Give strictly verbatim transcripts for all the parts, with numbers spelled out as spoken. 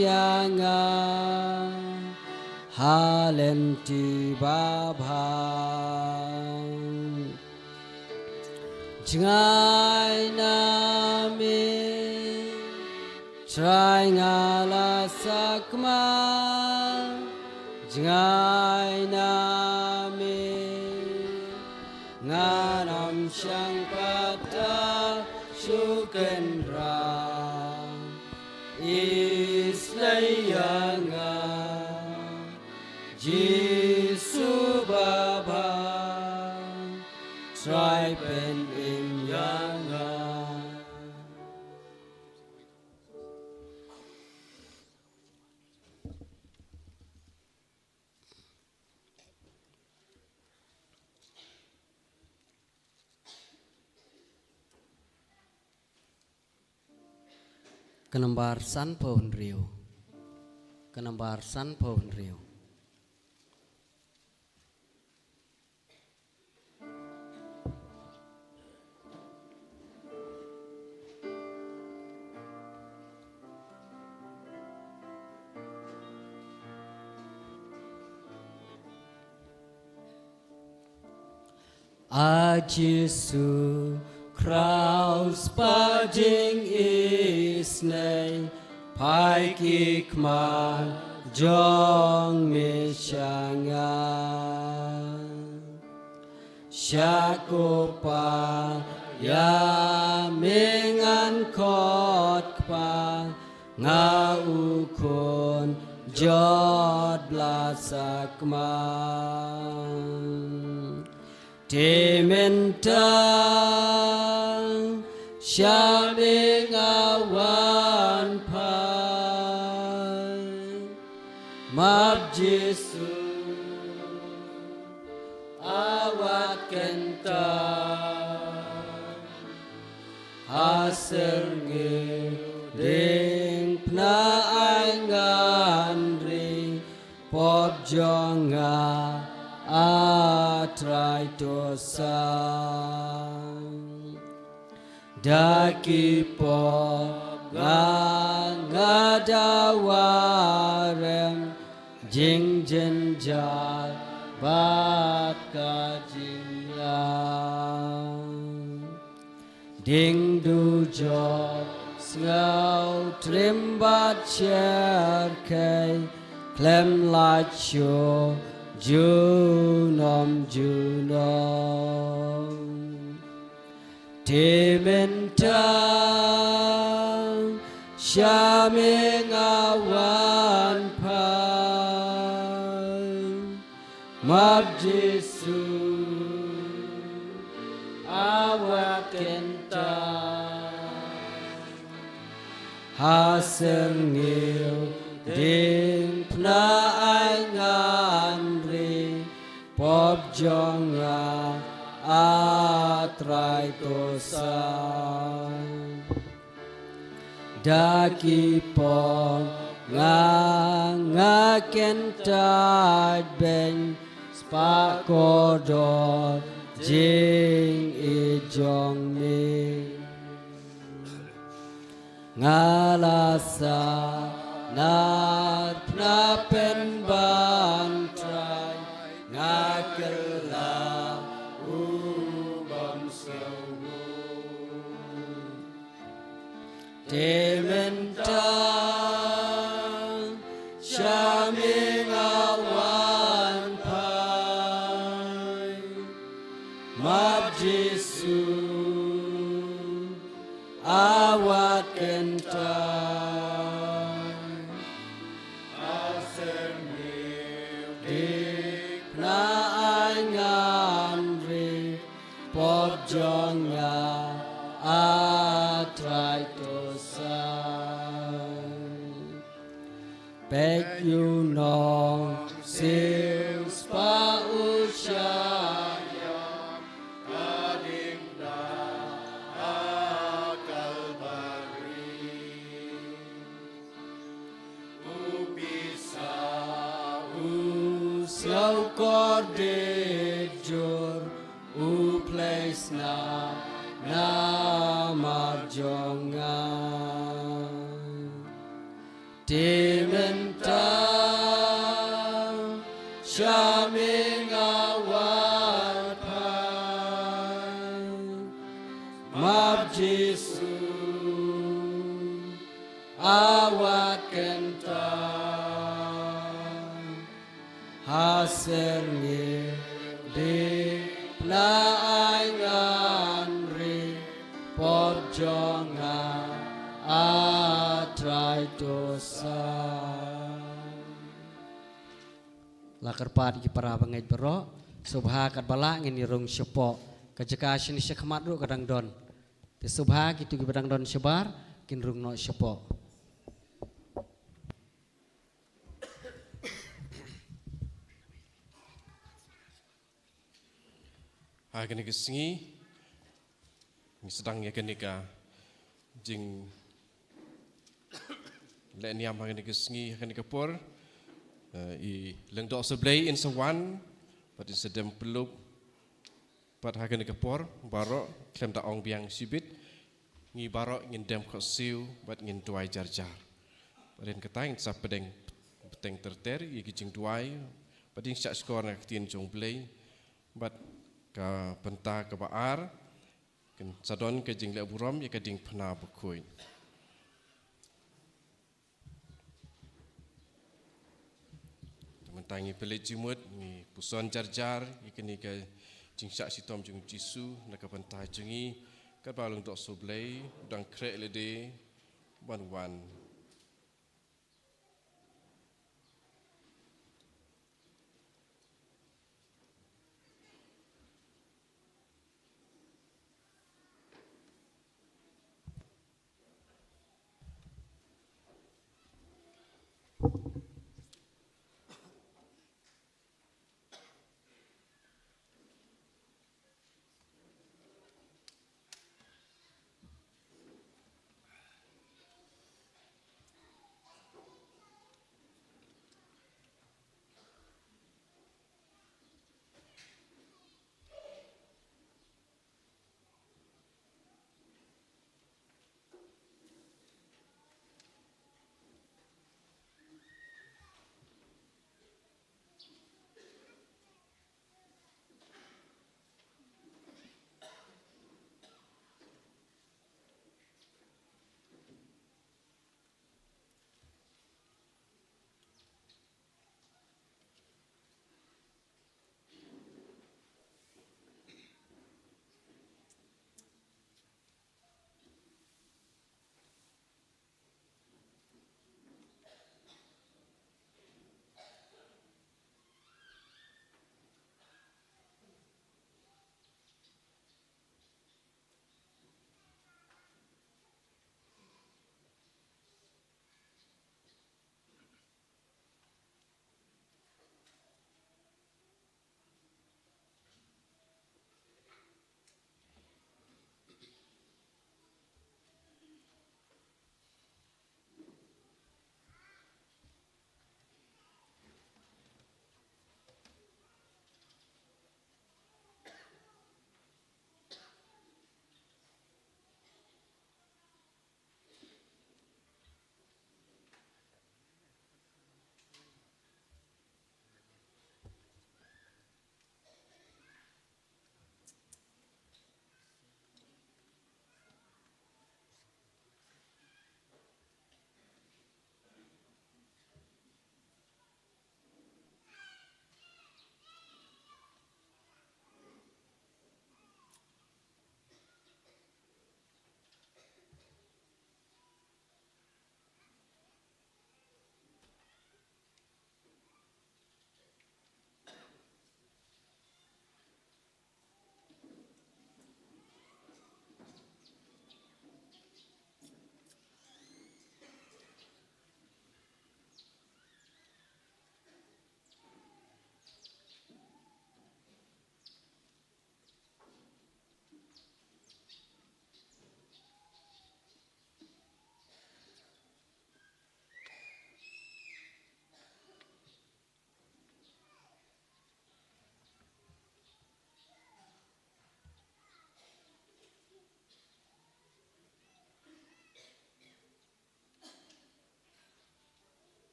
ïa nga ha lynti babha. Jngai na me, Trai nga la sakma, jngai na me, ngan ym shang pat da shu kynrad, isynei ïa nga, Jisu babha, Trai pynim ïa nga. Ka nambar sanphew hynriew. Ka nambar sanphew hynriew. A Jisu, khraw spah jingisynei, phai ki khmat jong me sha nga. Sha ko Pa, ïa me ngan khot kpa, nga u khun jot bla sakma. Te mynta sha me nga wan phai, map Jisu, a wat kynta. Ha syrngiew diengphna ai ngan ri, pop jong nga, a Trai, to sa. Da ki pop nga, nga dawa rem, jingjynjar bad ka jingïap. Ding dujok, sngew triem bad sher khei, khlem lait shuh junom junom. Te mynta sha me nga wan phai, map Jisu, a wat kynta. Ha syrngiew diengphna ai ngan ri, pop jong nga, a Trai, to sa. Da ki pop nga, nga kyntait beiñ, spah kordor jingïeit jong me. Nga la sahnarphna pynban Trai, nga kylla u bym sngewbha. Te mynta sha me nga wan phai, map Jisu, a wat kyntait. Ha syrngiew diengphna ai ngan ri, pop jong nga, a Trai, to sa. Peit, u nongsiew spah u shah ïap ha diengphna ha Kalbari. U pisa, u sngew kordit jur, u plie snam namar jong nga. Te mynta sha me nga wad phai, map Jisu, a wad kynta ha syrngiew, dei la ai ngan ri por jong nga, a Trai to sa. La kyrpad ïa ki para bangeit baroh, sngewbha katba lah ngin ïa rung shapoh. Ka jaka shane shakhmat ruh ka dang don. Te sngewbha kito kiba dang don shabar kin rung noh shapoh. Ha kane ka sngi ngi sdang ïa kane ka jingleh niam ha kane ka sngi, ha kane ka por. Eh, i Lyngdoh Sublei in sa wan bad in sa dem pyllup. Bad ha kane ka por baroh khlem da ong biang shibit, ngi baroh ngin dem khohsiew bad ngin duwai jar jar. Bad hynrei kata ngin sa pdiang bteng ter ter ïa ki jingduwai bad ïa ki shah shkor na ka ktien jong U Blei. Bad ka bynta kaba ar kan sa don ka jingleh burom ïa ka diengphna bakhuid. Te mynta ngi pynleit jingmut, ngi puson jar jar ïa kane ka jingshah shitom jong U Jisu na ka bynta jong ngi, katba u Lyngdoh Sublei u dang khreh lade ban wan.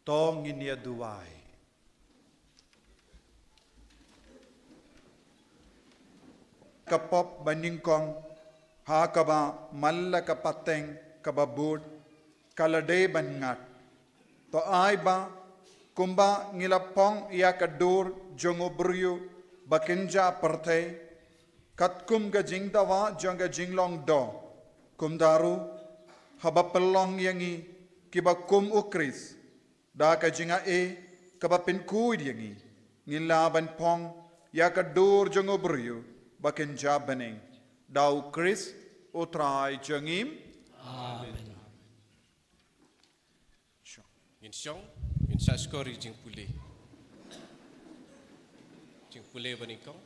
To ngin ïa duwai. Ka pop ba nyngkong, ha kaba man la ka pateng kaba bud, ka la dei ban ngat. To ai ba, kumba ngi la phong ïa ka dur jong u briew ba kynja pyrthei, katkum ka jingdawa jong ka jinglong doh, kumta ruh, haba pynlong ïa ngi kiba kum u Khrist, da ka jingai kaba pynkhuid ïa ngi, ngin lah ban phong ïa ka dur jong u briew ba kynja bneng. Da u Khrist u Trai jong ngi. Amen. Ngin shong, ngin sa shkor ïa ka jingpule. Jingpule ba nyngkong.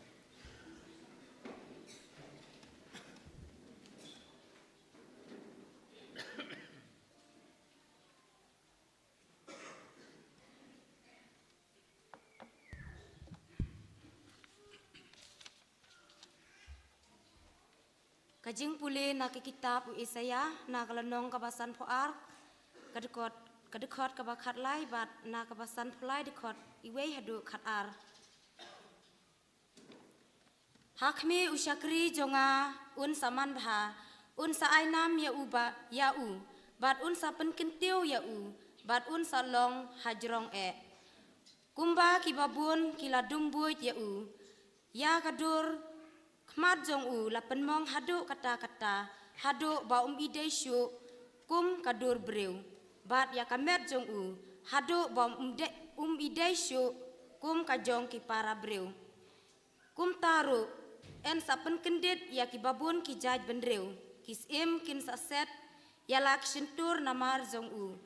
Ka jingpule na ka kitab u Isaiah, na ka lynnong kaba sanphew ar, ka dkhot, ka dkhot kaba khatlai bad na kaba sanphew lai dkhot iwei haduh khatar. Ha khmih u shakri jong nga un sa manbha, un sa ai nam ïa u ba, ïa u, bad un sa pynkyntiew ïa u, bad un sa long hajrong eh. Kumba kiba bun ki la dum buit ïa u, ïa ka dur khmat jong u la pynmong haduh katta katta, haduh ba um ïadei shuh kum ka dur briew. Bad ïa ka met jong u, haduh ba um de-, um ïadei shuh kum ka jong ki para briew. Kumta ruh, yn sa pynkyndit ïa kiba bun ki jaid bynriew, ki syiem kin sa set ïa la ki shyntur namar jong u.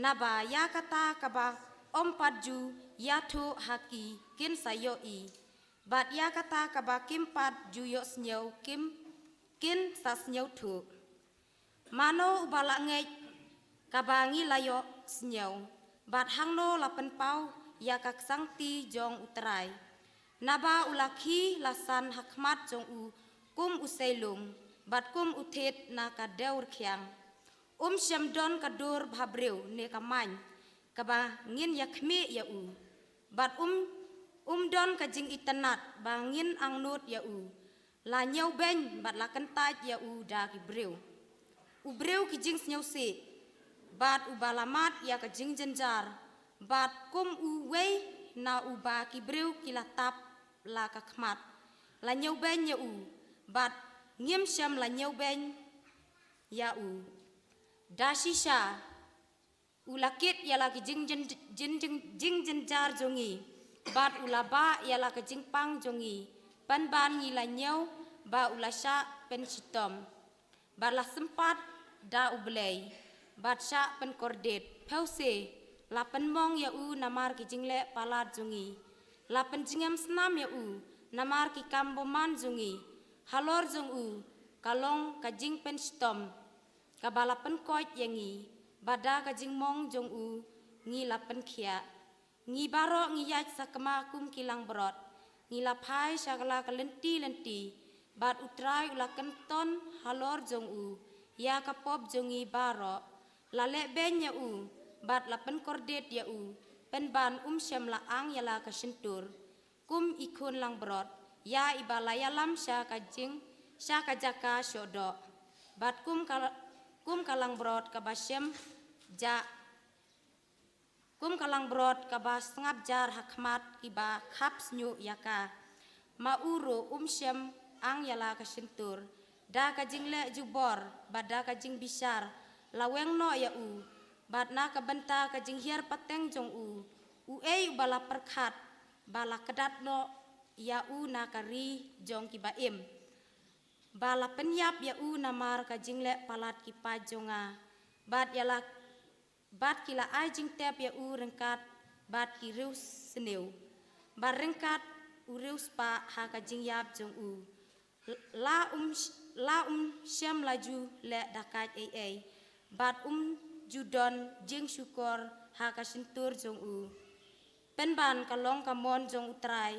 Naba ïa kata kaba ym pat ju ïathuh ha ki kin sa ïohi. Bad ïa kata kaba kim pat ju ïohsngew kim kin sa sngewthuh. Mano uba la ngeit kaba ngi la ïohsngew, bad hangno la pynpaw ïa ka ksangti jong u Trai. Naba u la khie la san ha khmat jong u kum u seilung, bad kum u thied na ka dew rkhiang. Um shym don ka dur bhabriew ne ka main, kaba ngin ïa khmih ïa u. Bad um, um don ka jingitynnad ba ngin angnud ïa u. La ñiewbeiñ bad la kyntait ïa u da ki briew. U briew ki jingsngewsih, bad uba la mad ïa ka jingjynjar, bad kum uwei na uba ki briew ki la tap la ka khmat. La ñiewbeiñ ïa u, bad ngim shym la ñiewbeiñ ïa u. Da shisha, u la kit ïa la ki jing-, jing-, jing-, jing-, jingjynjar jong ngi, bad u la bah ïa la ka jingpang jong ngi, pynban ngi la ñiew ba u la shah pynshitom. Bad la sympat da U Blei, bad shah pynkordit, phewse, la pynmong ïa u namar ki jingleh palat jong ngi, la pynjngem snam ïa u namar ki kam bymman jong ngi, halor jong u, ka long ka jingpynshitom kaba la pynkoit ïa ngi, bad da ka jingmong jong u ngi la pynkhiah. Ngi baroh ngi ïaid sakma kum ki langbrot, ngi la phai sha la ka lynti lynti, bad U Trai u la kynton halor jong u ïa ka pop jong ngi baroh. La lehbeiñ ïa u, bad la pynkordit ïa u, pynban um shym la ang ïa la ka shyntur. Kum i khun langbrot, ïa iba la ïalam sha ka jing, sha ka jaka shoh doh. Bad kum ka, kum ka langbrot kaba shem ja, kum ka langbrot kaba sngap jar ha khmat kiba khap shñiuh ïa ka. Ma u ruh um shym ang ïa la ka shyntur. Da ka jingleh jubor, bad da ka jingbishar, la weng noh ïa u, bad na ka bynta ka jinghiar pateng jong u, uei uba la pyrkhat, ba la kdat noh ïa u na ka ri jong kiba im. Ba la pynïap ïa u namar ka jingleh palat ki paid jong nga. Bad ïa la, bad ki la ai jingtep ïa u ryngkat bad ki riewsniew. Bad ryngkat u riewspah ha ka jingïap jong u. La um sh-, la um shym la ju leh da kait ei ei. Bad um ju don jingshukor ha ka shyntur jong u. Pynban ka long ka mon jong U Trai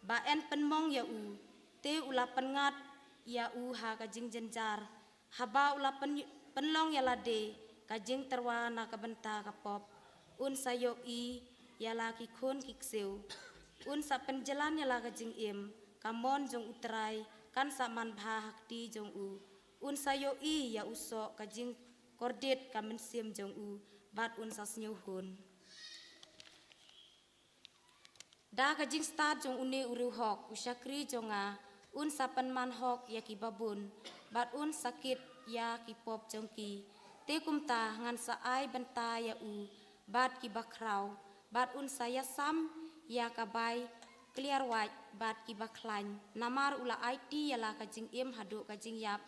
ba yn pynmong ïa u, te u la pynngat ïa u ha ka jingjynjar. Haba u la pyn-, pynlong ïa lade ka jingtyrwa na ka bynta ka pop. Un sa ïohi ïa la ki khun ki ksiew. Un sa pynjlan ïa la ka jingim. Ka mon jong U Trai kan sa man bha ha kti jong u. Un sa ïohi ïa u soh ka jingkordit ka mynsiem jong u, bad un sa sngewhun. Da ka jingstad jong une u riewhok, u shakri jong nga un sa pynman hok ïa ki babun, bad un sa kit ïa ki pop jong ki. Te kumta ngan sa ai bynta ïa u bad ki bakhraw, bad un sa ïasam ïa ka bai kliar wait bad ki bakhlaiñ. Namar u la aiti ïa la ka jingim haduh ka jingïap,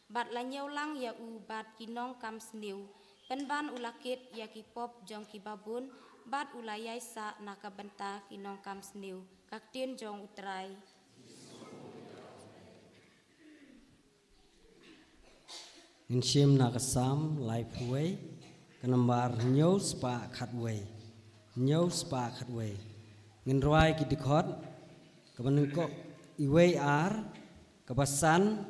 bad la ñiew lang ïa u bad ki nongkam sniew. Pynban u la kit ïa ki pop jong ki babun, bad u la ïaisah na ka bynta ki nongkam sniew. Ka ktien jong U Trai. Ngin shim na ka Salm laiphew wei, ka nambar hynñiew spah khatwei. Hynñiew spah khatwei. Ngin rwai ki dkhot, kaba nyngkong, iwei ar, kaba san,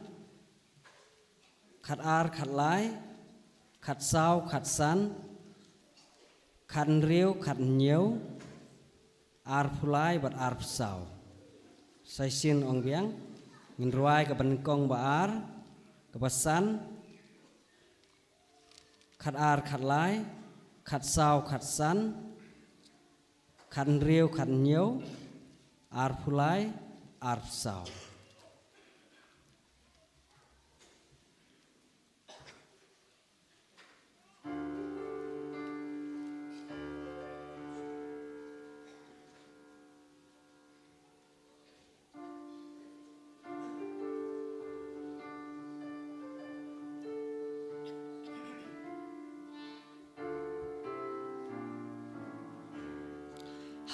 khat ar khat lai, khat saw khat san, khat hynriew khat hynñiew, arphew lai bad arphew saw. Sa shisien ong biang, ngin rwai kaba nyngkong ba ar, kaba san, khat ar khat lai, khat saw khat san, khat hynriew khat hynñiew, arphew lai, arphew saw.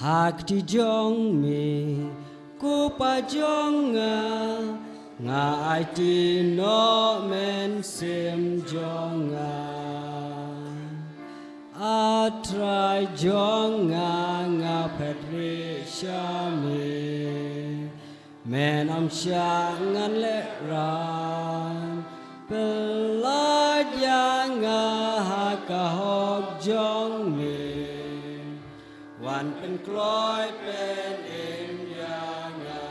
Ha kti jong me, ko Pa jong nga, nga aiti noh mynsiem jong nga. A Trai jong nga, nga phet rieh sha me. Men ym shah ngan lehrain, pynlait ïa nga ha ka hok jong me. Wan pynkloi pynim ïa nga.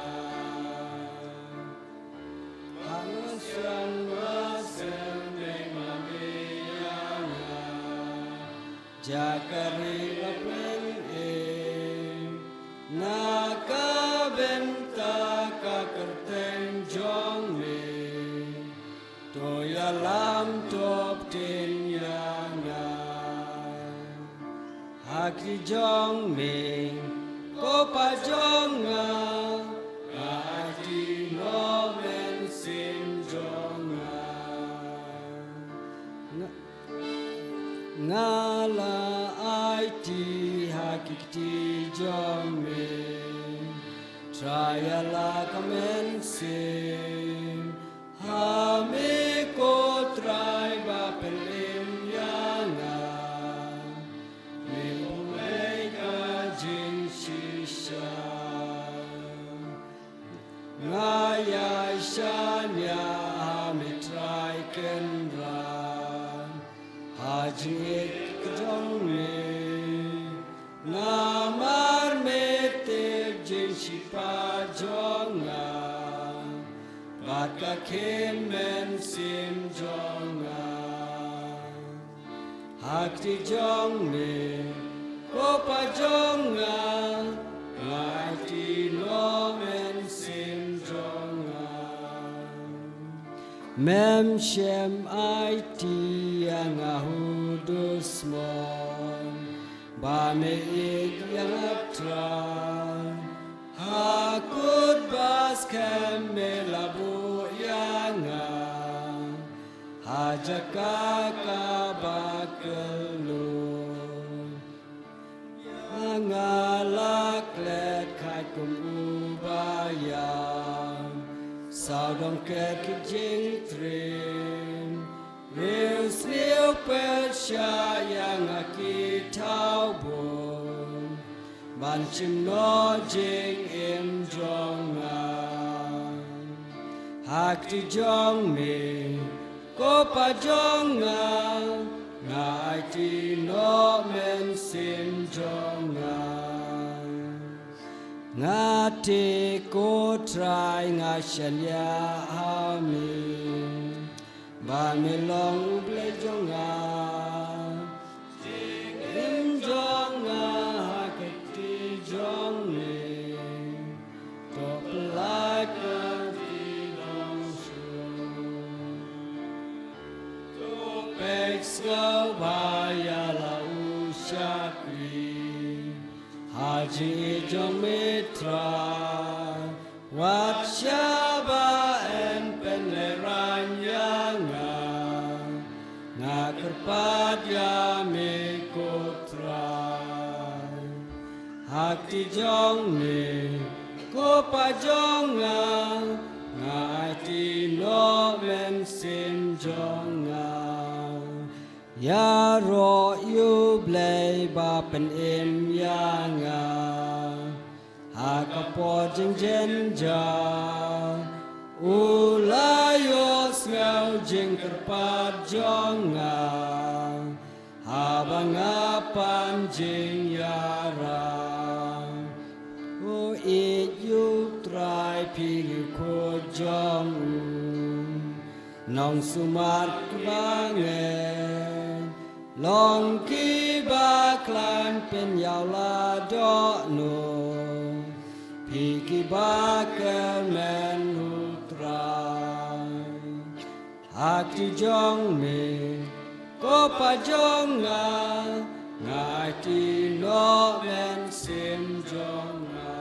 Ba ngan shong mynsiem beiñ ma me ïa nga. Jaka ri la pynim na ka bynta ka kyrteng jong me. To ïalam to btin ïa nga. Ha kti jong me, ko Pa jong nga, nga aiti noh mynsiem jong nga. Nga, nga la aiti ha ki kti jong me. Trai ïa la ka mynsiem ha me ko Trai ba pynim ïa nga. Me u lei ka jingshisha. Nga ïaishaniah ha me Trai Kynrad, ha jingïeit ka jong me. Namar me tip jingshipat jong nga, bad ka khim mynsiem jong nga. Ha kti jong me, ko Pa jong nga, nga aiti noh mynsiem jong nga. Mem shym aiti ïa nga ha u dusmon, ba me ïeit ïa nga Trai. Ha kut ba skhem me la buh ïa nga, ha jaka kaba kylluid. Ïa nga la klet khait kum u ba ïam, sawdong ker ki jingtriem. Riewsniew pyrshah ïa nga ki thawbun, ban shim noh jingim jong nga. Ha kti jong me, ko Pa jong nga, Nga aiti noh mynsiem jong nga. Nga tip ko Trai nga shaniah ha me, ba me long U Blei jong nga. Jingim jong nga ha ka kti jong me, to pynlait ka jingdon shuh. To peit sngewbha ïa la u shakri ha jingïeit jong me Trai. Wat shah ba yn pynlehraiñ ïa nga, nga kyrpad ïa me ko Trai. Ha kti jong me ko Pa jong nga, nga aiti noh mynsiem jong nga. Ïaroh ïa U Blei ba pynim ïa nga ha ka por jingjynjar. U la ïohsngew jingkyrpad jong nga haba nga pan jingïarap. Ko ïeit ïa U Trai, phi ki khun jong u, nong sumar kiba ngeit, long kiba khlaiñ, pynïaid la dohnud, phi kiba kyrmen U Trai. Ha kti jong me ko Pa jong nga, nga aiti noh mynsiem jong nga.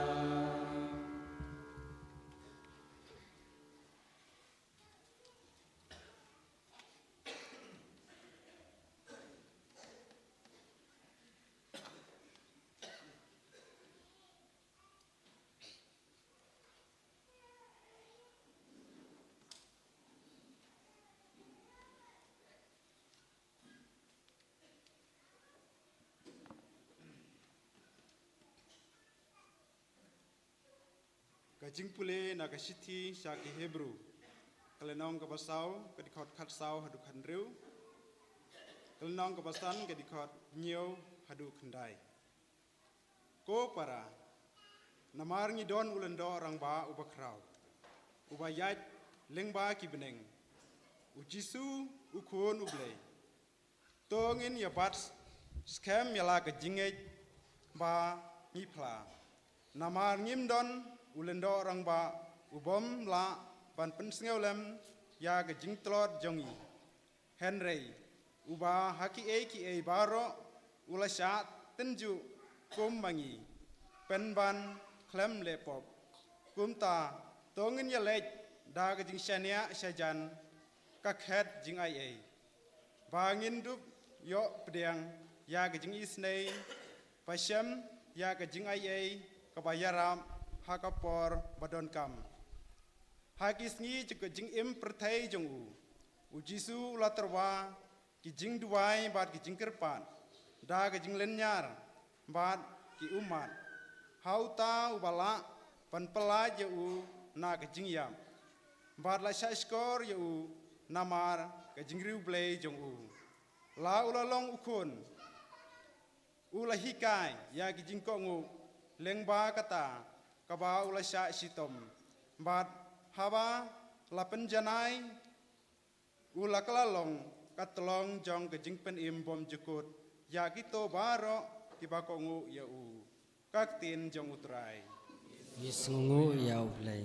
Ka jingpule na ka shithi sha ki Hebru, ka lynnong kaba saw, ka dkhot khatsaw haduh khathynriew, ka lynnong kaba san, ka dkhot hynñiew haduh khyndai. Ko para, namar ngi don u lyngdoh rangbah uba khraw, uba ïaid lyngba ki bneng, U Jisu, U Khun U Blei, to ngin ïa bat skhem ïa la ka jingngeit ba ngi phla. Namar ngim don u lyngdoh rangbah u bym lah ban pynsngewlem ïa ka jingtlot jong ngi, hynrei uba ha kiei kiei baroh u la shah tynjuh kum ma ngi, pynban khlem leh pop. Kumta to ngin ïaleit da ka jingshaniah shajan, ka khet jingaiei, ba ngin dup ïoh pdiang ïa ka jingisynei, ba shem ïa ka jingaiei kaba ïarap ha ka por ba donkam. Ha ki sngi jong ka jingim pyrthei jong u, U Jisu u la tyrwa ki jingduwai bad ki jingkyrpad da ka jinglynñiar bad ki ummat ha uta uba lah ban pyllait ïa u na ka jingïap, bad la shahshkor ïa u namar ka jingriewblei jong u. La u la long u khun, u la hikai ïa ki jingkohnguh lyngba kata kaba u la shah shitom, bad haba la pynjanai, u la kylla long ka tyllong jong ka jingpynim bymjukut ïa kito baroh kiba kohnguh ïa u. Ka ktien jong U Trai. Ngi sngewnguh ïa U Blei.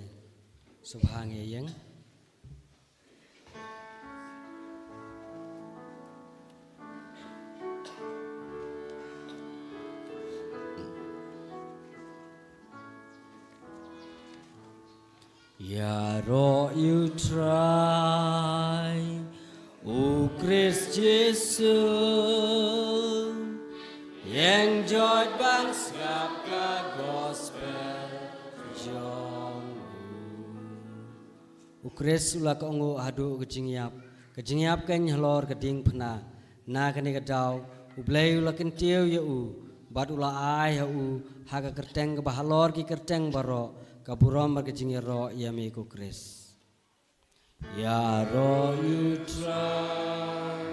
Sngewbha ngin ïeng. Ïaroh ïa U Trai, U Khrist Jisu, ïeng joit ban sngap ka gospel jong u. U Khrist u la kohnguh haduh ka jingïap, ka jingïap keiñ halor ka diengphna. Na kane ka daw, U Blei u la kyntiew ïa u, bad u la ai ha u, ha ka kyrteng kaba halor ki kyrteng baroh, ka burom bad ka jingïaroh ïa me ko Khrist. Ïaroh ïa U Trai.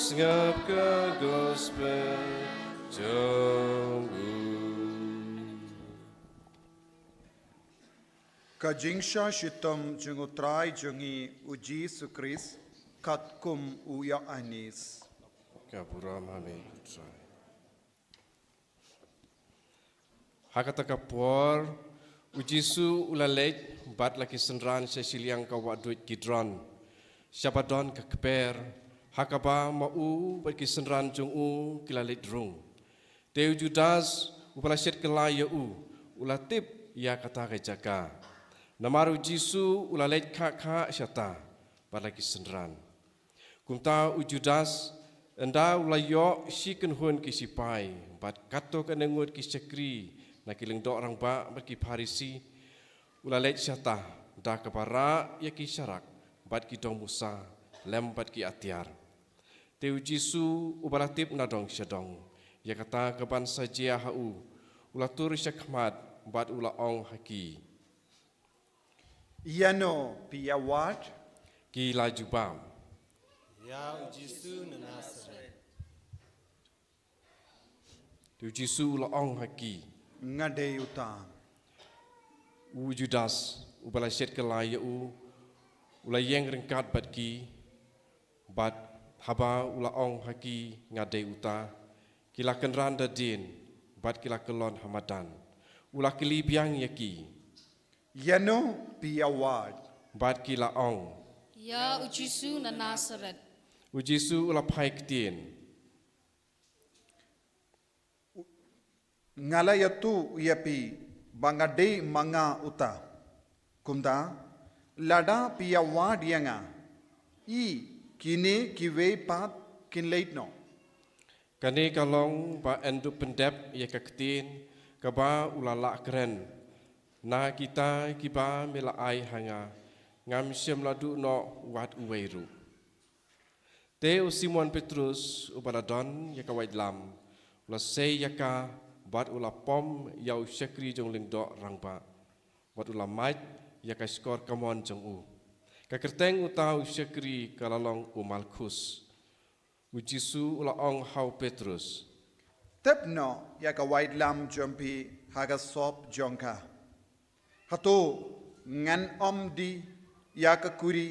Sngap ka gospel jong u. Ka jingshah shitom jong u Trai jong ngi u Jisu Khrist, katkum u Ïoannis. Ka burom ha me u Trai. Ha kata ka por, u Jisu u la leit bad la ki synran sha shiliang ka wahduid Kidron, sha ba don ka kper, ha kaba ma u bad ki synran jong u ki la leit rung. Te u Judas, uba la shet kylla ïa u, u la tip ïa kata ka jaka. Namar u Jisu u la leit khah khah shata bad la ki synran. Kumta u Judas, ynda u la ïoh shi kynhun ki shipai bad katto katne ngut ki shakri na ki lyngdoh rangbah bad ki Pharisi, u la leit shata da kaba rah ïa ki sharak bad ki dong musa lem bad ki atiar. Te u Jisu uba la tip na dong sha dong ïa kata kaban sa jia ha u, u la tur sha khmat bad u la ong ha ki, ïano phi ïa wad? Ki la jubab, ïa u Jisu na Nasaret. Te u Jisu u la ong ha ki, nga dei uta. U Judas uba la shet kylla ïa u, u la ïeng ryngkat bad ki, bad haba u la ong ha ki, nga dei uta, ki la kynran da dien bad ki la kyllon ha madan. U la kylli biang ïa ki, ïano phi ïa wad? Bad ki la ong, ïa u Jisu na Nasaret. U Jisu u la phai ktien, nga la ïathuh ïa phi ba nga dei ma nga uta. Kumta lada phi ïa wad ïa nga, i kine kiwei pat kin leit noh. Kane ka long ba yn dup pyndep ïa ka ktien kaba u la lah kren, na kita kiba me la ai ha nga, ngam shym la duh noh wat uwei ruh. Te u Simon Petrus uba la don ïa ka waitlam, u la sei ïa ka bad u la pom ïa u shakri jong u lyngdoh rangbah, bad u la mait ïa ka shkor kamon jong u. Ka kyrteng uta u shakri ka la long u Malkhus. U Jisu u la ong ha u Petrus, tep noh ïa ka waitlam jong phi ha ka sop jong ka. Hato ngan ym die ïa ka kuri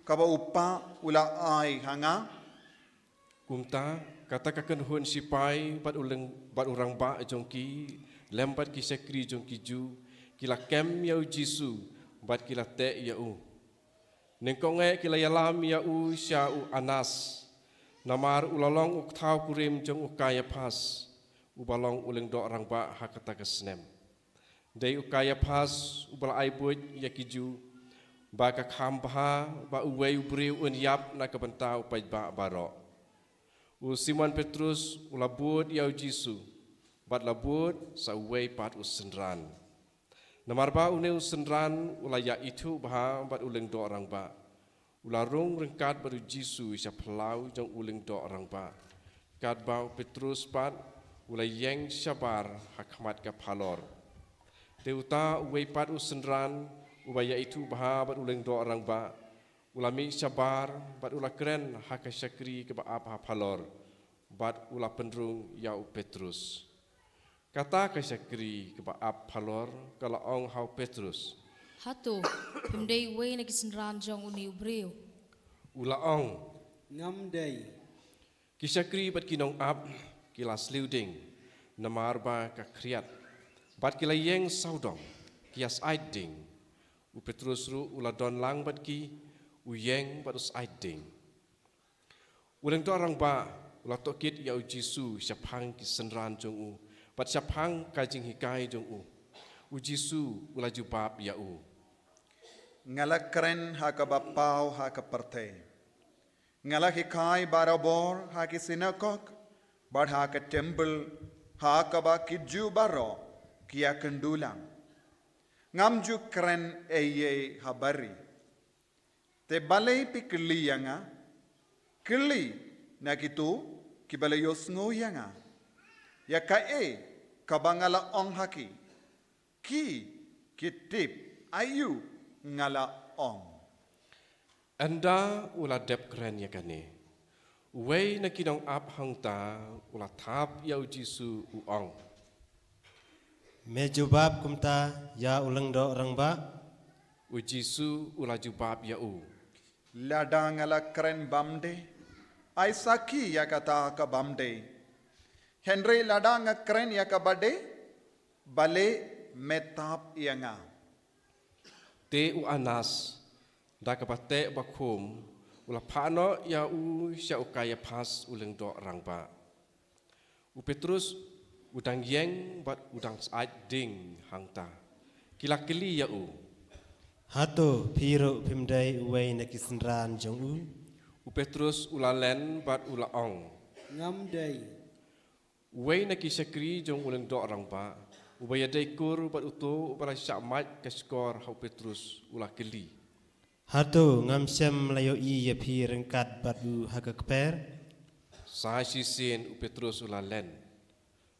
kaba u Kpa u la ai ha nga? Kumta kata ka kynhun shipai bad u lyng-, bad u rangbah jong ki lem bad ki shakri jong ki Jiw ki la kem ïa u Jisu bad ki la teh ïa u. Nyngkong eh ki la ïalam ïa u sha u Anas, namar u la long u kthaw kurim jong u Kaiaphas, uba long u lyngdoh rangbah ha kata ka snem. Dei u Kaiaphas uba la ai buit ïa ki Jiw ba ka kham bha ba uwei u briew un ïap na ka bynta u paidbah baroh. U Simon Petrus u la bud ïa u Jisu bad la bud sa uwei pat u synran. Namar ba une u synran u la ïa ithuh bha bad u lyngdoh rangbah, u la rung ryngkat bad u Jisu sha phyllaw jong u lyngdoh rangbah, katba u Petrus pat u la ïeng shabar ha khmat ka phalor. Te uta uwei pat u synran uba ïa ithuh bha bad u lyngdoh rangbah, u la mih shabar bad u la kren ha ka shakri kaba ap ha phalor, bad u la pynrung ïa u Petrus. Kata ka shakri kaba ap phalor ka la ong ha u Petrus, hato phim dei uwei na ki synran jong une u briew? U la ong, ngam dei. Ki shakri bad ki nongap ki la sliew ding namar ba ka khriat, bad ki la ïeng sawdong, ki ïa sait ding. U Petrus ruh u la don lang bad ki, u ïeng bad u sait ding. U lyngdoh rangbah u la tohkit ïa u Jisu shaphang ki synran jong u bad shaphang ka jinghikai jong u. U Jisu u la jubab ïa u, nga la kren ha kaba paw ha ka pyrthei. Nga la hikai barabor ha ki synagog bad ha ka templ, ha kaba ki Jiw baroh ki ïa kynduh lang. Ngam ju kren ei ei ha bari. Te balei phi kylli ïa nga? Kylli na kito kiba la ïohsngew ïa nga ïa kaei kaba nga la ong ha ki. Ki ki tip aïu nga la ong. Ynda u la dep kren ïa kane, Uwei na ki nongap hangta u la thap ïa u Jisu, u ong, Me jubab kumta ïa u lyngdoh rangbah? U Jisu u la jubab ïa u, Lada nga la kren bymdei, ai sakhi ïa kata ka bymdei. Hynrei lada nga kren ïa kaba dei, balei me thap ïa nga? Te u Anas, da kaba teh bakhum, u la phah noh ïa u sha u Kaiaphas u lyngdoh rangbah. U Petrus u dang ïeng bad u dang syaid ding hangta. Ki la kylli ïa u, Hato phi ruh phim dei uwei na ki synran jong u? U Petrus u la len bad u la ong, Ngam dei. Uwei na ki shakri jong u lyngdoh rangbah, uba ïadei kur bad uto uba la shah mait ka shkor ha u Petrus, u la kylli, Hato ngam shym la ïohi ïa phi ryngkat bad u ha ka kper? Sa shisien u Petrus u la len,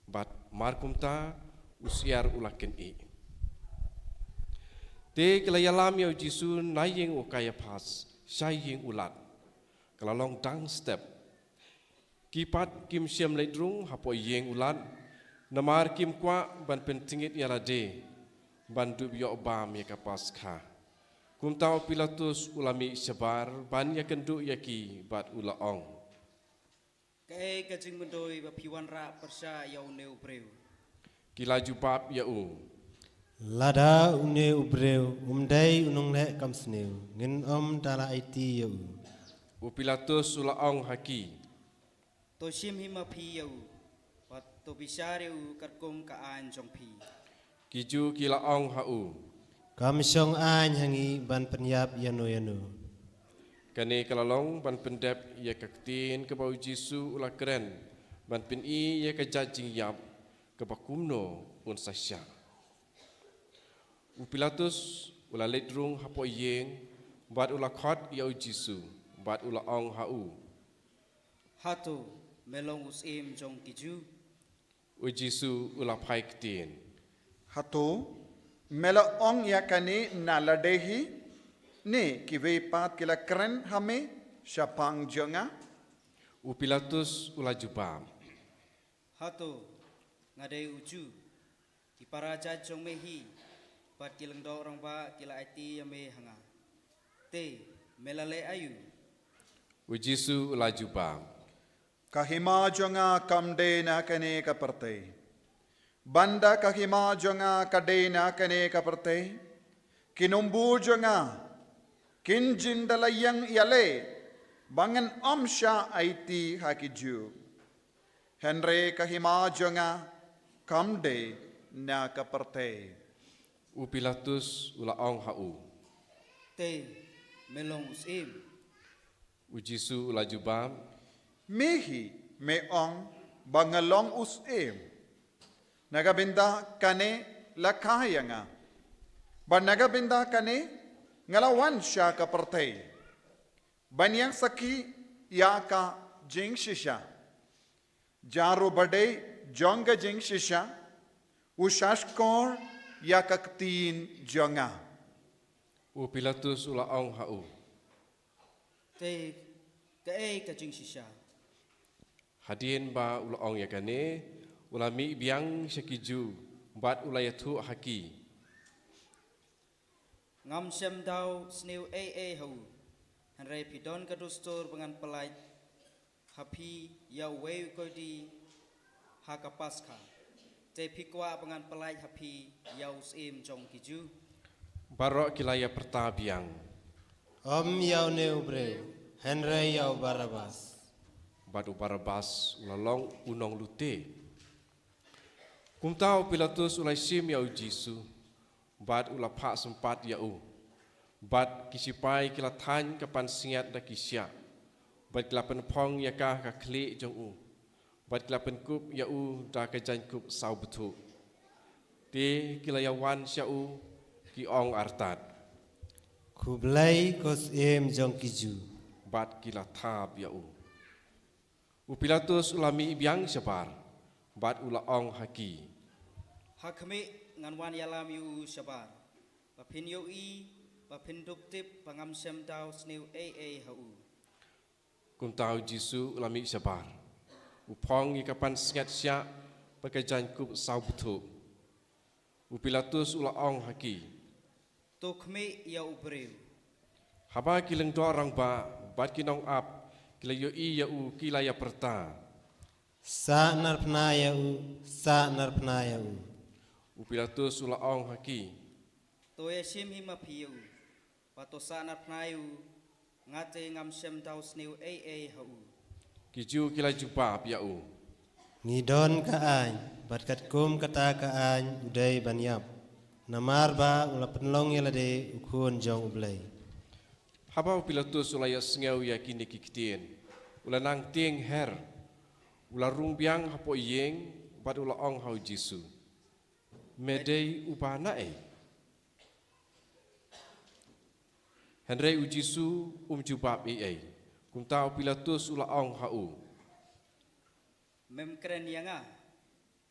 bad mar kumta u syiar u la kynih. Te ki la ïalam ïa u Jisu na ïing u Kaiaphas sha ïing u Lad, ka la long dang step. Ki pat kim shym leit rung hapoh ïing u Lad, namar kim kwah ban pyntngit ïa lade ban dup ïoh bam ïa ka Paskha. Kumta u Pilatus u la mih shabar ban ïakynduh ïa ki bad u la ong, Kaei ka jingmyntoi ba phi wanrah pyrshah ïa une u briew? Ki la jubab ïa u, Lada une u briew um dei u nongleh kam sniew, ngin ym da la aiti ïa u. U Pilatus u la ong ha ki, To shim hi ma phi ïa u, bad to bishar ïa u katkum ka aiñ jong phi. Ki Jiw ki la ong ha u, Kam shong aiñ ha ngi ban pynïap ïano ïano. Kane ka la long ban pyndep ïa ka ktien kaba u Jisu u la kren ban pyni ïa ka jait jingïap kaba kumno un sa shah. U Pilatus u la leit rung hapoh ïing bad u la khot ïa u Jisu bad u la ong ha u, Hato me long u syiem jong ki Jiw? U Jisu u la phai ktien, Hato me la ong ïa kane na lade hi, ne kiwei pat ki la kren ha me shaphang jong nga? U Pilatus u la jubab, Hato nga dei u Jiw? Ki para jait jong me hi bad ki lyngdoh rangbah ki la aiti ïa me ha nga. Te me la leh aïu? U Jisu u la jubab, Ka hima jong nga kam dei na kane ka pyrthei, bad da ka hima jong nga ka dei na kane ka pyrthei, ki nongbud jong nga kin jin da la ïeng ïaleh ba ngin ym shah aiti ha ki Jiw. Hynrei ka hima jong nga kam dei na ka pyrthei. U Pilatus u la ong ha u, Te me long u syiem? U Jisu u la jubab, Me hi me ong ba nga long u syiem. Na ka bynta kane la kha ïa nga, bad na ka bynta kane nga la wan sha ka pyrthei ban ïeng sakhi ïa ka jingshisha. Jar uba dei jong ka jingshisha u shahshkor ïa ka ktien jong nga. U Pilatus u la ong ha u, Te kaei ka jingshisha? Hadien ba u la ong ïa kane, u la mih biang sha ki Jiw bad u la ïathuh ha ki, Ngam shym daw sniew ei ei ha u. Hynrei phi don ka dustur ba ngan pyllait ha phi ïa uwei u khyllipmat ha ka Paskha. Te phi kwah ba ngan pyllait ha phi ïa u syiem jong ki Jiw? Baroh ki la ïapyrta biang, Ym ïa une u briew, hynrei ïa u Barabbas. Bad u Barabbas u la long u nonglute. Kumta u Pilatus u la shim ïa u Jisu bad u la phah sympat ïa u. Bad ki shipai ki la thaiñ ka pansngiat da ki shiah, bad ki la pynphong ïa ka ha ka khlieh jong u, bad ki la pynkup ïa u da ka jaiñkup saw bthuh. Te ki la ïawan sha u, ki ong artat, Khublei ko syiem jong ki Jiw. Bad ki la thap ïa u. U Pilatus u la mih biang shabar bad u la ong ha ki, Ha khmih, ngan wan ïalam ïa u shabar, ba phin ïohi, ba phin dup tip ba ngam shym daw sniew ei ei ha u. Kumta u Jisu u la mih shabar, u phong ïa ka pansngiat shiah bad ka jaiñkup saw bthuh. U Pilatus u la ong ha ki, "To khmih ïa u briew." Haba ki lyngdoh rangbah bad ki nongap ki la ïohi ïa u, ki la ïa pyrta, "Sahnarphna ïa u, sahnarphna ïa u." U Pilatus u la ong ha ki, "To ïashim hi ma phi ïa u, bad to sahnarphna ïa u, nga te ngam shym daw sniew ei ei ha u." Ki Jiw ki la jubab ïa u, "Ngi don ka aiñ, bad katkum kata ka aiñ u dei ban ïap, namar ba u la pynlong ïa lade u Khun jong U Blei." Haba u Pilatus u la ïohsngew ïa kine ki ktien, u la nang tieng her, u la rung biang hapoh ïing bad u la ong ha u Jisu, "Me dei uba naei?" Hynrei u Jisu um jubab ei ei. Kumta u Pilatus u la ong ha u, "Mem kren ïa nga?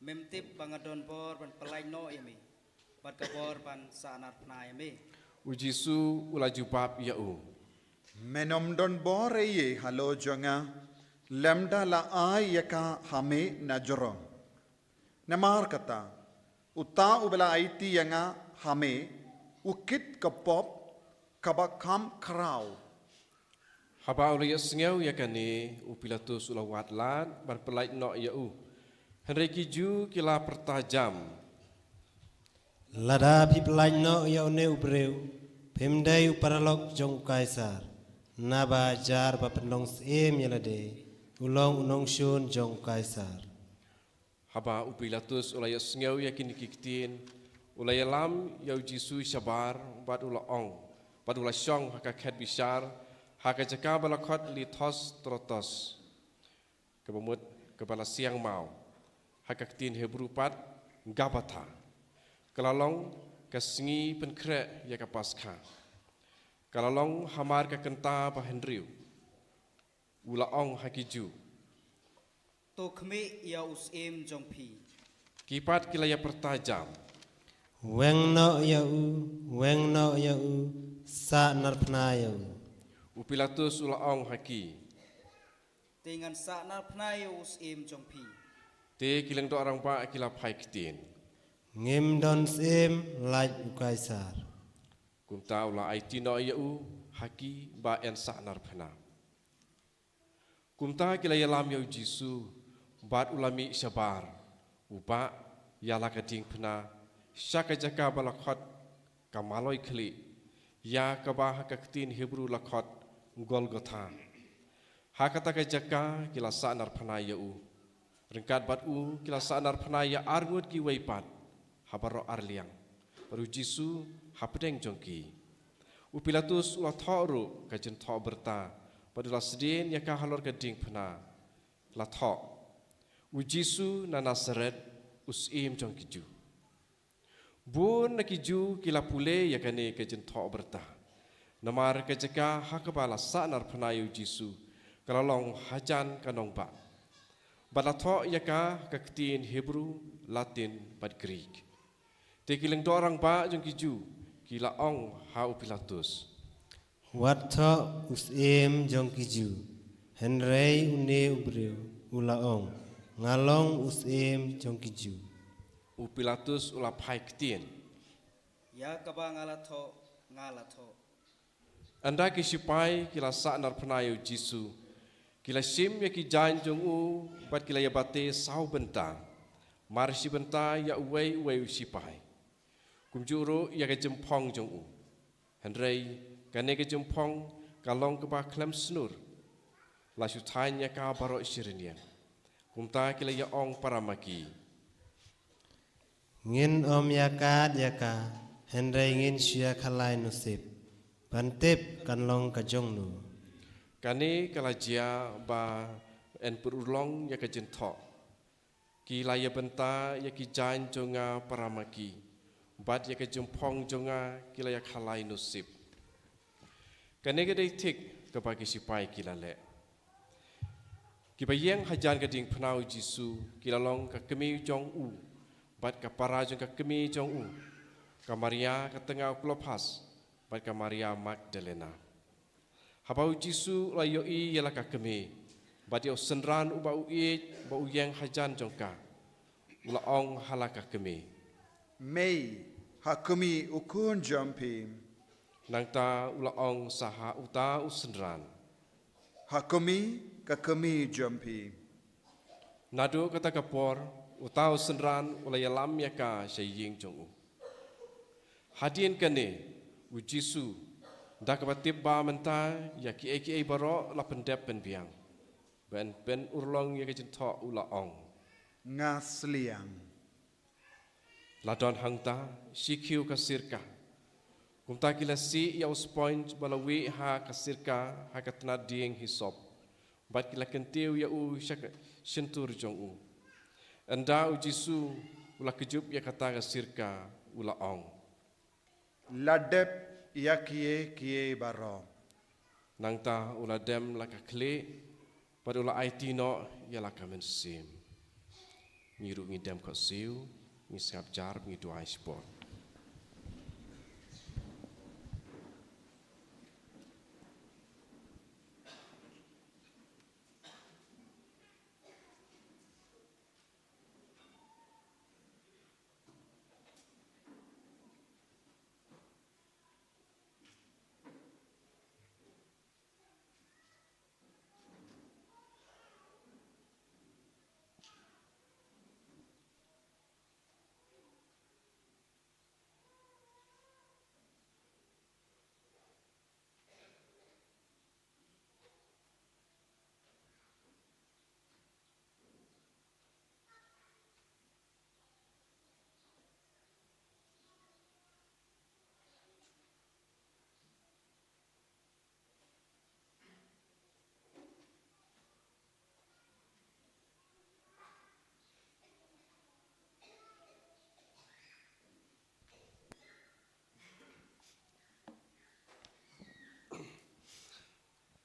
Mem tip ba nga don bor ban pyllait noh ïa me, bad ka bor ban sahnarphna ïa me?" U Jisu u la jubab ïa u, "Mem ym don bor ei ei halor jong nga, lymda la ai ïa ka ha me na jrong. Namar kata, uta uba la aiti ïa nga ha me, u kit ka pop kaba kham khraw." Haba u la ïohsngew ïa kane, u Pilatus u la wad lad ban pyllait noh ïa u. Hynrei ki Jiw ki la pyrta jam, "Lada phi pyllait noh ïa une u briew, phim dei u paralok jong u Kaisar, naba jar ba pynlong syiem ïa lade, u long u nongshun jong u Kaisar." Haba u Pilatus u la ïohsngew ïa kine ki ktien, u la ïalam ïa u Jisu shabar, bad u la ong, bad u la shong ha ka khet bishar, ha ka jaka ba la khot Lithos Trotos, kaba mut kaba la siang maw, ha ka ktien Hebru pat Gabatha, ka la long ka sngi pynkhreh ïa ka Paskha. Ka la long hamar ka kynta ba hynriew. U la ong ha ki Jiw, "To khmih ïa u syiem jong phi." Ki pat ki la ïa pyrta jam, "Weng noh ïa u, weng noh ïa u, sahnarphna ïa u." U Pilatus u la ong ha ki, "Te ngan sahnarphna ïa u syiem jong phi?" Te ki lyngdoh rangbah ki la phai ktien, "Ngim don syiem, lait u Kaisar." Kumta u la aiti noh ïa u ha ki ba yn sahnarphna. Kumta ki la ïalam ïa u Jisu, bad u la mih shabar, u bah ïa la ka diengphna, sha ka jaka ba la khot ka Maloi Khlieh, ïa kaba ha ka ktien Hebru la khot Golgotha. Ha kata ka jaka ki la sahnarphna ïa u. Ryngkat bad u ki la sahnarphna ïa arngut kiwei pat ha baroh arliang, bad u Jisu hapdeng jong ki. U Pilatus u la thoh ruh ka jingthoh byrta, bad u la sdien ïa ka halor ka diengphna, la thoh, "U Jisu na Nasaret, u syiem jong ki Jiw." Bun na ki Jiw ki la pule ïa kane ka jingthoh byrta, namar ka jaka ha kaba la sahnarphna ïa u Jisu ka la long hajan ka nongbah, bad la thoh ïa ka ha ka ktien Hebru, Latin bad Grik. Te ki lyngdoh rangbah jong ki Jiw ki la ong ha u Pilatus, "Wat thoh u syiem jong ki Jiw." Hynrei une u briew u la ong, "Nga long u syiem jong ki Jiw." U Pilatus u la phai ktien, "Ïa kaba nga la thoh, nga la thoh." Ynda ki sipai ki la sahnarphna ïa u Jisu, ki la shim ïa ki jaiñ jong u, bad ki la ïa bate saw bynta, mar shi bynta ïa uwei uwei u sipai, kumjuh ruh ïa ka jingphong jong u. Hynrei kane ka jingphong ka long kaba khlem snur, la shu thaiñ ïa ka baroh shi rynïeng. Kumta ki la ïa ong para ma ki, "Ngin ym ïa kad ïa ka, hynrei ngin shu ïa khalai nusip, ban tip kan long ka jong nu." Kane ka la jia ba yn pynurlong ïa ka jingthoh. Ki la ïa bynta ïa ki jaiñ jong nga para ma ki, bad ïa ka jingphong jong nga ki la ïa khalai nusip. Kane ka dei thik kaba ki sipai ki la leh. Kiba ïeng hajan ka diengphna u Jisu ki la long ka kmie jong u, bad ka para jong ka kmie jong u, ka Maria ka tnga u Klopas, bad ka Maria Magdalena. Haba u Jisu u la ïohi ïa la ka kmie bad ïa u synran uba u ïeit ba u ïeng hajan jong ka, u la ong ha la ka kmie, "Mei, ha kmie u khun jong phi." Nangta u la ong sa ha uta u synran, "Ha kmie ka kmie jong phi." Naduh kata ka por, uta u synran u la ïalam ïa ka sha ïing jong u. Hadien kane, u Jisu, da kaba tip ba mynta ïa kiei kiei baroh la pyndep pynbiang, ban pynurlong ïa ka jingthoh, u la ong, "Nga sliang." La don hangta shi khiew ka sirka. Kumta ki la sih ïa u sponj ba la wieh ha ka sirka ha ka tnat dieng hisop, bad ki la kyntiew ïa u sha ka shyntur jong u. Ynda u Jisu u la kjut ïa kata ka sirka, u la ong, "La dep ïa kiei kiei baroh." Nangta u la dem la ka khlieh bad u la aiti noh ïa la ka mynsiem. Ngi ruh ngi dem khohsiew, ngi sngap jar, ngi duwai shapoh.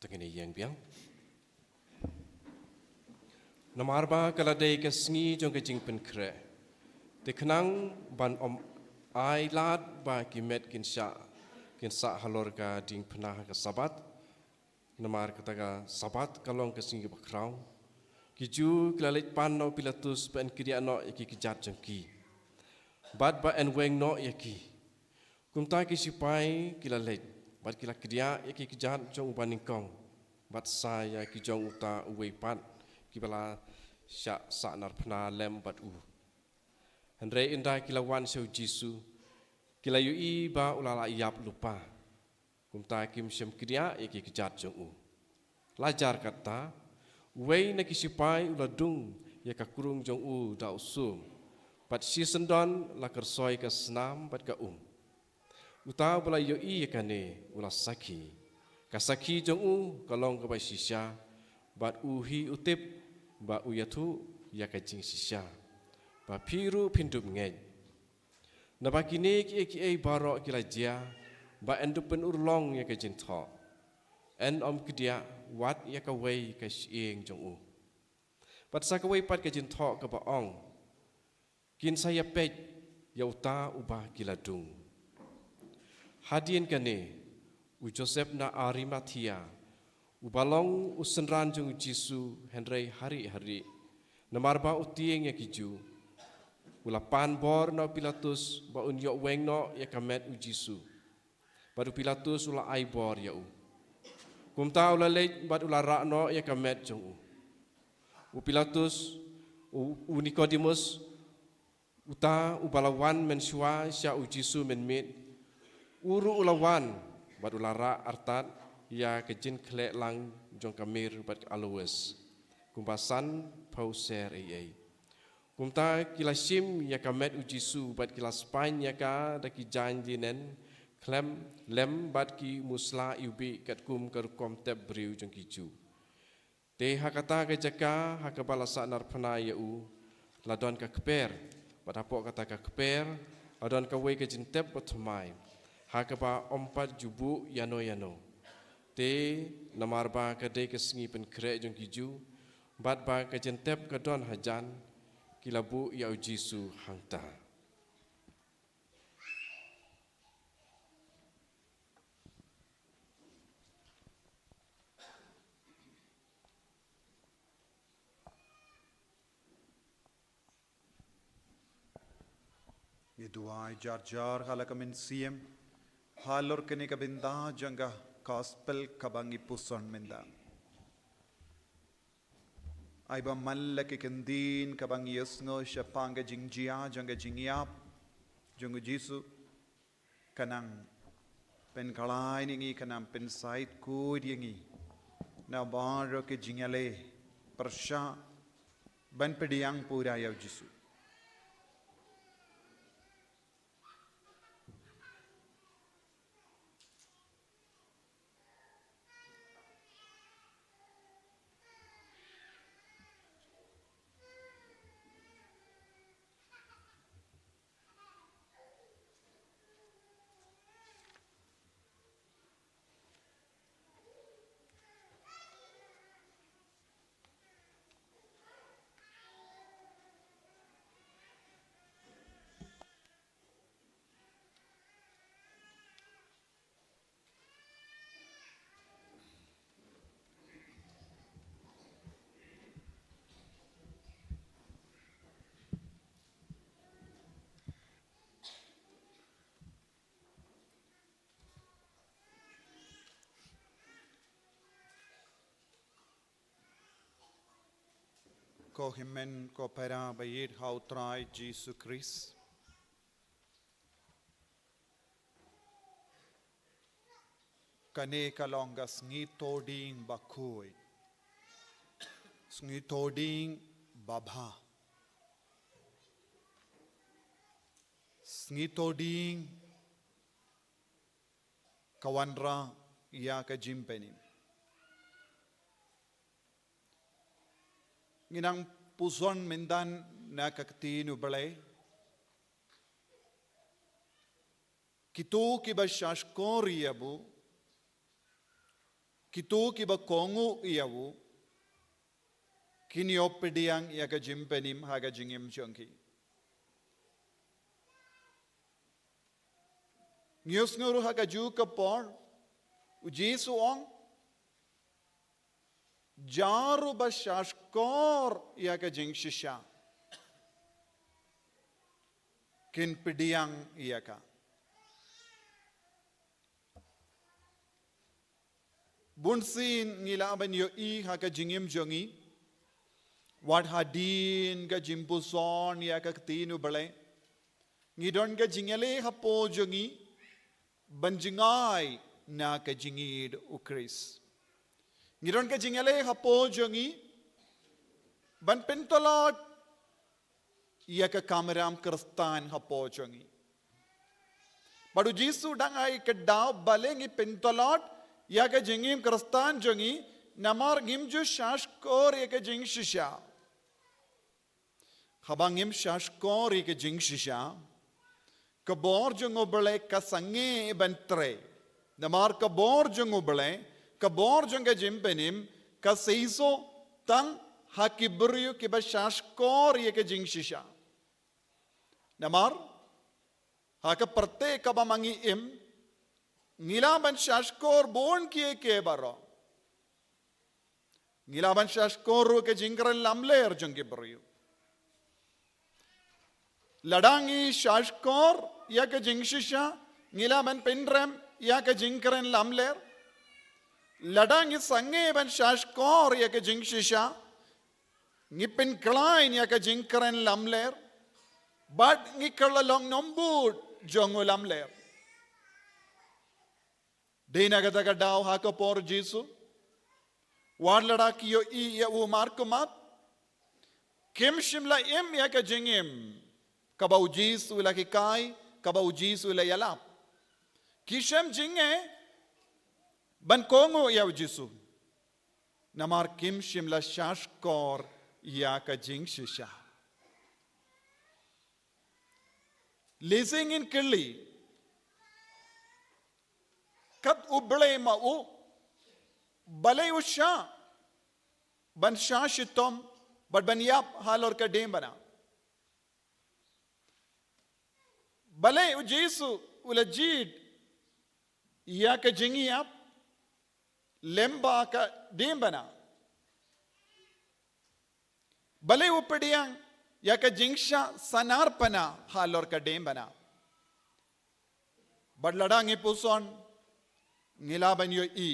Te ngin ïeng biang. Namar ba ka la dei ka sngi jong ka jingpynkhreh, te khnang ban ym ai lad ba ki met kin shah, kin sah halor ka diengphna ha ka Sabbath, namar kata ka Sabbath ka long ka sngi bakhraw, ki Jiw ki la leit pan na u Pilatus ban kdiah noh ïa ki kjat jong ki, bad ban weng noh ïa ki. Kumta ki shipai ki la leit bad ki la kdiah ïa ki kjat jong uba nyngkong, bad sa ïa ki jong uta uwei pat kiba la shah sahnarphna lem bad u. Hynrei ynda ki la wan sha u Jisu, ki la ïohi ba u la lah ïap lypa. Kumta kim shym kdiah ïa ki kjat jong u. La jar katta, uwei na ki shipai u la dung ïa ka krung jong u da u sum, bad shisyndon la kyrsoi ka snam bad ka um. Uta uba la ïohi ïa kane u la sakhi. Ka sakhi jong u ka long kaba shisha, bad u hi u tip ba u ïathuh ïa ka jingshisha, ba phi ruh phin dup ngeit. Naba kine kiei kiei baroh ki la jia, ba yn dup pynurlong ïa ka jingthoh, yn ym kdiah wat ïa kawei ka shyieng jong u. Bad sa kawei pat ka jingthoh kaba ong, kin sa ïapeit ïa uta uba ki la dung. Hadien kane, u Joseph na Arimathea, uba long u synran jong u Jisu hynrei harieh harieh, namar ba u tieng ïa ki Jiw, u la pan bor na u Pilatus ba un ïoh weng noh ïa ka met u Jisu. Bad u Pilatus u la ai bor ïa u. Kumta u la leit bad u la rah noh ïa ka met jong u. U Pilatus, u, u Nikodemus, uta uba la wan mynshuwa sha u Jisu mynmiet, u ruh u la wan bad u la rah artat ïa ka jingkhleh lang jong ka mir bad ka aloes, kumba san phew ser ei ei. Kumta ki la shim ïa ka met u Jisu bad ki la spaiñ ïa ka da ki jaiñ linen khlem lem bad ki musla iwbih katkum ka rukom tep briew jong ki Jiw. Te ha kata ka jaka ha kaba la sahnarphna ïa u, la don ka kper, bad hapoh kata ka kper la don kawei ka jingtep bathymmai, ha kaba ym pat ju buh ïano ïano. Te namar ba ka dei ka sngi pynkhreh jong ki Jiw, bad ba ka jingtep ka don hajan, ki la buh ïa u Jisu hangta. Ngi duwai jar jar ha la ka mynsiem halor kane ka bynta jong ka gospel kaba ngi puson mynta. Ai ba man la ki kyntien kaba ngi ïohsngew shaphang ka jingjia jong ka jingïap jong u Jisu, kan nang pynkhlaiñ ïa ngi, kan nang pynsaid khuid ïa ngi na baroh ki jingïaleh pyrshah ban pdiang pura ïa u Jisu. Ko hynmen ko para ba ïeit ha u Trai Jisu Khrist. Kane ka long ka sngi Thohdieng bakhuid. Sngi Thohdieng babha. Sngi Thohdieng ka wanrah ïa ka jingpynim. Ngi nang puson mynta na ka ktien u Blei. Kito kiba shahshkor ïa u, kito kiba kohnguh ïa u, kin ïoh pdiang ïa ka jingpynim ha ka jingim jong ki. Ngi ïohsngew ruh ha kajuh ka por u Jisu u ong, jar ruh ba shahshkor ïa ka jingshisha kin pdiang ïa ka. Bunsien ngi lah ban ïohi ha ka jingim jong ngi, wat hadien ka jingpuson ïa ka ktien u Blei, ngi don ka jingïaleh hapoh jong ngi ban jngai na ka jingïeid u Khrist. Ngi don ka jingïaleh hapoh jong ngi ban pyntlot ïa ka kamram Khristan hapoh jong ngi. Bad u Jisu u dang ai ka daw, balei ngi pyntlot ïa ka jingim Khristan jong ngi, namar ngim ju shahshkor ïa ka jingshisha. Haba ngim shahshkor ïa ka jingshisha, ka bor jong u Blei ka sangeh ban trei. Namar ka bor jong u Blei, ka bor jong ka jingpynim, ka seisoh tang ha ki briew kiba shahshkor ïa ka jingshisha. Namar ha ka pyrthei kaba ma ngi im, ngi lah ban shahshkor bun kiei kiei baroh. Ngi lah ban shahshkor ruh ka jingkren lamler jong ki briew. Lada ngi shahshkor ïa ka jingshisha, ngi lah ban pynrem ïa ka jingkren lamler. Lada ngi sangeh ban shahshkor ïa ka jingshisha, ngi pynkhlaiñ ïa ka jingkren lamler, bad ngi kylla long nongbud jong u lamler. Dei na kata ka daw ha ka por Jisu, wat lada ki ïohi ïa u markhmat, kim shym la im ïa ka jingim kaba u Jisu u la hikai, kaba u Jisu u la ïalap. Ki shem jingeh ban kohnguh ïa u Jisu, namar kim shym la shahshkor ïa ka jingshisha. Lehse ngin kylli, kat u Blei ma u, balei u shah ban shah shitom bad ban ïap halor ka diengphna? Balei u Jisu u la jied ïa ka jingïap lem bad ka diengphna? Balei u pdiang ïa ka jingshah sanar pana halor ka diengphna. Bad lada ngi puson, ngi lah ban ïohi,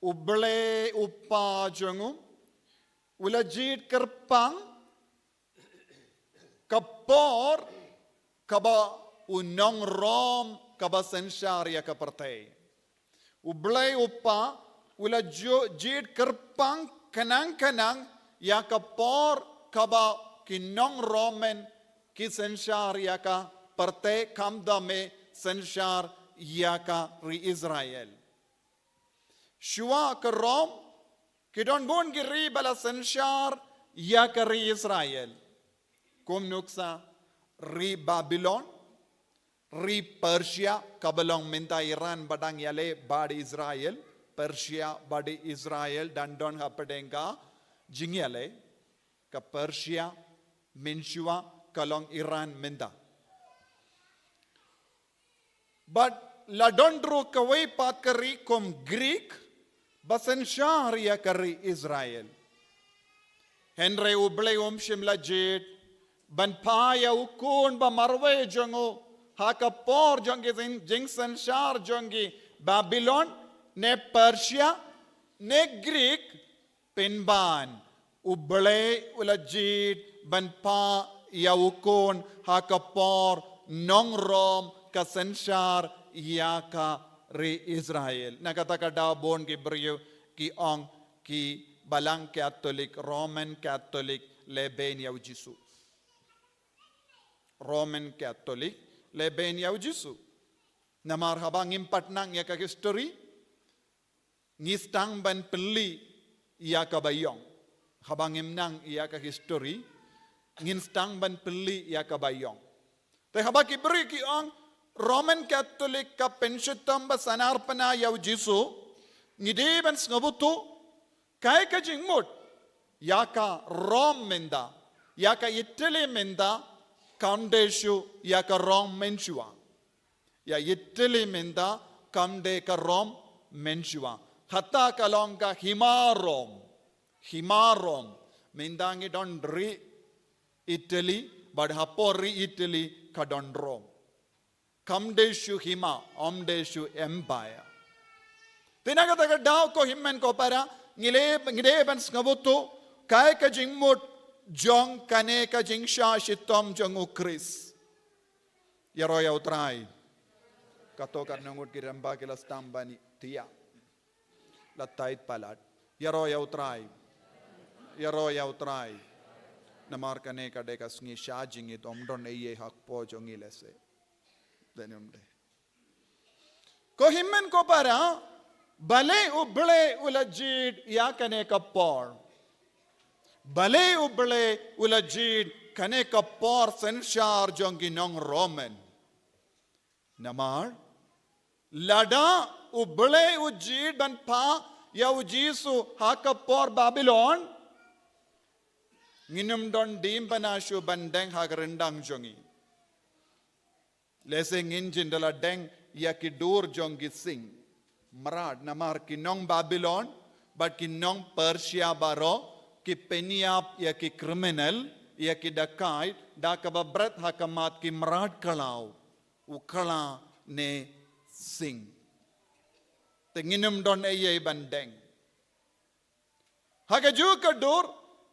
U Blei U Kpa jong ngi u la jied kyrpang ka por kaba u nong Rom kaba synshar ïa ka pyrthei. U Blei U Kpa u la ju-, jied kyrpang khnang khnang ïa ka por kaba ki nong Roman ki synshar ïa ka pyrthei, khamtam eh synshar ïa ka ri Israel. Shuwa ka Rom, ki don bun ki ri ba la synshar ïa ka ri Israel. Kum nuksa, ri Babilon, ri Persia, kaba long mynta Iran, ba dang ïaleh bad Israel. Persia bad Israel dang don hapdeng ka jingïaleh. Ka Persia mynshuwa, ka long Iran mynta. Bad la don ruh kawei pat ka ri kum Greek, ba synshar ïa ka ri Israel. Hynrei U Blei um shym la jied ban phah ïa u khun ba marwei jong u ha ka por jong ki jing-, jingsynshar jong ki Babilon, ne Persia, ne Greek, pynban U Blei u la jied ban phah ïa u khun ha ka por nong Rom ka synshar ïa ka ri Israel. Na kata ka daw bun ki briew ki ong ki Balang Catholic, Roman Catholic, lehbeiñ ïa u Jisu. Roman Catholic, lehbeiñ ïa u Jisu. Namar haba ngim pat nang ïa ka history, ngi sdang ban pynlih ïa ka baïong. Haba ngim nang ïa ka history, ngin sdang ban pynlih ïa ka baïong. Te haba ki briew ki ong Roman Catholic ka pynshitom ba sanar pana ïa u Jisu, ngi dei ban sngewthuh, kaei ka jingmut ïa ka Rom mynta, ïa ka Italy mynta, kam dei shuh ïa ka Rom mynshuwa. Ïa Italy mynta kam dei ka Rom mynshuwa. Kata ka long ka hima Rom. Hima Rom. Mynta ngi don ri Italy, bad hapoh ri Italy ka don Rom. Kam dei shuh hima, ym dei shuh empire. Te na kata ka daw ko hynmen ko para, ngi dei, ngi dei ban sngewthuh kaei ka jingmut jong kane ka jingshah shitom jong U Khrist. Ïaroh ïa U Trai. Kato katno ngut ki rem ba ki la sdang ban ïa, la tait palat. Ïaroh ïa U Trai. Ïaroh ïa U Trai. Namar kane ka dei ka sngi shah jingit, ym don ei ei hapoh jong ngi lehse. Dei ne ym dei. Ko hynmen ko para, balei U Blei u la jied ïa kane ka por? Balei U Blei u la jied kane ka por synshar jong ki nong Roman? Namar lada U Blei u jied ban phah ïa u Jisu ha ka por Babilon, ngin ym don diengphna shuh ban deng ha ka ryndang jong ngi. Lehse ngin jin da la deng ïa ki dur jong ki sing mrad, namar ki nong Babilon bad ki nong Persia baroh ki pynïap ïa ki criminal, ïa ki dakaid, da kaba bret ha khmat ki mrad khlaw, u khla ne sing. Te ngin ym don ei ei ban deng. Ha kajuh ka dur,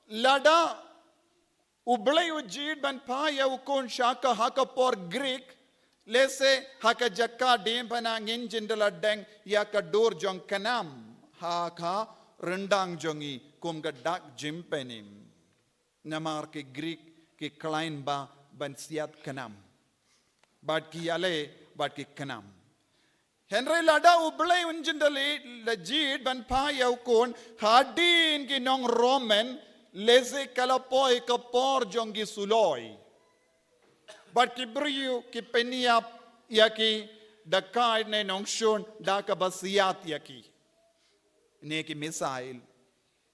lada U Blei u jied ban phah ïa u khun sha ka ha ka por Greek, lehse ha ka jaka diengphna ngin jin da la deng ïa ka dur jong ka nam ha ka ryndang jong ngi kum ka dak jingpynim. Namar ki Greek ki khlaiñ ba ban siat ka nam. Bad ki ïaleh bad ki khnam. Hynrei lada U Blei un jin da la jied ban phah ïa u khun hadien ki nong Roman, lehse ka la poi ka por jong ki suloi. Bad ki briew ki pynïap ïa ki, dakaid ne nongshun da kaba siat ïa ki. Ne ki missile.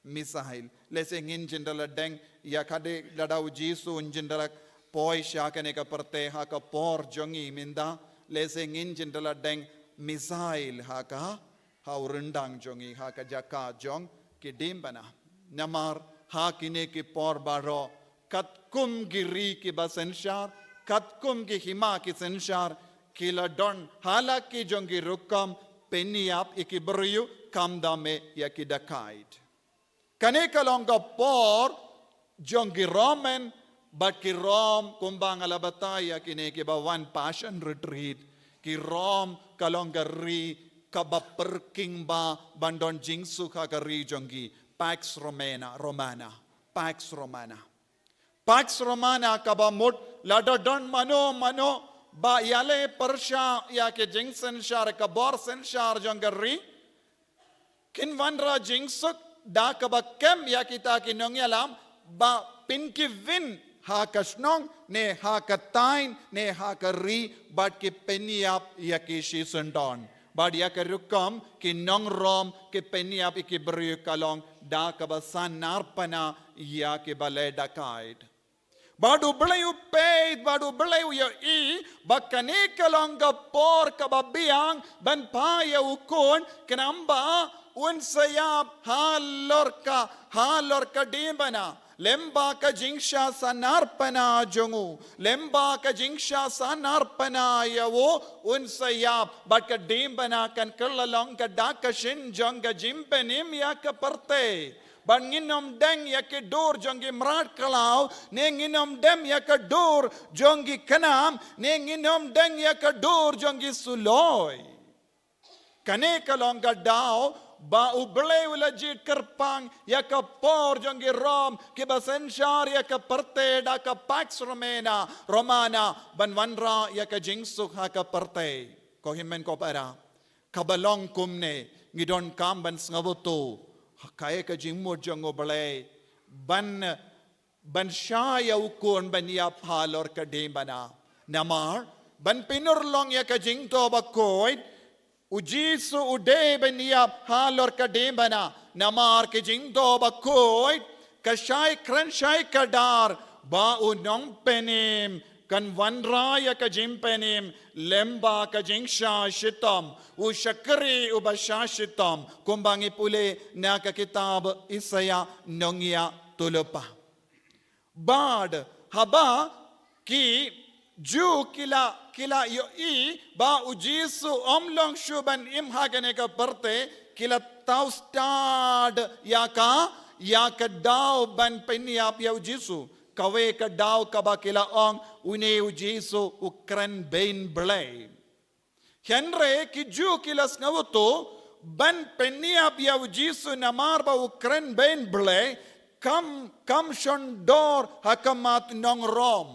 Missile. Lehse ngin jin da la deng ïa ka de, lada u Jisu un jin da la poi sha kane ka pyrthei ha ka por jong ngi mynta. Lehse ngin jin da la deng missile ha ka, ha u ryndang jong ngi, ha ka jaka jong ki diengphna. Namar ha kine ki por baroh kat kum ki ri kiba synshar, katkum ki hima ki synshar, ki la don ha la ki jong ki rukom pynïap ïa ki briew, khamtam eh ïa ki dakaid. Kane ka long ka por jong ki Roman, bad ki Rom, kumba nga la batai ïa kine kiba wan Passion Retreat, ki Rom ka long ka ri kaba pyrkhing bha ban don jingsuk ha ka ri jong ki, Pax Romana, Romana, Pax Romana. Pax Romana kaba mut lada don mano mano ba ïaleh pyrshah ïa ki jingsynshar, ka bor synshar jong ka ri, kin wanrah jingsuk da kaba kem ïa kita ki nongïalam ba pynkyrwin ha ka shnong ne ha ka thaiñ ne ha ka ri bad ki pynïap ïa ki shisyndon. Bad ïa ka rukom ki nong Rom ki pynïap ïa ki briew ka long da kaba sanar pana ïa kiba leh dakaid. Bad U Blei u peit, bad U Blei u ïohi ba kane ka long ka por kaba biang ban phah ïa u Khun, khnang ba un sa ïap halor ka, halor ka diengphna. Lem bad ka jingshah sanar pana jong u, lem bad ka jingshah sanar pana ïa u, un sa ïap, bad ka diengphna kan kylla long ka dak ka shin jong ka jingpynim ïa ka pyrthei. Bad ngin ym deng ïa ki dur jong ki mrad khlaw, ne ngin ym deng ïa ki dur jong ki khnam, ne ngin ym deng ïa ki dur jong ki suloi. Kane ka long ka daw ba U Blei u la jied kyrpang ïa ka por jong ki Rom kiba synshar ïa ka pyrthei da ka Pax Romana, Romana, ban wanrah ïa ka jingsuk ha ka pyrthei. Ko hynmen ko para, kaba long kumne, ngi donkam ban sngewthuh kaei ka jingmut jong U Blei ban, ban shah ïa u Khun ban ïap halor ka diengphna. Namar ban pynurlong ïa ka jingthoh bakhuid, U Jisu u dei ban ïap halor ka diengphna. Namar ka jingthoh bakhuid ka shai kren shai kdar ba u Nongpynim kan wanrah ïa ka jingpynim lem bad ka jingshah shitom, u shakri uba shah shitom, kumba ngi pule na ka kitab Isaïah nongïathuhlypa. Bad haba ki Jiw ki la, ki la ïohi ba U Jisu um long shuh ban im ha kane ka pyrthei, ki la thaw stad ïa ka, ïa ka daw ban pynïap ïa U Jisu. Kawei ka daw kaba ki la ong, une U Jisu u kren beiñ Blei. Hynrei ki Jiw ki la sngewthuh, ban pynïap ïa U Jisu namar ba u kren beiñ Blei, kam, kam shon dor ha khmat nong Rom.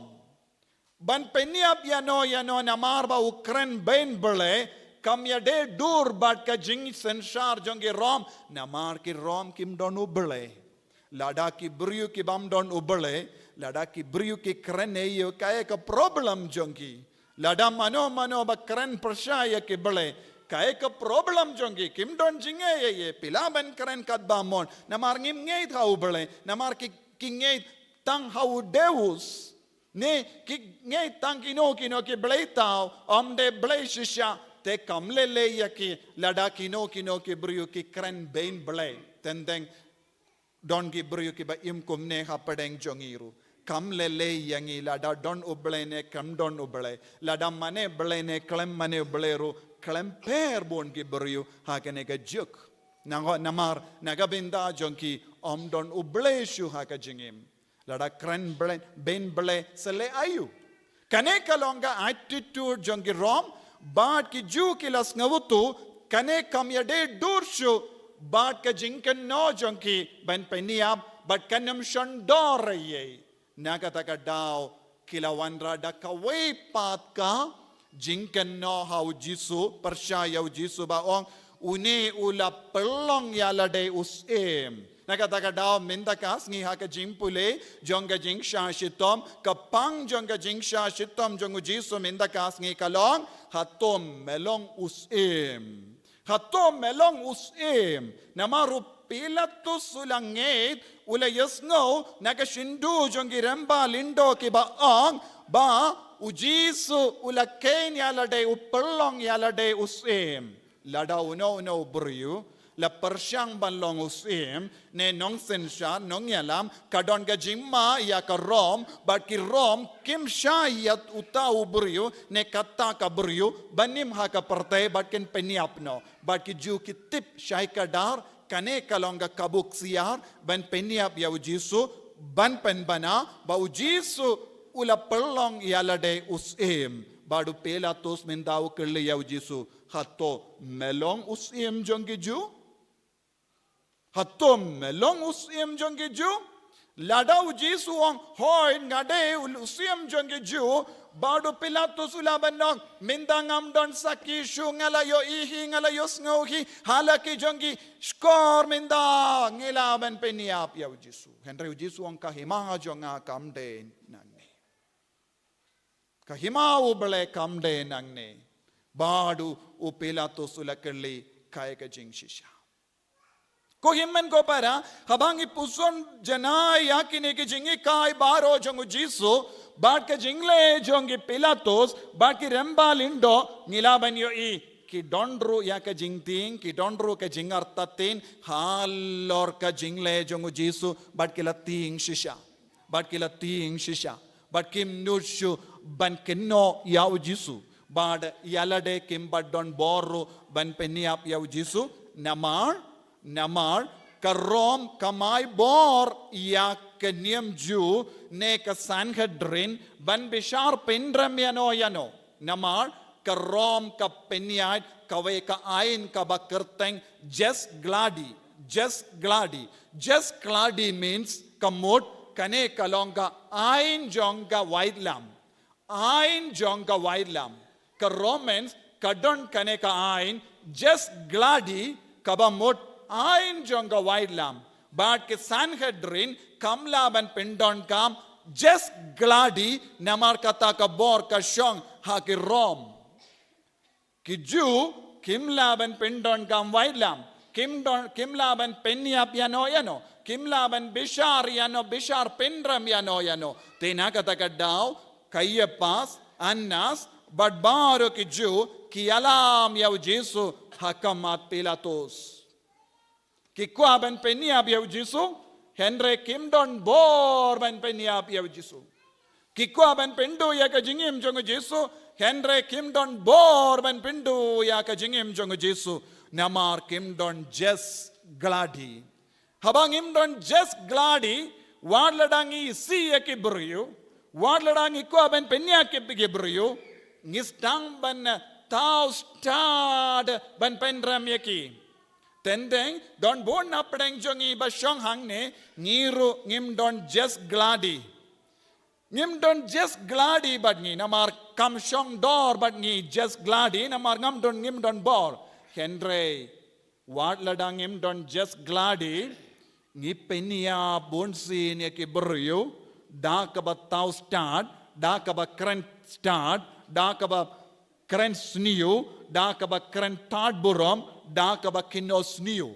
Ban pynïap ïano ïano namar ba u kren beiñ Blei, kam ïadei dur bad ka jingsynshar jong ki Rom, namar ki Rom kim don U Blei. Lada ki briew ki bym don U Blei, lada ki briew ki kren ei ei, kaei ka problem jong ki. Lada mano mano ba kren pyrshah ïa ki Blei, kaei ka problem jong ki, kim don jingeh ei ei, phi lah ban kren katba mon, namar ngim ngeit ha U Blei, namar ki, ki ngeit tang ha u Deus. Ne, ki ngeit tang kino kino ki blei thaw, ym dei Blei shisha, te kam lei lei ïa ki, lada kino kino ki briew ki kren beiñ Blei. Teng teng don ki briew kiba im kumne hapdeng jong ngi ruh. Kam lei lei ïa ngi lada don U Blei ne kam don U Blei. Lada mane Blei ne khlem mane Blei ruh, khlem pher bun ki briew ha kane ka juk. Nangho namar, na ka bynta jong ki ym don U Blei shuh ha ka jingim. Lada kren Blei, beiñ Blei sa leh aïu. Kane ka long ka attitude jong ki Rom, bad ki Jiw ki la sngewthuh, kane kam ïadei dur shuh bad ka jingkynnoh jong ki ban pynïap, bad kam shon dor ei ei. Na kata ka daw ki la wanrah da kawei pat ka jingkynnoh ha U Jisu, pyrshah ïa U Jisu ba ong, une u la pynlong ïalade u syiem. Na kata ka daw mynta ka sngi ha ka jingpule jong ka jingshah shitom, ka pang jong ka jingshah shitom jong U Jisu mynta ka sngi ka long, hato me long u syiem. Hato me long u syiem. Namar u Pilatus u la ngeit, u la ïohsngew na ka shyntur jong ki rangbah lyngdoh kiba ong ba U Jisu u la kheiñ ïalade, u pynlong ïalade u syiem. Lada uno uno u briew, La pyrshang ban long u syiem, ne nongsynshar, nongïalam, ka don ka jingma ïa ka Rom, bad ki Rom kim shah ïa uta u briew, ne kata ka briew, ban im ha ka pyrthei, bad kin pynïap noh. Bad ki Jiw ki tip shai kdar, kane ka long ka kabu ksiar, ban pynïap ïa u Jisu, ban pynbna, ba u Jisu u la pynlong ïa lade u syiem. Bad u Pilatus mynta u kylli ïa u Jisu, hato me long u syiem jong ki Jiw? Hato me long u syiem jong ki Jiw? Lada u Jisu u ong, hooid nga dei u syiem jong ki Jiw, bad u Pilatus u lah ban ong, mynta ngam don sakhi shuh, nga la ïohi hi, nga la ïohsngew hi ha la ki jong ki shkor, mynta ngi lah ban pynïap ïa u Jisu. Hynrei u Jisu u ong, ka hima jong nga kam dei nangne. Ka hima U Blei kam dei nangne. Bad u Pilatus u la kylli kaei ka jingshisha. Ko hynmen ko para, haba ngi puson janai ïa kine ki jinghikai baroh jong u Jisu, bad ka jingleh jong ki Pilatus, bad ki rymba lyngdoh, ngi lah ban ïohi, ki don ruh ïa ka jingtieng, ki don ruh ka jingartatien halor ka jingleh jong u Jisu, bad ki la tieng shisha. Bad ki la tieng shisha. Bad kim nud shuh ban kynnoh ïa u Jisu. Bad ïa lade kim pat don bor ruh ban pynïap ïa u Jisu. Namar, namar, ka Rom kam ai bor ïa ka niam Jiw ne ka Sanhedrin ban bishar pynrem ïano ïano. Namar, ka Rom ka pynïaid kawei ka aiñ kaba kyrteng Jus Gladi. Jus Gladi. Jus Gladi means ka mut kane ka long ka aiñ jong ka waitlam. Aiñ jong ka waitlam. Ka Romans ka don kane ka aiñ Jus Gladi kaba mut aiñ jong ka waitlam. Bad ki Sanhedrin kam lah ban pyndonkam Jus Gladi namar kata ka bor ka shong ha ki Rom. Ki Jiw kim lah ban pyndonkam waitlam. Kim don, kim lah ban pynïap ïano ïano. Kim lah ban bishar ïano bishar pynrem ïano ïano. Te na kata ka daw, Kaiapas, Annas, bad baroh ki Jiw, ki ïalam ïa u Jisu ha khmat Pilatus. Ki kwah ban pynïap ïa u Jisu, hynrei kim don bor ban pynïap ïa u Jisu. Ki kwah ban pynduh ïa ka jingim jong u Jisu, hynrei kim don bor ban pynduh ïa ka jingim jong u Jisu. Namar kim don Jus Gladi. Haba ngim don Jus Gladi, wat lada ngi isih ïa ki briew, wat lada ngi kwah ban pynïap ki, ki briew, ngi sdang ban thaw stad ban pynrem ïa ki. Teng teng, don bun na pdeng jong ngi ba shong hangne, ngi ruh ngim don Jus Gladi. Ngim don Jus Gladi bad ngi, namar kam shong dor bad ngi Jus Gladi, namar ngam don, ngim don bor. Hynrei, wat lada ngim don Jus Gladi, ngi pynïap bunsien ïa ki briew, da kaba thaw stad, da kaba kren stad, da kaba kren sniew, da kaba kren tad burom, da kaba kynnoh sniew.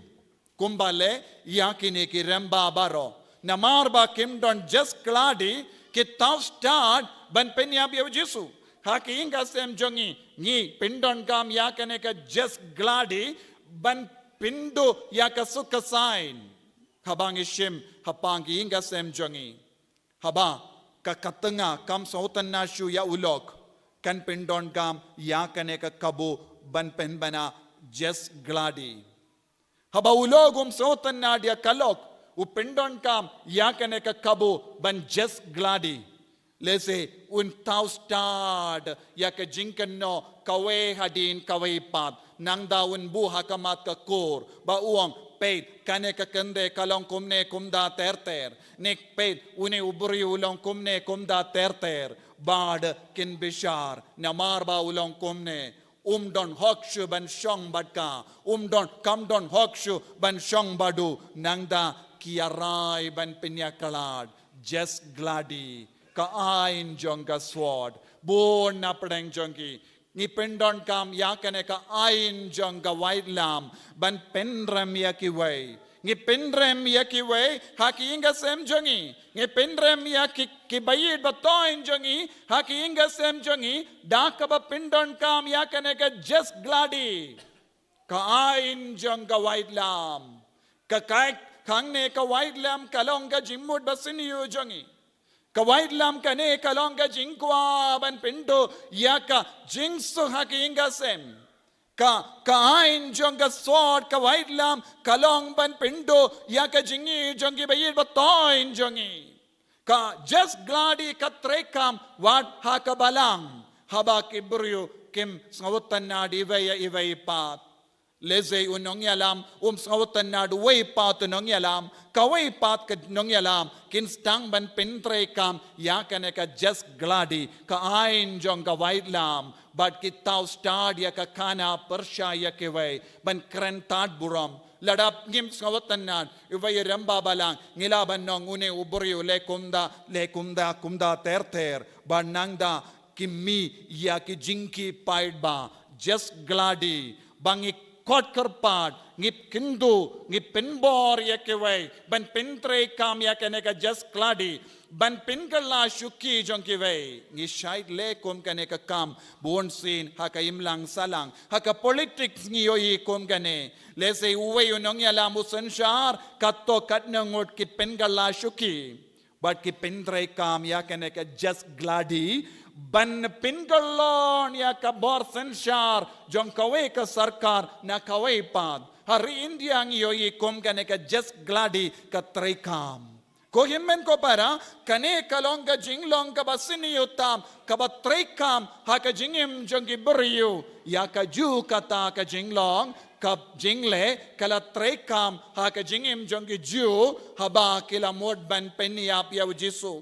Kumba leh ïa kine ki rymba baroh. Namar ba kim don Jus Gladi, ki thaw stad ban pynïap ïa u Jisu. Ha ki ïing ka sem jong ngi, ngi pyndonkam ïa kane ka Jus Gladi ban pynduh ïa ka suk ka saiñ. Haba ngi shim hapoh ki ïing ka sem jong ngi. Haba ka khatynga kam sngewtynnad shuh ïa u lok, kan pyndonkam ïa kane ka kabu ban pynbna Jus Gladi. Haba u lok um sngewtynnad ïa ka lok, u pyndonkam ïa kane ka kabu ban Jus Gladi. Lehse un thaw stad ïa ka jingkynnoh kawei hadien kawei pat. Nangta un buh ha khmat ka kur, ba u ong, peit, kane ka kynthei ka long kumne kumda ter ter. Ne peit, une u briew u long kumne kumda ter ter. Bad kin bishar, namar ba u long kumne. Um don hok shuh ban shong bad ka. Um don, kam don hok shuh ban shong bad u. Nangta ki ïarai ban pynïakhlad. Jus Gladi. Ka aiñ jong ka sword. Bun na pdeng jong ki. Ngi pyndonkam ïa kane ka aiñ jong ka waitlam ban pynrem ïa kiwei. Ngi pynrem ïa kiwei ha ki ïing ka sem jong ngi. Ngi pynrem ïa ki, ki baieit ba thoiñ jong ngi ha ki ïing ka sem jong ngi. Da kaba pyndonkam ïa kane ka Jus Gladi. Ka aiñ jong ka waitlam. Ka kait hangne ka waitlam ka long ka jingmut basniew jong ngi. Ka waitlam kane ka long ka jingkwah ban pynduh ïa ka jingsuk ha ka ïing ka sem. Ka, ka aiñ jong ka sot ka waitlam ka long ban pynduh ïa ka jingïeit jong ki baieit bathoiñ jong ngi. Ka Jas Gladi ka treikam wat ha ka balang haba ki briew kim sngewtynnad iwei ïa iwei pat. Lehse u nongïalam um sngewtynnad uwei pat u nongïalam, kawei pat ka nongïalam kin sdang ban pyntreikam ïa kane ka Jas Gladi, ka aiñ jong ka waitlam, bad ki thaw stad ïa ka khana pyrshah ïa kiwei ban kren tad burom. Lada ngim sngewtynnad, iwei i rangbah balang, ngi lah ban ong une u briew u leh kumta, leh kumta, kumta ter ter, bad nangta ki mih ïa ki jingkhih paidbah. Jas Gladi ba ngi khot kyrpad, ngi kynduh, ngi pynbor ïa kiwei ban pyntreikam ïa kane ka Jas Gladi, ban pynkylla shuki jong kiwei. Ngi shait leh kum kane ka kam bunsien ha ka imlang sahlang, ha ka politics ngi ïohi kum kane. Lehse uwei u nongïalam u synshar, katto katne ngut ki pynkylla shuki bad ki pyntreikam ïa kane ka Jas Gladi ban pynkylla ïa ka bor synshar jong kawei ka sorkar na kawei pat. Ha ri India ngi ïohi kum kane ka Jas Gladi ka treikam. Ko hynmen ko para, kane ka long ka jinglong kaba sniew tam, kaba treikam ha ka jingim jong ki briew. Ïa kajuh kata ka jinglong, ka jingleh ka la treikam ha ka jingim jong ki Jiw haba ki la mut ban pynïap ïa u Jisu.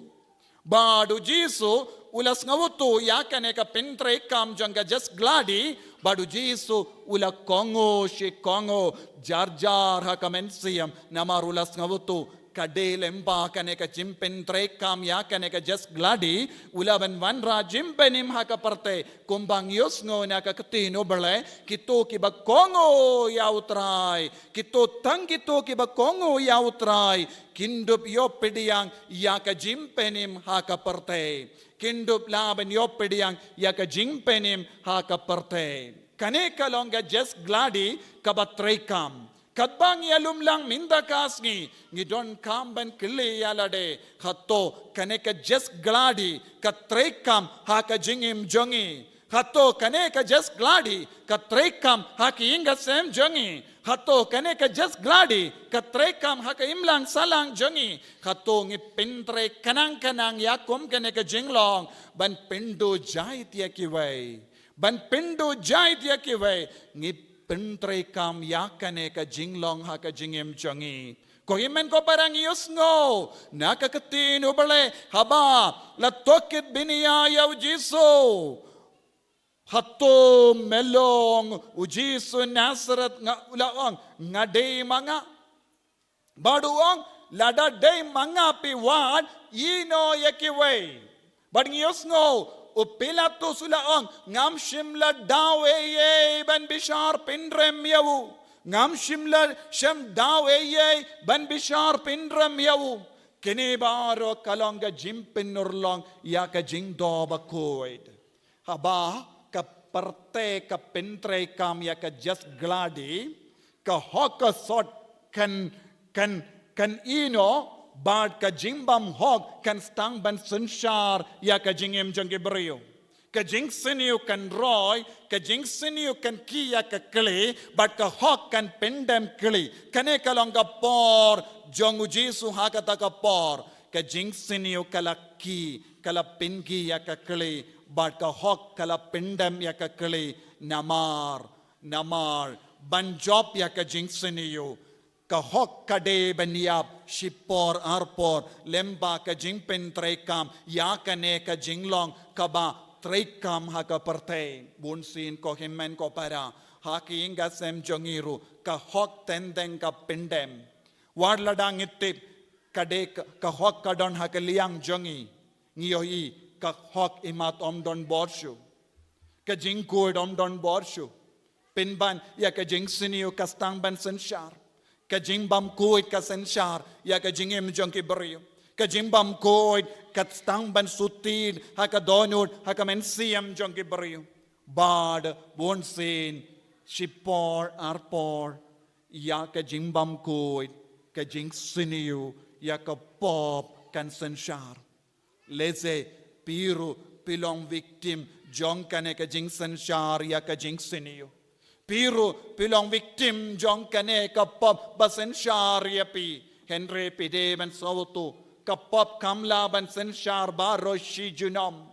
Bad u Jisu u la sngewthuh ïa kane ka pyntreikam jong ka Jas Gladi, bad u Jisu u la kohnguh shi kohnguh jar jar ha ka mynsiem, namar u la sngewthuh ka dei lyngba kane ka jingpyntreikam ïa kane ka Jas Gladi, u la ban wanrah jingpynim ha ka pyrthei. Kumba ngi ïohsngew na ka Ktien U Blei, kito kiba kohnguh ïa U Trai, kito tang kito kiba kohnguh ïa U Trai kin dup ïoh pdiang ïa ka jingpynim ha ka pyrthei. Kin dup lah ban ïoh pdiang ïa ka jingpynim ha ka pyrthei. Kane ka long ka Jas Gladi kaba treikam. Katba ngi ïalum lang mynta ka sngi, ngi donkam ban kylli ïa lade, hato kane ka Jas Gladi ka treikam ha ka jingim jong ngi? Hato kane ka Jas Gladi ka treikam ha ka ïing ka sem jong ngi? Hato kane ka Jas Gladi ka treikam ha ka imlang sahlang jong ngi? Hato ngi pyntrei khnang khnang ïa kum kane ka jinglong ban pynduh jait ïa kiwei? Ban pynduh jait ïa kiwei, ngi pyntreikam ïa kane ka jinglong ha ka jingim jong ngi? Ko hynmen ko para, ngi ïohsngew na ka Ktien U Blei, haba la tohkit bniah ïa u Jisu. Hato me long u Jisu Nasareth? Nga, u la ong, nga dei ma nga. Bad u ong, lada dei ma nga phi wad, ïehnoh ïa kiwei. Bad ngi ïohsngew u Pilatus u la ong, ngam shym la daw ei ei ban bishar pynrem ïa u. Ngam shym la shem daw ei ei ban bishar pynrem ïa u. Kine baroh ka long ka jingpynurlong ïa ka jingdoh bakhuid. Haba ka pyrthei ka pyntreikam ïa ka Jas Gladi, ka hok ka sot kan, kan, kan ïehnoh, bad ka jingbymhok kan sdang ban synshar ïa ka jingim jong ki briew. Ka jingsniew kan roi, ka jingsniew kan khih ïa ka kli, bad ka hok kan pyndem kli. Kane ka long ka por jong u Jisu ha kata ka por. Ka jingsniew ka la khih, ka la pynkhih ïa ka kli, bad ka hok ka la pyndem ïa ka kli. Namar, namar ban jop ïa ka jingsniew, ka hok ka dei ban ïap shipor arpor lyngba ka jingpyntreikam ïa kane ka jinglong kaba treikam ha ka pyrthei. Bunsien ko hynmen ko para, ha ka ïing ka sem jong ngi ruh ka hok teng teng ka pyndem. Wat lada ngi tip ka dei ka, ka hok ka don ha ka liang jong ngi, ngi ïohi ka hok imat ym don bor shuh. Ka jingkhuid ym don bor shuh. Pynban ïa ka jingsniew ka sdang ban synshar. Ka jingbymkhuid ka synshar ïa ka jingim jong ki briew. Ka jingbymkhuid ka sdang ban sut ha ka dohnud, ha ka mynsiem jong ki briew. Bad bunsien Shipor arpor, ïa ka jingbam khuid, ka jingsniew ïa ka pop kan synshar. Lehse phi ruh phi long victim jong kane ka jingsynshar ïa ka jingsniew. Phi ruh phi long victim jong kane ka pop ba synshar ïa phi. Hynrei phi dei ban sngewthuh, ka pop kam lah ban synshar baroh shi junom.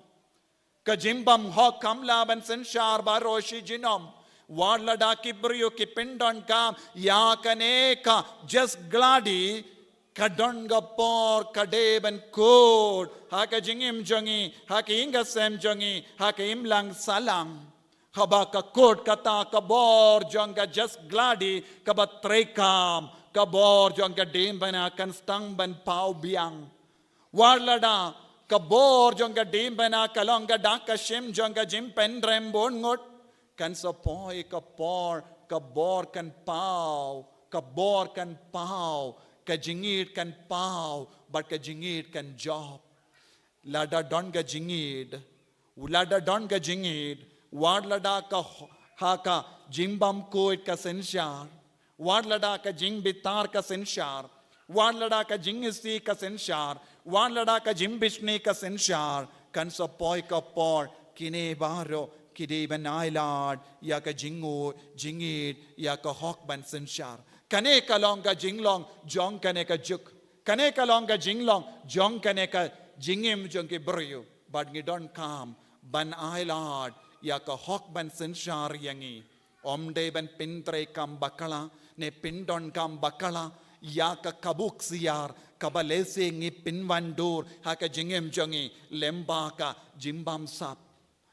Ka jingbymhok kam lah ban synshar baroh shi junom. Wat lada ki briew ki pyndonkam ïa kane ka Jas Gladi, ka don ka por ka dei ban kut ha ka jingim jong ngi, ha ka ïing ka sem jong ngi, ha ka imlang sahlang. Haba ka kut kata ka bor jong ka Jas Gladi kaba treikam, ka bor jong ka diengphna kan sdang ban paw biang. Wat lada ka bor jong ka diengphna ka long ka dak ka shim jong ka jingpynrem bun ngut, kan sa poi ka por, ka bor kan paw, ka bor kan paw, ka jingïeid kan paw, bad ka jingïeid kan jop. Lada don ka jingïeid, lada don ka jingïeid, wat lada ka ho-, ha ka jingbam khuid ka synshar, wat lada ka jingbitar ka synshar, wat lada ka jingisih ka synshar, wat lada ka jingbishni ka synshar, kan sa poi ka por kine baroh ki dei ban ailad ïa ka jingu-, jingïeid ïa ka hok ban synshar. Kane ka long ka jinglong jong kane ka juk. Kane ka long ka jinglong jong kane ka jingim jong ki briew. Bad ngi donkam ban ailad ïa ka hok ban synshar ïa ngi. Ym dei ban pyntreikam bakla, ne pyndonkam bakla ïa ka kabu ksiar kaba lehse ngi pynwandur ha ka jingim jong ngi lyngba ka jingbamsap.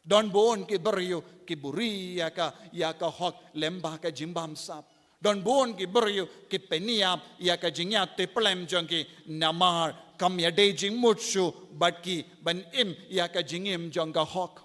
Don bun ki briew ki buri ïa ka, ïa ka hok lyngba ka jingbamsap. Don bun ki briew ki pynïap ïa ka jingïatiplem jong ki namar kam ïadei jingmut shuh bad ki ban im ïa ka jingim jong ka hok.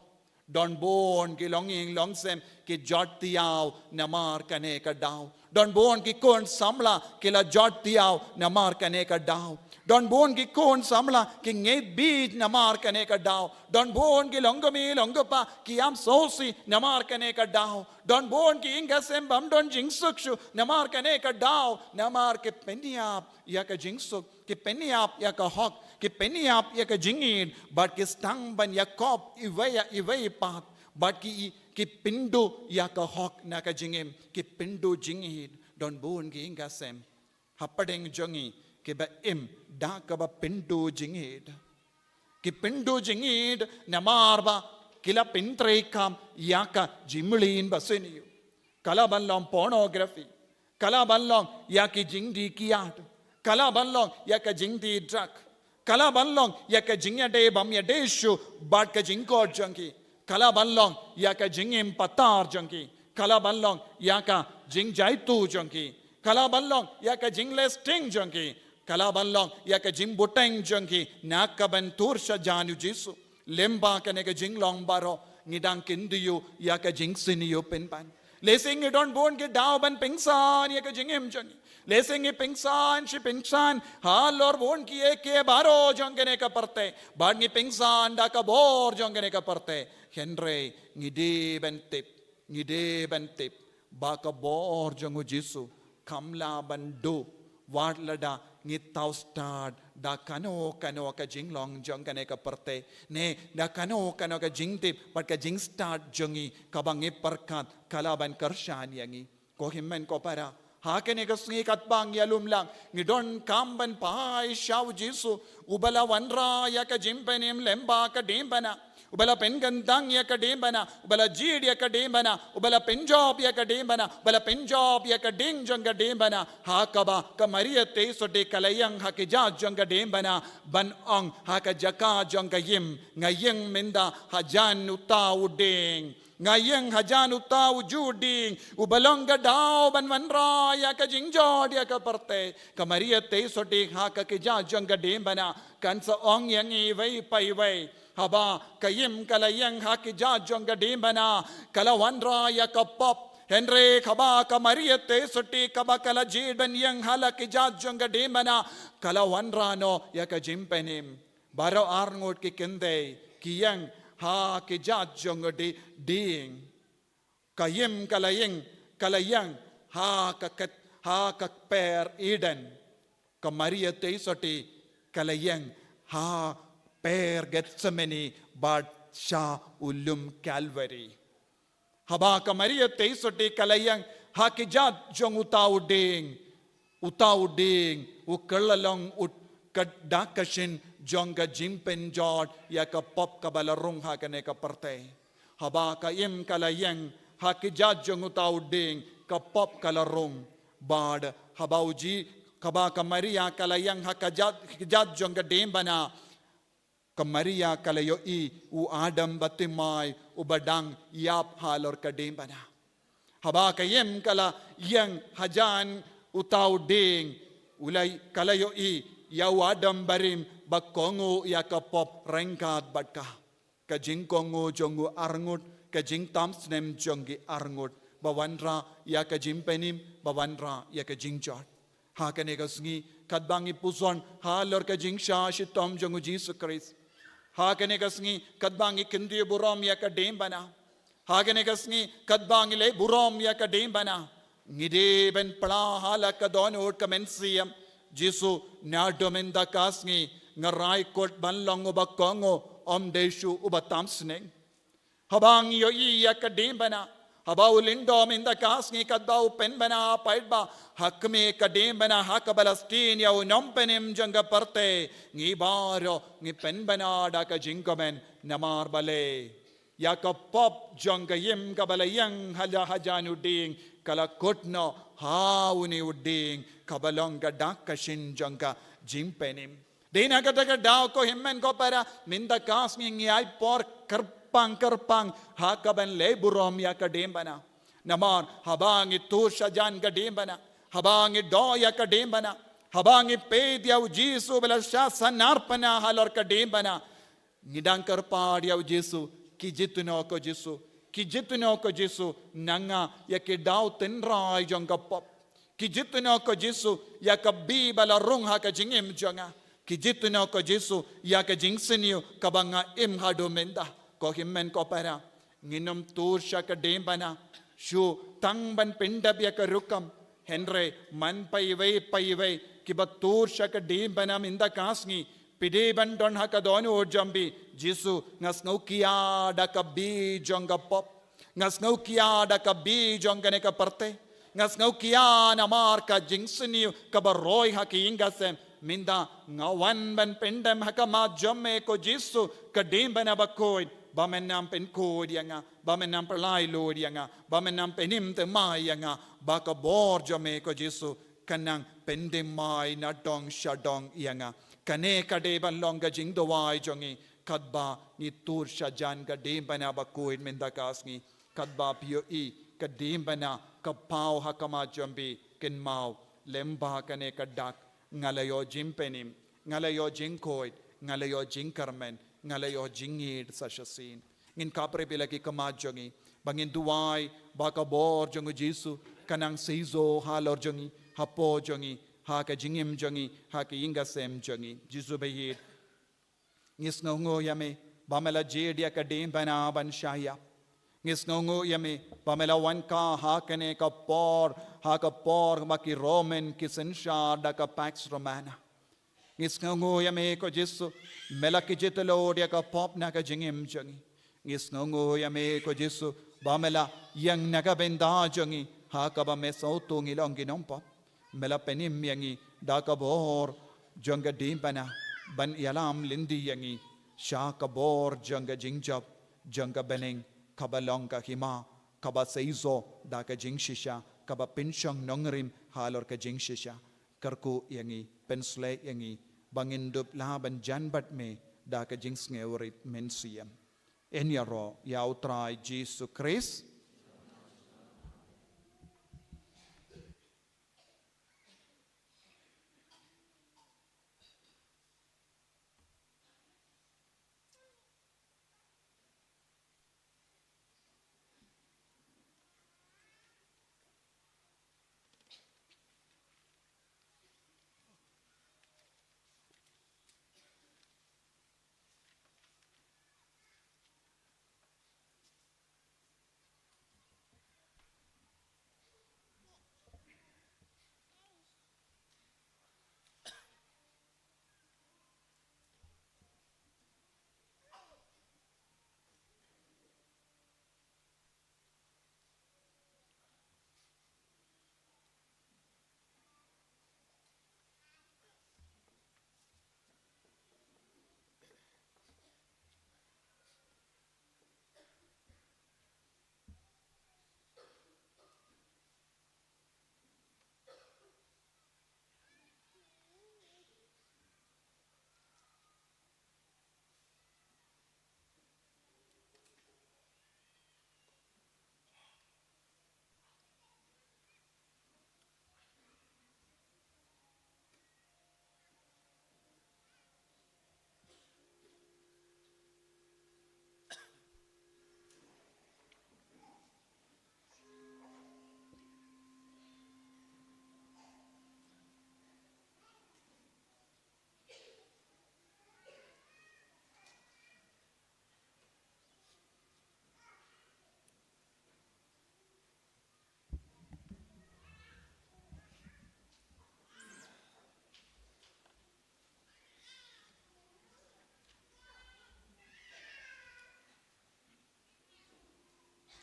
Don bun ki longïing longsem ki jot thiaw namar kane ka daw. Don bun ki khun samla ki la jot thiaw namar kane ka daw. Don bun ki khun samla ki ngeit bit namar kane ka daw. Don bun ki longkmie longkpa ki ïam sngewsih namar kane ka daw. Don bun ki ïing ki sem bym don jingsuk shuh namar kane ka daw. Namar ki pynïap ïa ka jingsuk, ki pynïap ïa ka hok, ki pynïap ïa ka jingïeid, bad ki sdang ban ïakop iwei ïa iwei pat, bad ki, ki pynduh ïa ka hok na ka jingim, ki pynduh jingïeid. Don bun ki ïing ki sem hapdeng jong ngi kiba im da kaba pynduh jingïeid. Ki pynduh jingïeid namar ba ki la pyntreikam ïa ka jingmlien basniew. Ka lah ban long pornography. Ka lah ban long ïa ki jingdih kiad. Ka lah ban long ïa ka jingdih drug. Ka lah ban long ïa ka jingïadei bym ïadei shuh bad ka jingkhot jong ki. Ka lah ban long ïa ka jingim patar jong ki. Ka lah ban long ïa ka jingjaituh jong ki. Ka lah ban long ïa ka jinglasting jong ki. Ka lah ban long ïa ka jingbteng jong ki na ka ban tur sha jan U Jisu. Lyngba kane ka jinglong baroh ngi dang kyntiew ïa ka jingsniew pynban. Lehse ngi don bun ki daw ban pynsan ïa ka jingim jong ngi. Lehse ngi pynsan shi pynsan halor bun kiei kiei baroh jong kane ka pyrthei. Bad ngi pynsan da ka bor jong kane ka pyrthei. Hynrei ngi dei ban tip, ngi dei ban tip ba ka bor jong U Jisu kam lah ban duh wat lada ngi thaw stad da kano kano ka jinglong jong kane ka pyrthei, ne da kano kano ka jingtip bad ka jingstad jong ngi kaba ngi pyrkhat ka lah ban kyrshan ïa ngi. Ko hynmen ko para, ha kane ka sngi katba ngi ïalum lang, ngi donkam ban phai sha U Jisu, uba la wanrah ïa ka jingpynim lyngba ka diengphna, uba la pynkyntang ïa ka diengphna, uba la jied ïa ka diengphna, uba la pynjop ïa ka diengphna, uba la pynjop ïa ka dieng jong ka diengphna. Ha kaba ka Maria Theisotti ka la ïeng ha ki jait jong ka diengphna ban ong ha ka jaka jong ka im, nga ïeng mynta hajan uta u dieng. Nga ïeng hajan uta u ju dieng, uba long ka daw ban wanrah ïa ka jingjot ïa ka pyrthei. Ka Maria Theisotti ha ka ki jait jong ka diengphna kan sa ong ïa ngi iwei pa iwei. Haba ka im ka la ïeng ha ki jait jong ka diengphna, ka la wanrah ïa ka pop. Hynrei haba ka Maria Theisotti kaba ka la jied ban ïeng ha la ki jait jong ka diengphna, ka la wanrah noh ïa ka jingpynim. Baroh arngut ki kynthei ki ïeng ha ki jait jong ka di-, dieng. Ka im ka la ïeng ka la ïeng ha ka ket, ha ka per Eden. Ka Maria Theisotti ka la ïeng ha per Gethsemane bad sha u lum Calvary. Haba ka Maria Theisotti ka la ïeng ha ki jait jong uta u dieng, uta u dieng u kylla long u ka dak ka shin jong ka jingpynjot ïa ka pop kaba la rung ha kane ka pyrthei. Haba ka im ka la ïeng ha ki jait jong uta u dieng, ka pop ka la rung. Bad haba u ji, haba ka Maria ka la ïeng ha ka jait, ki jait jong ka diengphna, ka Maria ka la ïohi u Adam bathymmai uba dang ïap halor ka diengphna. Haba ka im ka la ïeng hajan uta u dieng, u la, ka la ïohi ïa u Adam barim ba kohnguh ïa ka pop ryngkat bad ka. Ka jingkohnguh jong u arngut, ka jingtam snem jong ki arngut, ba wanrah ïa ka jingpynim, ba wanrah ïa ka jingjot. Ha kane ka sngi, katba ngi pyrshang halor ka jingshah shitom jong u Jisu Khrist. Ha kane ka sngi, katba ngi kyntiew burom ïa ka diengphna. Ha kane ka sngi, katba ngi leh burom ïa ka diengphna, ngi dei ban pla ha la ka dohnud ka mynsiem. Jisu, naduh mynta ka sngi nga rai kut ban long uba kohnguh, ym dei shuh uba tam snem. Haba ngi ïohi ïa ka diengphna, haba u lyngdoh mynta ka sngi katba u pynbna paidbah ha khmih ka diengphna ha kaba la sdien ïa u nongpynim jong ka pyrthei, ngi baroh ngi pynbna da ka jingkmen namar balei? Ïa ka pop jong ka im kaba la ïeng ha la hajan u dieng ka la kut noh ha une u dieng kaba long ka dak ka shin jong ka jingpynim. Dei na kata ka daw ko hynmen ko para, mynta ka sngi ngi ai por kyrpang kyrpang ha kaban leh burom ïa ka diengphna. Namar haba ngi tur shajan ka diengphna, haba ngi doh ïa ka diengphna, haba ngi peit ïa u Jisu ba la shah synarphna halor ka diengphna, ngi dang kyrpad ïa u Jisu, ki jied noh ko Jisu, ki jied noh ko Jisu na nga ïa ki daw tynrai jong ka pop. Ki jied noh ko Jisu ïa ka bih ba la rung ha ka jingim jong nga. Ki jied noh ko Jisu ïa ka jingsniew kaba nga im haduh mynta. Ko hynmen ko para, ngin ym tur sha ka diengphna shuh tang ban pyndep ïa ka rukom. Hynrei man paiwei paiwei kiba tur sha ka diengphna mynta ka sngi, phi dei ban don ha ka dohnud jong phi, Jisu, nga sngewkhia da ka bih jong ka pop. Nga sngewkhia da ka bih jong kane ka pyrthei. Nga sngewkhia namar ka jingsniew kaba roi ha ka ïing ka sem. Mynta nga wan ban pyndem ha khmat jong me ko Jisu, ka diengphna bakhuid, ba men nang pynkhuid ïa nga, ba men nang pynlait lut ïa nga, ba men nang pynim thymmai ïa nga, ba ka bor jong me ko Jisu kan nang pynthymmai na dong sha dong ïa nga. Kane ka dei ban long ka jingduwai jong ngi katba ngi tur shajan ka diengphna bakhuid mynta ka sngi. Katba phi ïohi ka diengphna ka paw ha khmat jong phi, kynmaw, lyngba kane ka dak nga la ïoh jingpynim, nga la ïoh jingkhuid, nga la ïoh jingkyrmen, nga la ïoh jingïeid sa shisien. Ngin khapkhreh bad la ki khmat jong ngi ba ngin duwai ba ka bor jong u Jisu kan nang seisoh halor jong ngi, hapoh jong ngi, ha ka jingim jong ngi, ha ka ïing ka sem jong ngi. Jisu baïeit, ngi sngewnguh ïa me ba me la jied ïa ka diengphna ban shah ïap. Ngi sngewnguh ïa me ba me la wan kha ha kane ka por, ha ka por ba ki Roman ki synshar da ka Pax Romana. Ngi sngewnguh ïa me ko Jisu, me la kjit lut ïa ka pop na ka jingim jong ngi. Ngi sngewnguh ïa me ko Jisu ba me la ïeng na ka bynta jong ngi, ha kaba me sngewthuh ngi long ki nongpop. Me la pynim ïa ngi da ka bor jong ka diengphna ban ïalam lynti ïa ngi sha ka bor jong ka jingjop jong ka bneng, kaba long ka hima kaba seisoh da ka jingshisha, kaba pynshong nongrim halor ka jingshisha. Kyrkhu ïa ngi, pynshlei ïa ngi ba ngin dup lah ban jan bad me da ka jingsngewrit mynsiem. Yn ïaroh ïa U Trai Jisu Khrist.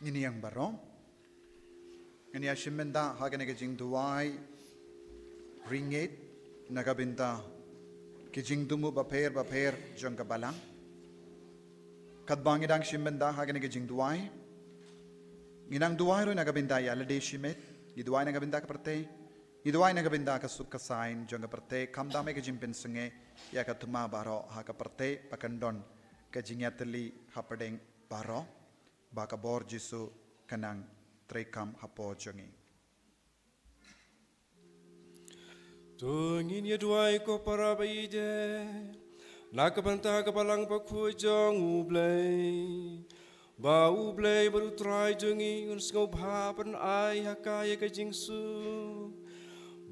Ngin ïeng baroh. Ngin ïa shim bynta ha kane ka jingduwai ringit na ka bynta ki jingthmu bapher bapher jong ka balang. Katba ngi dang shim bynta ha kane ka jingduwai, ngi dang duwai ruh na ka bynta ïa lade shimet. Ngi duwai na ka bynta ka pyrthei, ngi duwai na ka bynta ka suk ka saiñ jong ka pyrthei, khamtam ïa ka jingpynsngew ïa ka thma baroh ha ka pyrthei, ba kan don ka jingïatylli hapdeng baroh, ba ka bor Jisu kan nang treikam hapoh jong ngi. To ngin ïa duwai, ko para ba ïeit, na ka bynta ka balang bakhuid jong U Blei, ba U Blei bad U Trai jong ngi un sngewbha ban ai ha ka ïa ka jingsuk,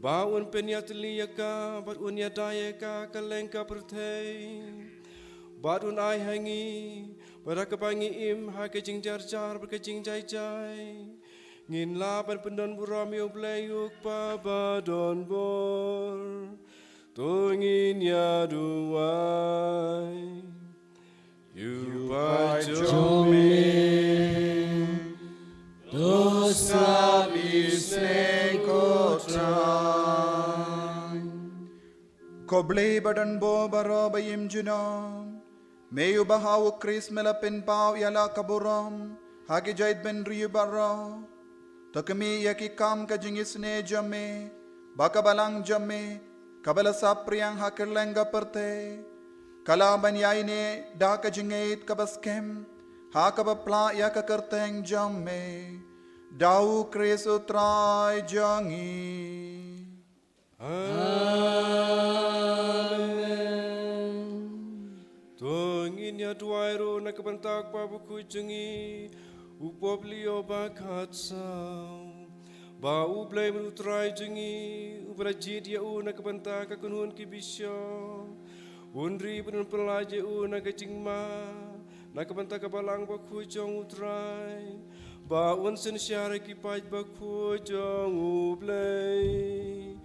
ba un pynïatylli ïa ka bad un ïada ïa ka kylleng ka pyrthei, bad un ai ha ngi, bad ha kaba ngi im ha ka jingjarjar bad ka jingjaijai, ngin lah ban pyndonburom ïa U Blei U Kpa badonbor. To ngin ïa duwai. Ïa U Paid jong me, to sngap isynei, ko Trai. Ko Blei badonbor baroh ba im junom, me uba ha U Khrist me la pynpaw ïa la ka burom ha ki jaitbynriew baroh. To khmih ïa ki kam ka jingisynei jong me, ba ka balang jong me kaba la saphriang ha kylleng ka pyrthei ka lah ban ïaineh da ka jingngeit kaba skhem ha kaba pla ïa ka kyrteng jong me, da U Khrist U Trai jong ngi. Amen. To ngin ïa duwai ruh na ka bynta u kpa bakhuid jong ngi, u Pope Leo ba khatsaw, ba U Blei bad U Trai jong ngi uba la jied ïa u na ka bynta ka kynhun ki bishop, un ri bad un pyllait ïa u na ka jingma na ka bynta ka balang bakhuid jong U Trai, ba un synshar ïa ki paid bakhuid jong U Blei.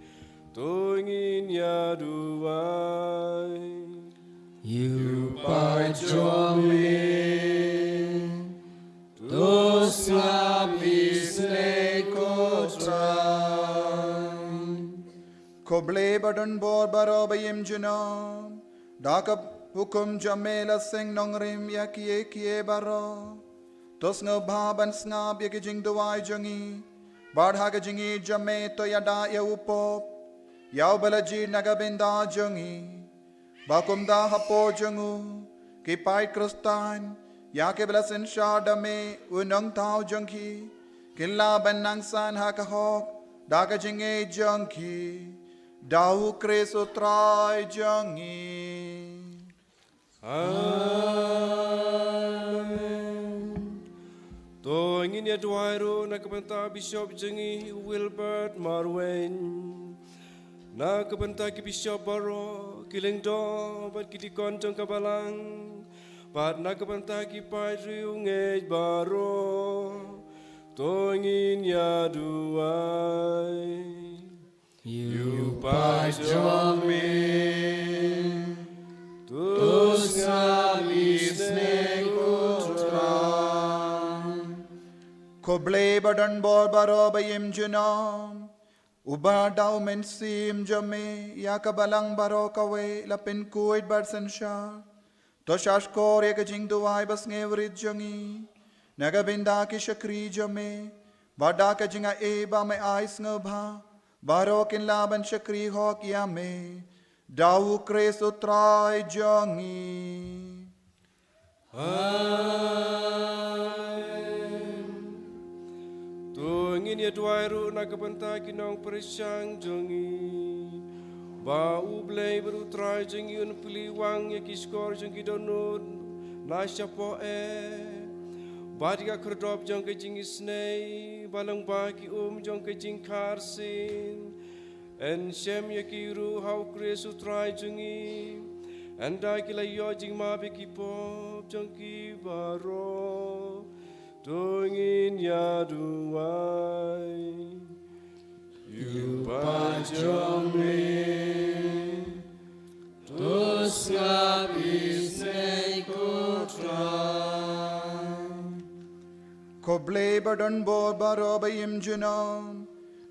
To ngin ïa duwai. Ïa u paid jong me, to sngap isynei, ko Trai. Ko Blei badonbor baroh ba im junom, da ka hukum jong me la seng nongrim ïa kiei kiei baroh. To sngewbha ban sngap ïa ki jingduwai jong ngi, bad ha ka jingïeit jong me to ïada ïa u Pope, ïa uba la jied na ka bynta jong ngi, ba kumta hapoh jong u ki paid Khristan, ïa kiba la synshar da me, u Nongthaw jong ki, kin lah ban nang san ha ka hok da ka jingngeit jong ki, da U Khrist U Trai jong ngi. Amen. To ngin ïa duwai ruh na ka bynta u Bishop jong ngi, u Wilbert Marwein, na ka bynta ki bishop baroh, ki lyngdoh bad ki deacon jong ka balang, bad na ka bynta ki paid riewngeit baroh, to ngin ïa duwai. Ïa u paid jong me, to sngap isynei, ko Trai. Ko Blei badonbor baroh ba im junom, uba da u Mynsiem jong me ïa ka balang baroh kawei la pynkhuid bad synshar, to shahshkor ïa ka jingduwai basngewrit jong ngi na ka bynta ki shakri jong me, bad da ka jingai ba me ai sngewbha, baroh kin lah ban shakri hok ïa me, da U Khrist U Trai jong ngi. Amen. To ngin ïa duwai ruh na ka bynta ki nongpyrshang jong ngi, ba U Blei bad U Trai jong ngi un plie wang ïa ki shkor jong ki dohnud na shapoh eh, bad ïa ka khyrdop jong ka jingisynei, ba lyngba ki um jong ka jingkhar sien, yn shem ïa ki ruh ha U Khrist U Trai jong ngi, ynda ki la ïoh jingmap ïa ki pop jong ki baroh. To ngin ïa duwai. Ïa u paid jong me, to sngap isynei, ko Trai. Ko Blei ba don bor baroh ba im junom,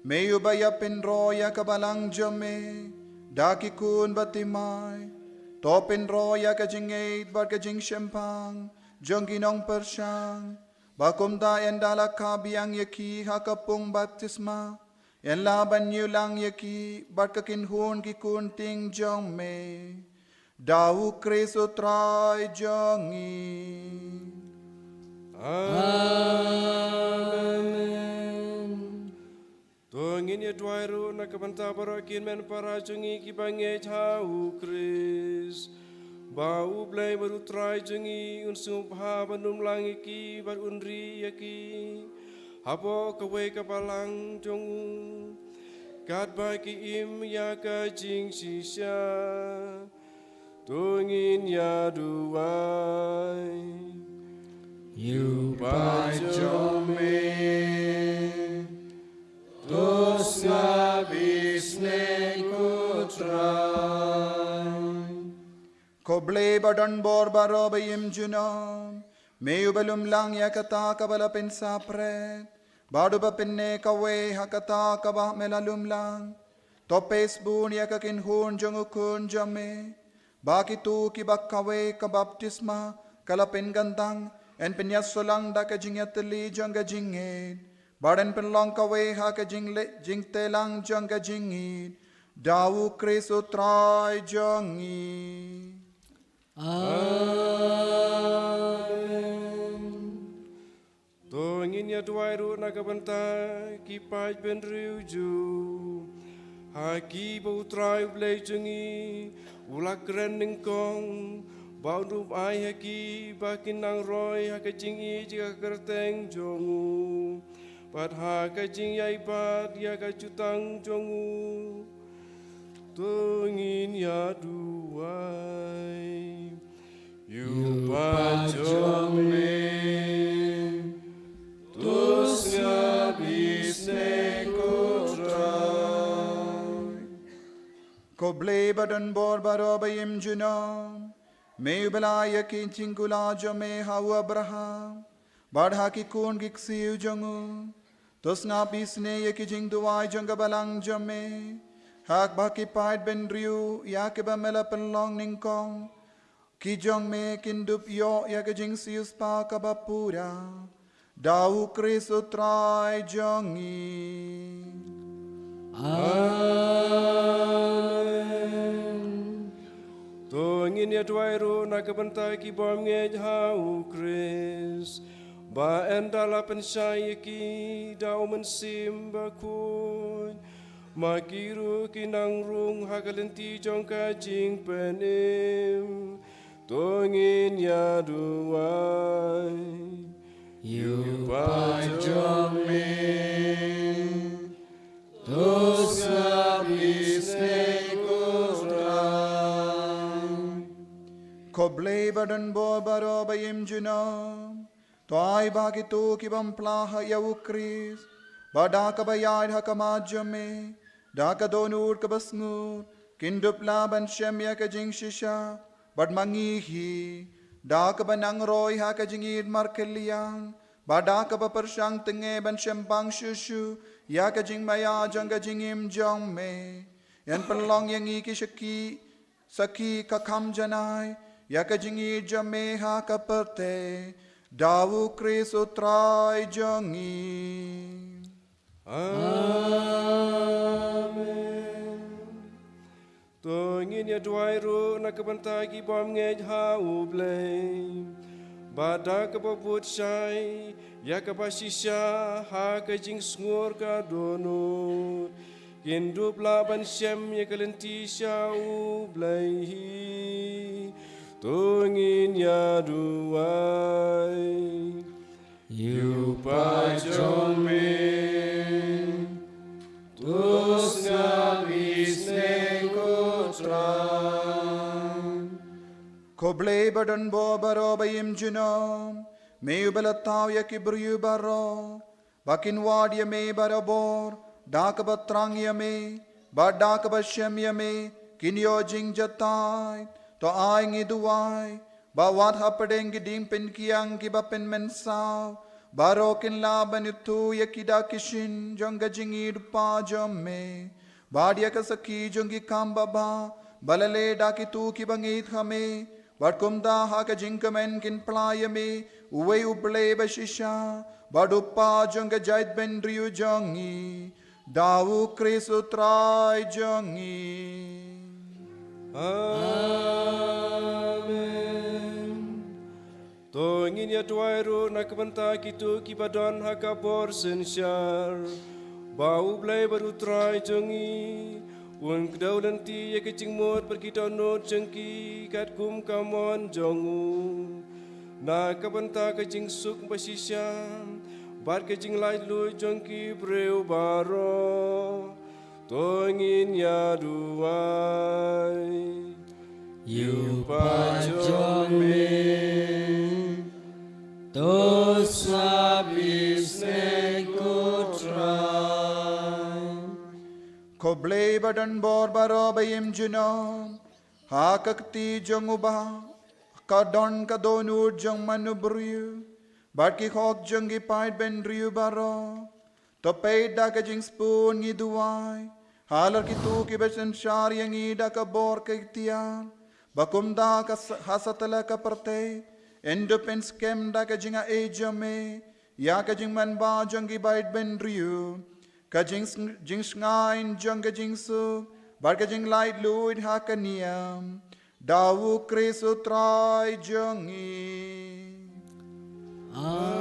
me uba ïa pynroi ïa ka balang jong me da ki khun ba timai, to pynroi ïa ka jingngeit bad ka jingshemphang jong ki nongpyrshang, ba kumta ynda la khap biang ïa ki ha ka pung baptisma, yn lah ban ïoh lang ïa ki bad ka kynhun ki khun ting jong me. Da U Khrist U Trai jong ngi. Amen. To ngin ïa duwai ruh na ka bynta baroh ki hynmen para jong ngi kiba ngeit ha U Khrist, ba U Blei bad U Trai jong ngi un sngewbha ban ym lang ïa ki bad un ri ïa ki hapoh kawei ka balang jong u, katba ki im ïa ka jingshisha. To ngin ïa duwai. Ïa U Kpa jong me, to sngap isnei, ko Trai. Ko Blei ba don bor baroh ba im junom, me uba lum lang ïa kata kaba la pynsah pret bad uba pynneh kawei ha kata kaba me la lum lang, to peit bun ïa ka kynhun jong u Khun jong me, ba kito kiba kawei ka baptisma ka la pynkyntang, yn pynïasoh lang da ka jingïatylli jong ka jingngeit, bad yn pynlong kawei ha ka jingleh jingtei lang jong ka jingngeit. Da U Khrist U Trai jong ngi. Amen. To ngin ïa duwai ruh na ka bynta ki paid bynriew Jiw ha kiba U Trai U Blei jong ngi u la kren nyngkong, ba un ym ai ha ki ba kin nang roi ha ka jingïeit ïa ka kyrteng jong u, bad ha ka jingïaibad ïa ka jutang jong u. To ngin ïa duwai. Ïa U Kpa jong me, to sngap isnei, ko Trai. Ko Blei ba don bor baroh ba im junom, me uba la ai ïa ki jingkular jong me ha u Abraham bad ha ki khun ki ksiew jong u, to sngap isnei ïa ki jingduwai jong ka balang jong me, ha kaba ki paid bynriew ïa kiba me la pynlong nyngkong, ki jong me kin dup ïoh ïa ka jingsiewspah kaba pura. Da U Khrist U Trai jong ngi. Amen. To ngin ïa duwai ruh na ka bynta ki bym ngeit ha U Khrist, ba ynda la pynshai ïa ki da U Mynsiem Bakhuid, ma ki ruh kin nang rung ha ka lynti jong ka jingpynim. To ngin ïa duwai. Ïa U Kpa jong me, to sngap isnei, ko Trai. Ko Blei ba don bor baroh ba im junom, to ai ba kito ki bym plah ha ïa U Khrist, ba da kaba ïaid ha khmat jong me da ka dohnud kaba sngur, kin dup lah ban shem ïa ka jingshisha, bad ma ngi hi, da kaba nang roi ha ka jingïeit markylliang, bad da kaba pyrshang tyngai ban shemphang shuh shuh ïa ka jingmaïa jong ka jingim jong me, yn pynlong ïa ngi ki sakhi, sakhi ka kham janai ïa ka jingïeit jong me ha ka pyrthei. Da U Khrist U Trai jong ngi. Amen. To ngin ïa duwai ruh na ka bynta ki bym ngeit ha U Blei, ba da kaba bud shai ïa kaba shisha ha ka jingsngur ka dohnud, kin dup lah ban shem ïa ka lynti sha U Blei hi. To ngin ïa duwai. Ïa U Kpa jong me, to sngap isnei, ko Trai. Ko Blei ba don bor baroh ba im junom, me uba la thaw ïa ki briew baroh, ba kin wad ïa me barabor da kaba thrang ïa me, bad da kaba shem ïa me kin ïoh jingjahthait. To ai ngi duwai ba wat hapdeng ki diengpynkhiang kiba pynmynsaw, Baroh kin lah ban ithuh ïa ki da ki shin jong ka jingïeit u kpa jong me, bad ïa ka sakhi jong ki kam babha ba la leh da kito kiba ngeit ha me, bad kumta ha ka jingkmen kin plie ïa me, uwei U Blei bashisha, bad U Kpa jong ka jaitbynriew jong ngi, da U Khrist U Trai jong ngi. Amen. To ngin ïa duwai ruh na ka bynta kito kiba don ha ka bor synshar, ba U Blei bad U Trai jong ngi un kdew lynti ïa ka jingmut bad ki dohnud jong ki katkum ka mon jong u, na ka bynta ka jingsuk bashisha bad ka jinglaitluid jong ki briew baroh. To ngin ïa duwai. Ïa u Kpa jong me, to sa bisneng ko Trai. Ko Blei ba don bor baroh ba im junom, ha ka kti jong u Bah ka don ka dohnud jong mano briew, bad ki hok jong ki paid bynriew baroh. To peit da ka jingsbun ngi duwai halor kito kiba synshar ïa ngi da ka bor ka iktiar, ba kumta ka sa-, ha satlak ka pyrthei yn dup yn skhem da ka jingaiei jong me ïa ka jingmanbha jong ki paid bynriew, ka jing-, jingshngaiñ jong ka jingsuk bad ka jinglaitluid ha ka niam, da U Khrist U Trai jong ngi. Amen.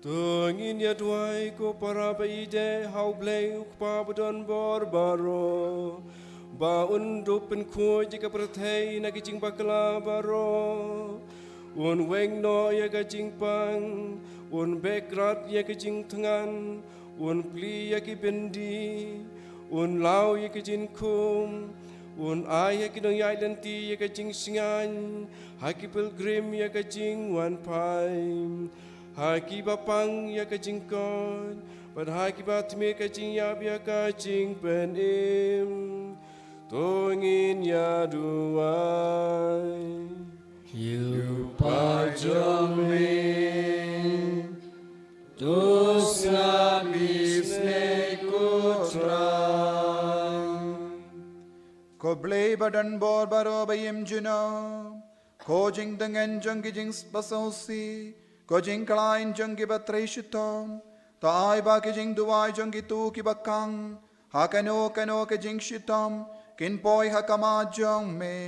To ngin ïa duwai. Ko para ba ïeit ha U Blei U Kpa ba don bor baroh, ba un dup pynkhuid ïa ka pyrthei na ka jingbakla baroh, un weng noh ïa ka jingpang, un beh krad ïa ka jingthngan, un plie ïa ki byndi, un law ïa ka jingkhum, un ai ha ki nongïaid lynti ïa ka jingshngaiñ, ha ki pilgrim ïa ka jingwan phai, ha kiba pang ïa ka jingkoit, bad ha kiba thmit ka jingïap ïa ka jingpynim. To ngin ïa duwai. Ïa u Kpa jong me, to sa bisneng ko Trai. Ko Blei ba don bor baroh ba im junom, ko jingdongan jong ki jingpasawsi, ko jingkhlaiñ jong kiba trei shitom, to ai ba ki jingduwai jong kito kiba khang ha kano kano ka jingshitom kin poi ha khmat jong me,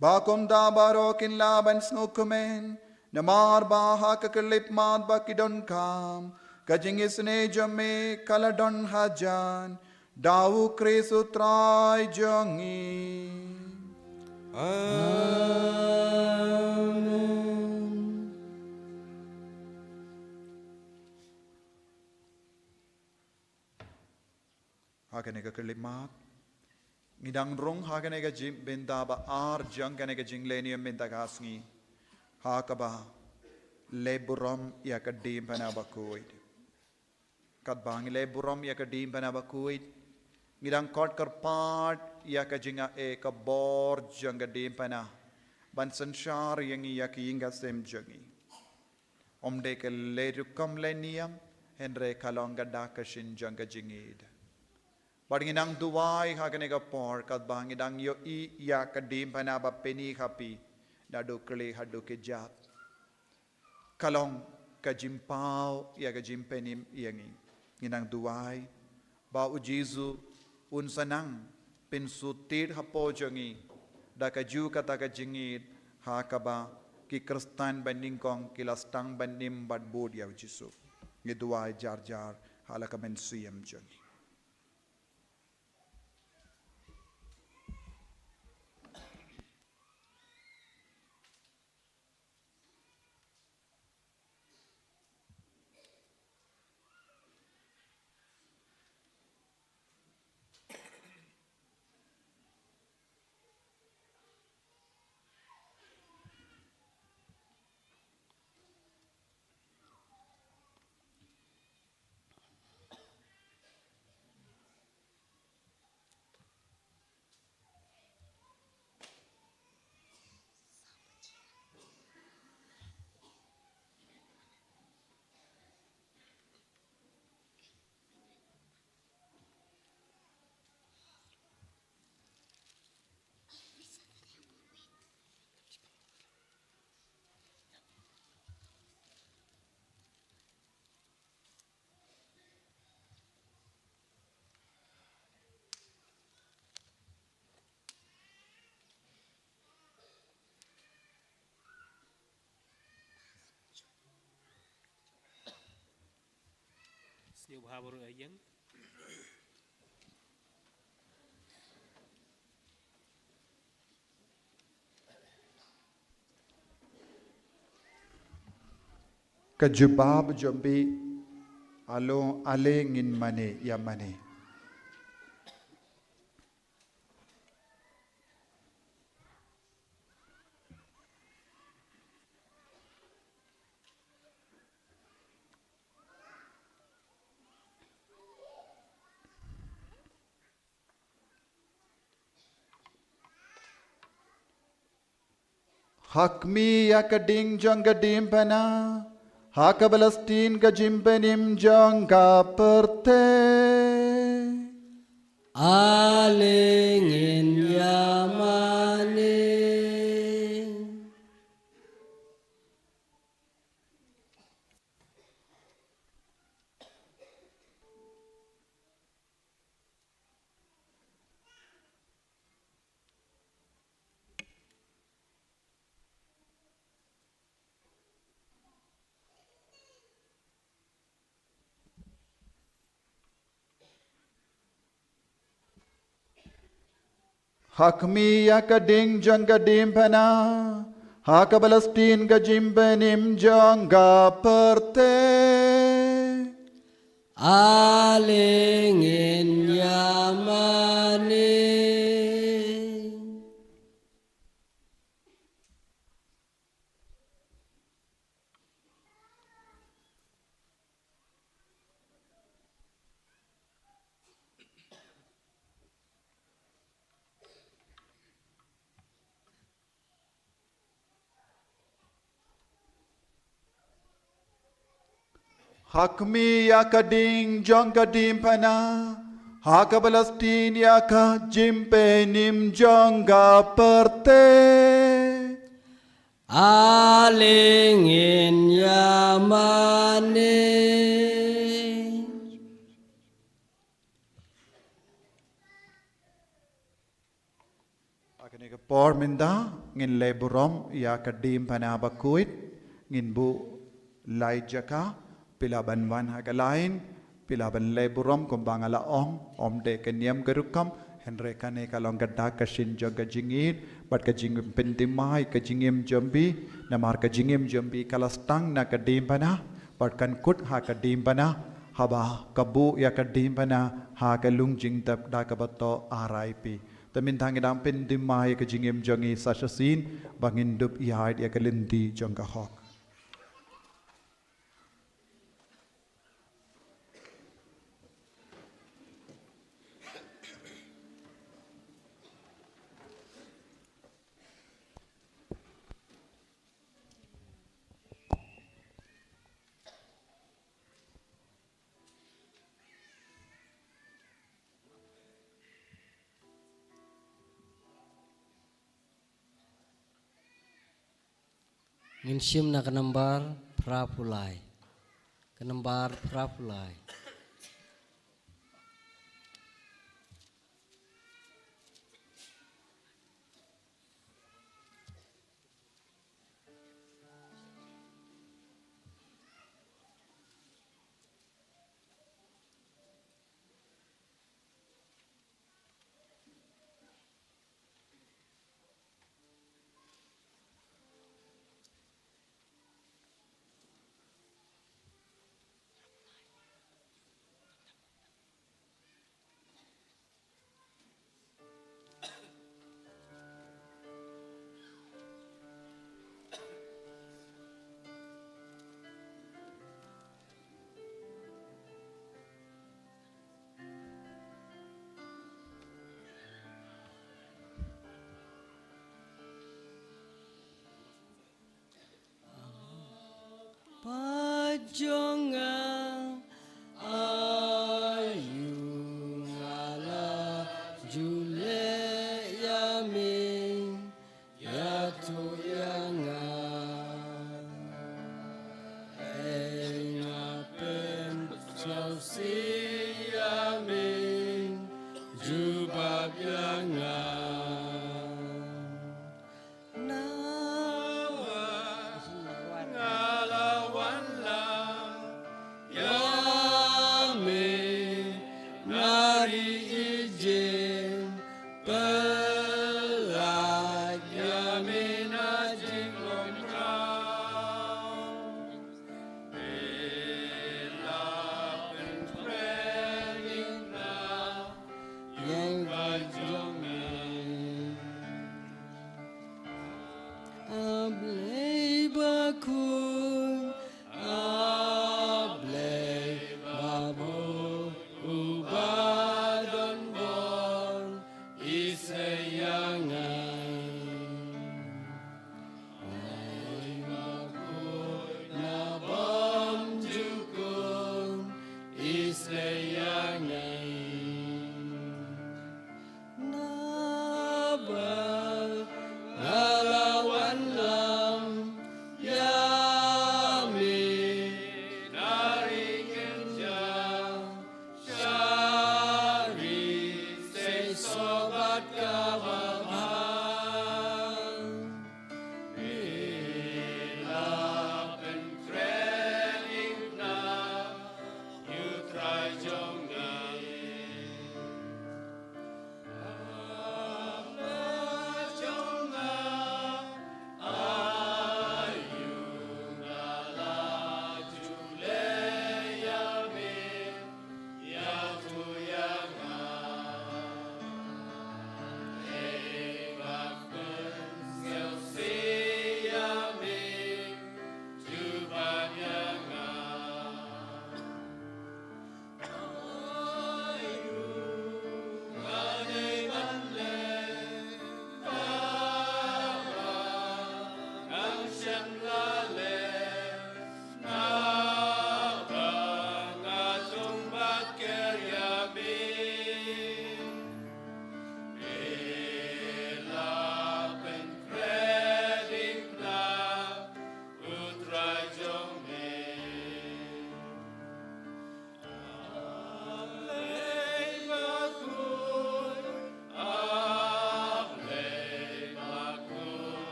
ba kumta baroh kin lah ban sngewkmen, namar ba ha ka khyllipmat ba ki donkam, ka jingisynei jong me ka la don hajan, da U Khrist U Trai jong ngi. Amen. Ha kane ka khyllipmat ngi dang rung ha kane ka jing bynta ba ar jong kane ka jinglehniam bynta ka sngi, ha kaba leh burom ïa ka diengphna bakhuid. Katba ngi leh burom ïa ka diengphna bakhuid, ngi dang khot kyrpad ïa ka jingaiei ka bor jong ka diengphna ban synshar ïa ngi ïa ka ïing ka sem jong ngi. Ym dei ka leh rukom leh niam, hynrei ka long ka dak ka shin jong ka jingïeit. Bad ngi nang duwai ha kane ka por katba ngi dang ïohi ïa ka diengphna ba pyni ha phi, naduh khlieh haduh kjat. Ka long ka jingpaw ïa ka jingpynim ïa ngi. Ngi nang duwai ba U Jisu un sa nang pynsutit hapoh jong ngi da ka juh kata ka jingïeit ha kaba ki Khristan ba nyngkong ki la sdang ban im bad bud ïa U Jisu. Ngi duwai jar jar ha la ka mynsiem jong ngi. Ïa u bha baroh ïa ïeng. Ka jubab jong phi, alo, ale ngin mane, ïa mane. Ha khmih ïa ka ding jong ka diengphna, ha kaba la sdien ka jingpynim jong ka pyrthei. Ale ngin ïa mane. Ha khmih ïa ka ding jong ka diengphna, ha kaba la sdien ka jingpynim jong ka pyrthei. Ale ngin ïa mane. Ha khmih ïa ka ding jong ka diengphna, ha kaba la sdien ïa ka jingpynim jong ka pyrthei. Ale ngin ïa mane. Ha kane ka por mynta ngin leh burom ïa ka diengphna bakhuid, ngin buh lai jaka, phi lah ban wan ha ka lain, phi lah ban leh burom kumba nga la ong, ym dei ka niam ka rukom, hynrei kane ka long ka dak ka shin jong ka jingïeit bad ka jingpynthymmai ka jingim jong phi, namar ka jingim jong phi ka la sdang na ka diengphna bad kan kut ha ka diengphna, haba ka buh ïa ka diengphna ha ka lung jingtep da kaba toh R I P. Te mynta ngi dang pynthymmai ïa ka jingim jong ngi sa shisien ba ngin dup ïaid ïa ka lynti jong ka hok. Ngin shim na ka nambar phra phew lai. Ka nambar phra phew lai. Bapajong nga, aïu nga la ju leh ïa me, ïathuh ïa nga. Ei nga pynsngewsih ïa me, jubab ïa nga. Nawa nga la wan lang ïa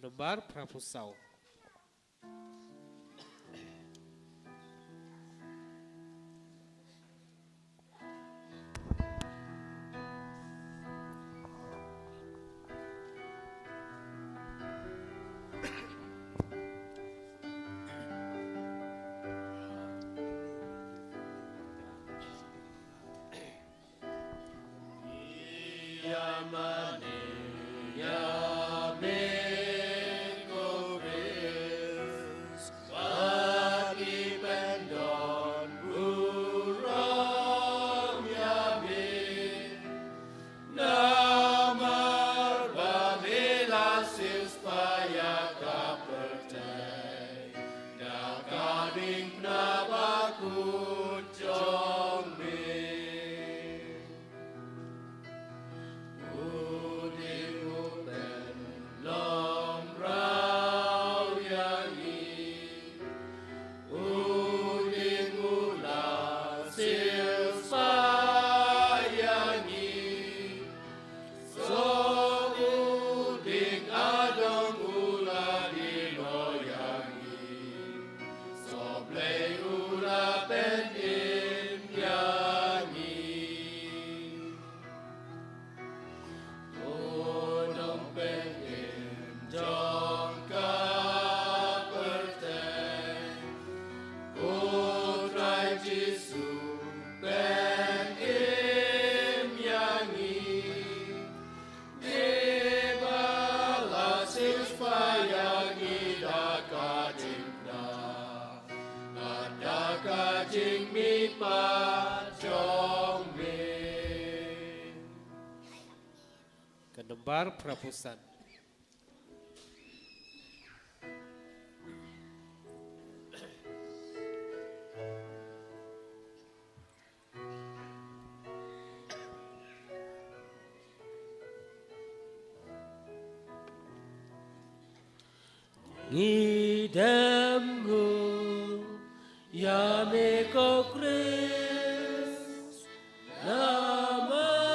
Nombar phraphew saw. Ïa mane ïa me ko Khrist, ba ki pyndon burom ïa me. Namar ba me la siewspah ïa ka pyrthei da ka diengphna bakut jong me. U dieng u pynlong raw ïa ngi. U dieng u la siewspah ïa ngi. So u dieng adong u la die noh ïa ngi. So Blei u la pynim ïa ngi. Ko nongpynim jong ka pyrthei, ko Trai Jisu, pynim ïa ngi. Me ba la siewspah ïa ngi da ka diengphna bad da ka jingmihpat jong me. Ka nombar phraphew san. Ngi dem nguh ïa me ko Khrist, namar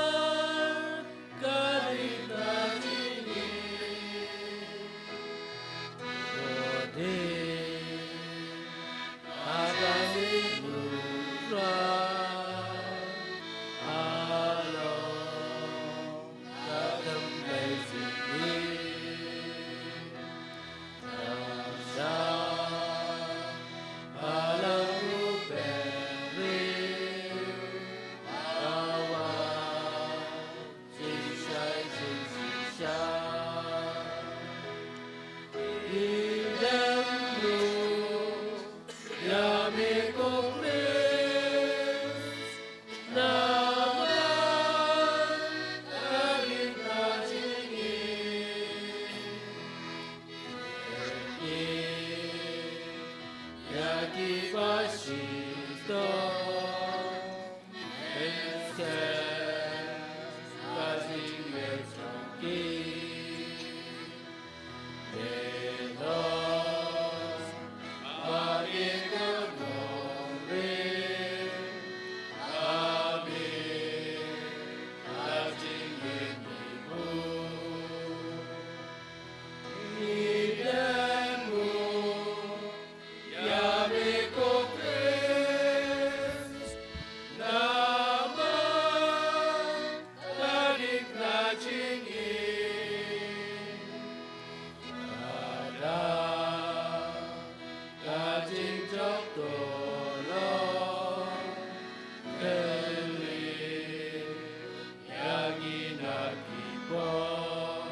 ka diengphna jong ngi. Ko dieng ha ka diengphna halor ka tymmen jong ngi. Namar ka diengphna jong ngi, ïa kiba shitom, mynstep ka jingïeit jong ki. Namar ka diengphna jong ngi, ka da ka jingjop to long kylli ïa ngi na ki pop.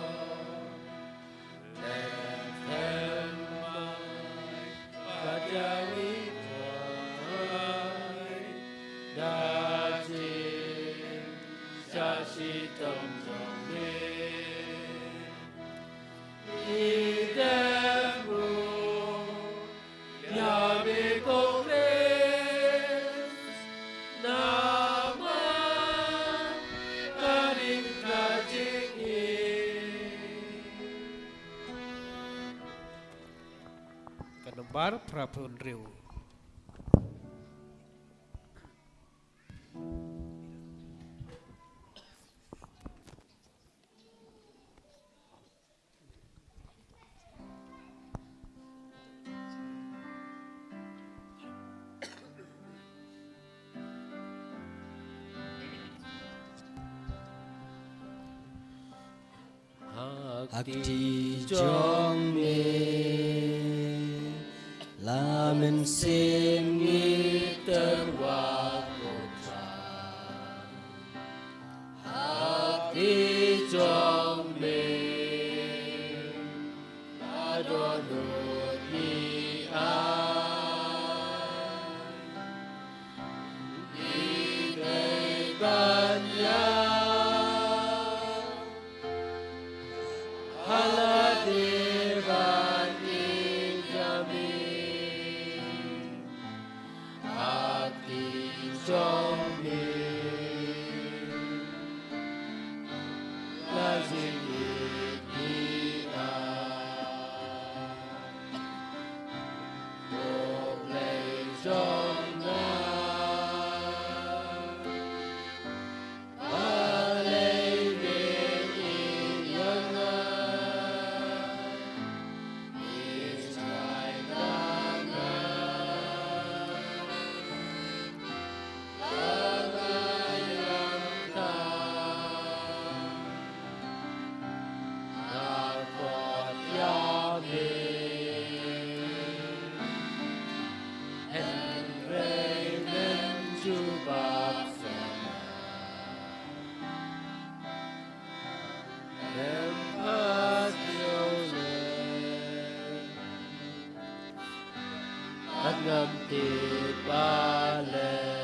Ïa me ko Khrist, namar ka diengphna jong ngi. Ka nombar phraphew hynriew. Ha kti jong me la mynsiem ngi tyrwa ko Trai. Ha kti jong me la dohnud ngi ai. Ngi dei ban ïa ha lade ban ïeit ïa me. Ha kti jong me la jingïeit ngi ai. Ko Blei jong nga, balei me ïeit ïa nga? Me trai na nga, la nga ïam tang. Nga khot ïa me, hynrei mem jubab sha nga. Mem phah shuh lem, bad ngam tip balei.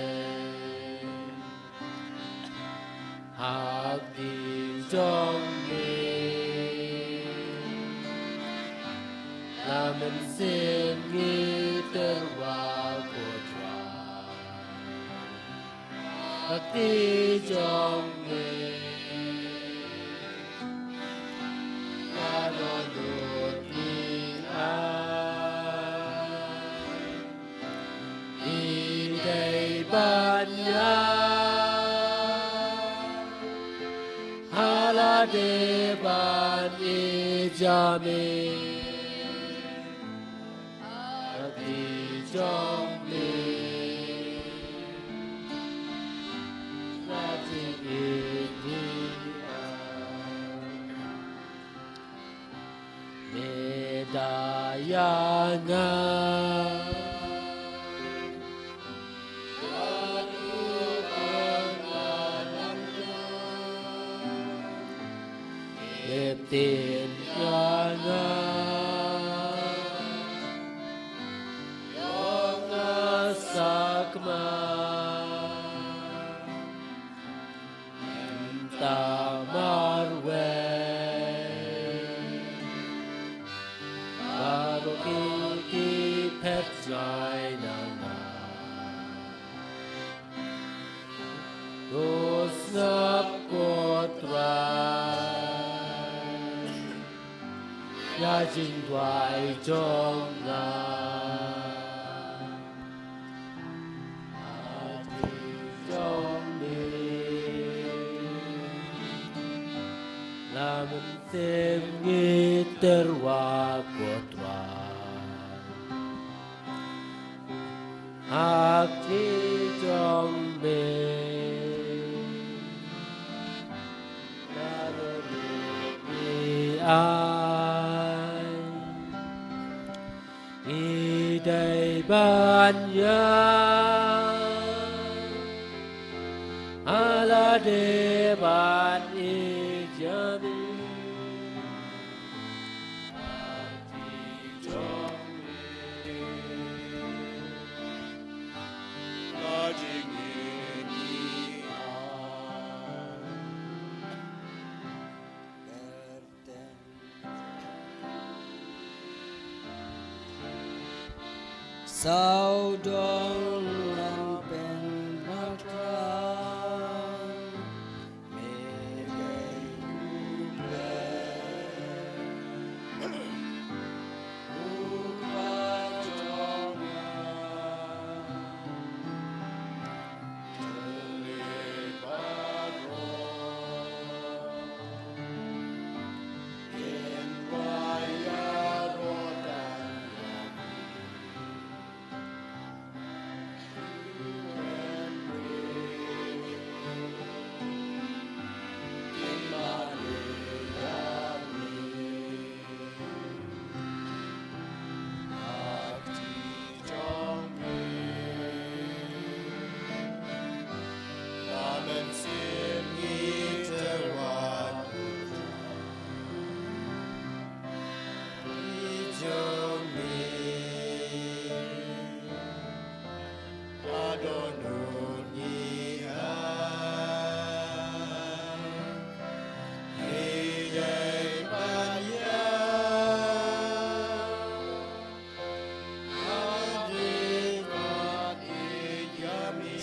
Ha kti jong me la mynsiem ngi tyrwa ko Trai. Ha kti jong me la dohnud ngi ai. Ngi dei ban ïa ha lade ban ïeit ïa me. Ha kti jong me la jingïeit ngi ai. Me da ïa nga. Me ktien ïa nga. Ïoh nga sakma. Mynta marwei baroh ki phet jai na nga. To sngap ko Trai ïa jingduwai jong nga. Ha kti jong me la mynsiem ngi tyrwa ko Trai. Ha kti jong me la dohnud ngi ai. Ngi dei ban ïa ha lade ban ïeit ïa me. Sawdong ngan pynpaw Trai, me dei U Blei, U Kpa jong nga.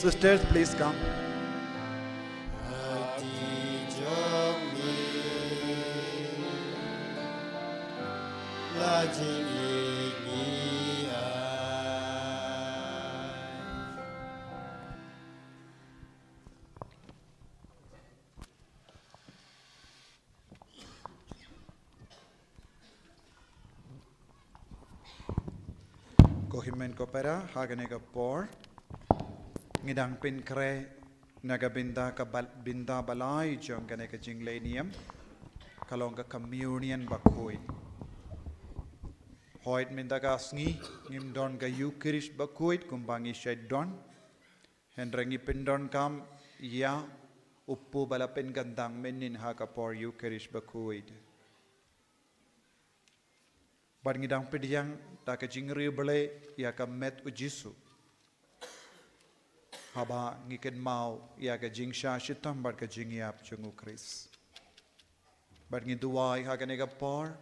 Sisters, please come. Ko hynmen ko para, ha kane ka por ngi dang pynkhreh na ka bynta ka bal-, bynta ba lai jong kane ka jingleh niam, ka long ka Communion Bakhuid. Hooid, mynta ka sngi ngim don ka Ïukharist Bakhuid kumba ngi shait don, hynrei ngi pyndonkam ïa u Kpu ba la pynkyndang mynnin ha ka por Ïukharist Bakhuid. Bad ngi dang pdiang da ka jingriewblei ïa ka met u Jisu, haba ngi kynmaw ïa ka jingshah shitom bad ka jingïap jong u Khrist. Bad ngi duwai ha kane ka por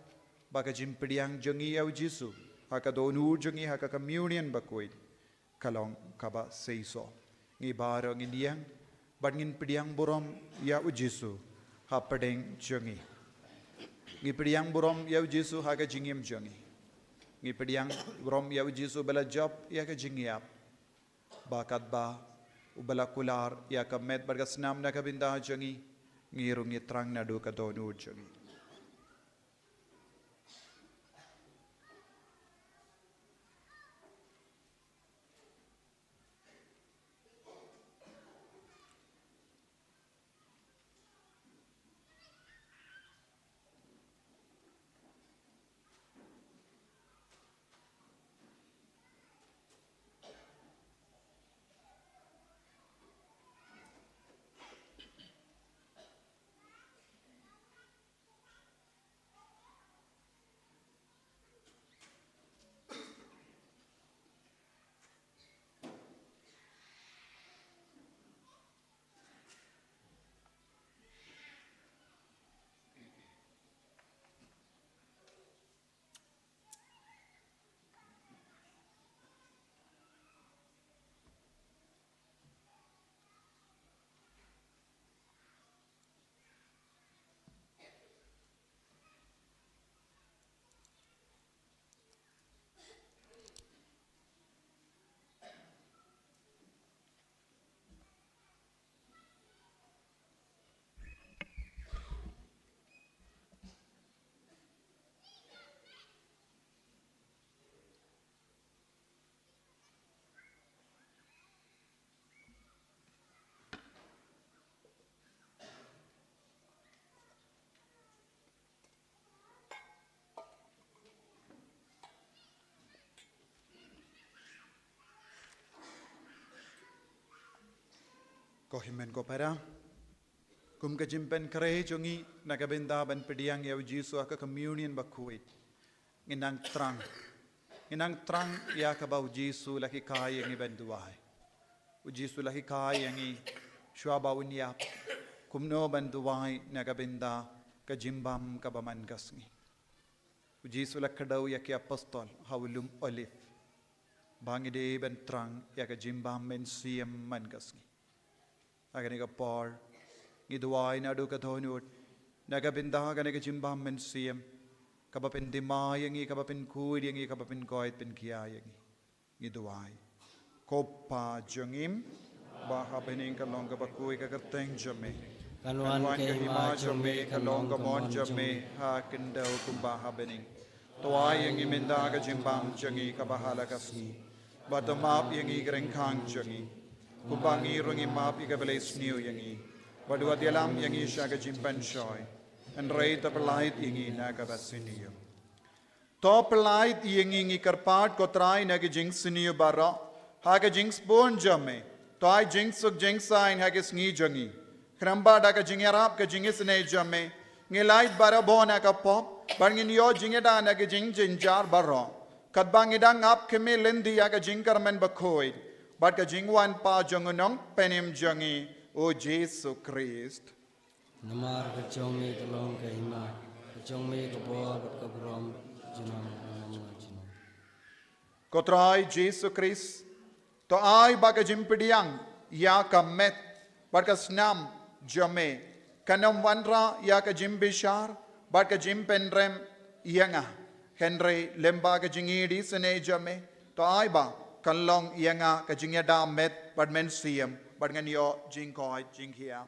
ba ka jingpdiang jong ngi ïa u Jisu ha ka dohnud jong ngi ha ka Communion Bakhuid ka long kaba seisoh. Ngi baroh ngin ïeng bad ngin pdiang burom ïa u Jisu hapdeng jong ngi. Ngi pdiang burom ïa u Jisu ha ka jingim jong ngi. Ngi pdiang burom ïa u Jisu ba la jop ïa ka jingïap, ba katba u ba la kular ïa ka met bad ka snam na ka bynta jong ngi, ngi ruh ngi thrang naduh ka dohnud jong ngi. Ko hynmen ko para, kum ka jingpynkhreh jong ngi na ka bynta ban pdiang ïa u Jisu ha ka Communion Bakhuid, ngi nang thrang, ngi nang thrang ïa kaba u Jisu la hikai ïa ngi ban duwai. U Jisu la hikai ïa ngi shuwa ba un ïap kumno ban duwai na ka bynta ka jingbam kaba man ka sngi. U Jisu la kdew ïa ki apostol ha u lum Olive ba ngi dei ban thrang ïa ka jingbam mynsiem man ka sngi. Ha kane ka por ngi duwai naduh ka dohnud na ka bynta kane ka jingbam mynsiem, kaba pyndima ïa ngi, kaba pynkhuid ïa ngi, kaba pynkoit pynkhia ïa ngi. Ngi duwai. Ko Pa jong ngi ba ha bneng, ka long kaba khuid ka kyrteng jong me. Kan wan ka hima jong me, ka long ka mon jong me ha khyndew kumba ha bneng. To ai ïa ngi mynta ka jingbam jong ngi kaba ha la ka sngi. Bad to map ïa ngi ki ryngkhang jong ngi, kumba ngi ruh ngi map ïa kiba leh sniew ïa ngi. Bad wat ïalam ïa ngi sha ka jingpynshoi, hynrei to pyllait ïa ngi na kaba sniew. To pyllait ïa ngi, ngi kyrpad ko Trai, na ki jingsniew baroh ha ka jingsbun jong me. To ai jingsuk jingsaiñ ha ki sngi jong ngi. Khnang ba da ka jingïarap ka jingisynei jong me, ngi lait barabor na ka pop bad ngin ïoh jingïada na ki jingjynjar baroh, katba ngi dang ap khmih lynti ïa ka jingkyrmen bakhuid bad ka jingwan pat jong u Nongpynim jong ngi, u Jisu Khrist. Namar ka jong me ka long ka hima, ka jong me ka bor bad ka burom, junom junom junom. Ko Trai Jisu Khrist, to ai ba ka jingpdiang ïa ka met bad ka snam jong me. Kan ym wanrah ïa ka jingbishar bad ka jingpynrem ïa nga. Hynrei lyngba ka jingïadei sngewbha jong me, to ai ba kan long ïa nga ka jingïada met bad mynsiem, bad ngan ïoh jingkoit jingkhiah.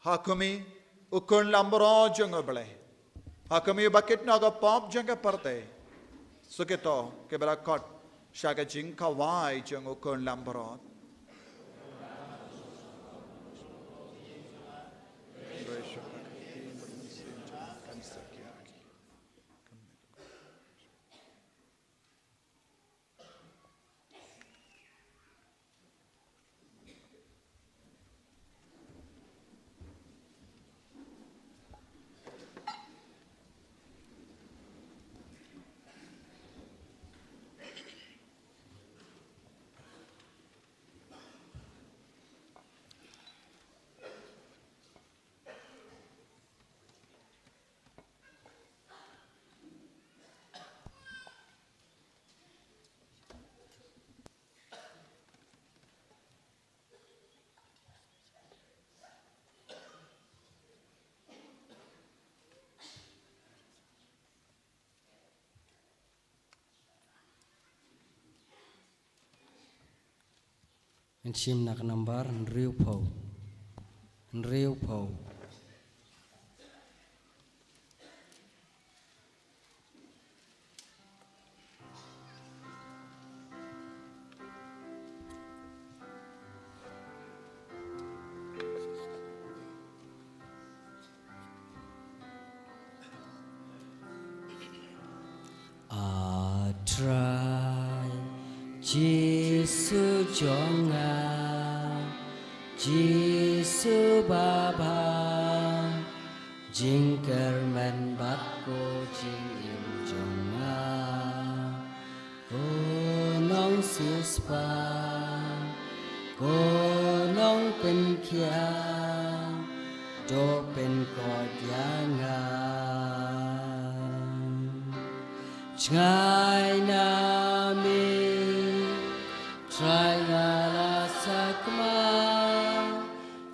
Ha khmih, u khun langbrot jong U Blei. Ha khmih, uba kit noh ïa ka pop jong ka pyrthei. Sa kito kiba la khot sha ka jingkhawai jong u khun langbrot. Ngan shim na ka nambar hynriewphew. Hynriewphew. A Trai Jisu jong nga, Jisu babha, jingkyrmen bad ko jingim jong nga. Ko nongsiewspah, ko nongpynkhiah, to pynkoit ïa nga. Jngai na me, Trai nga la sakma,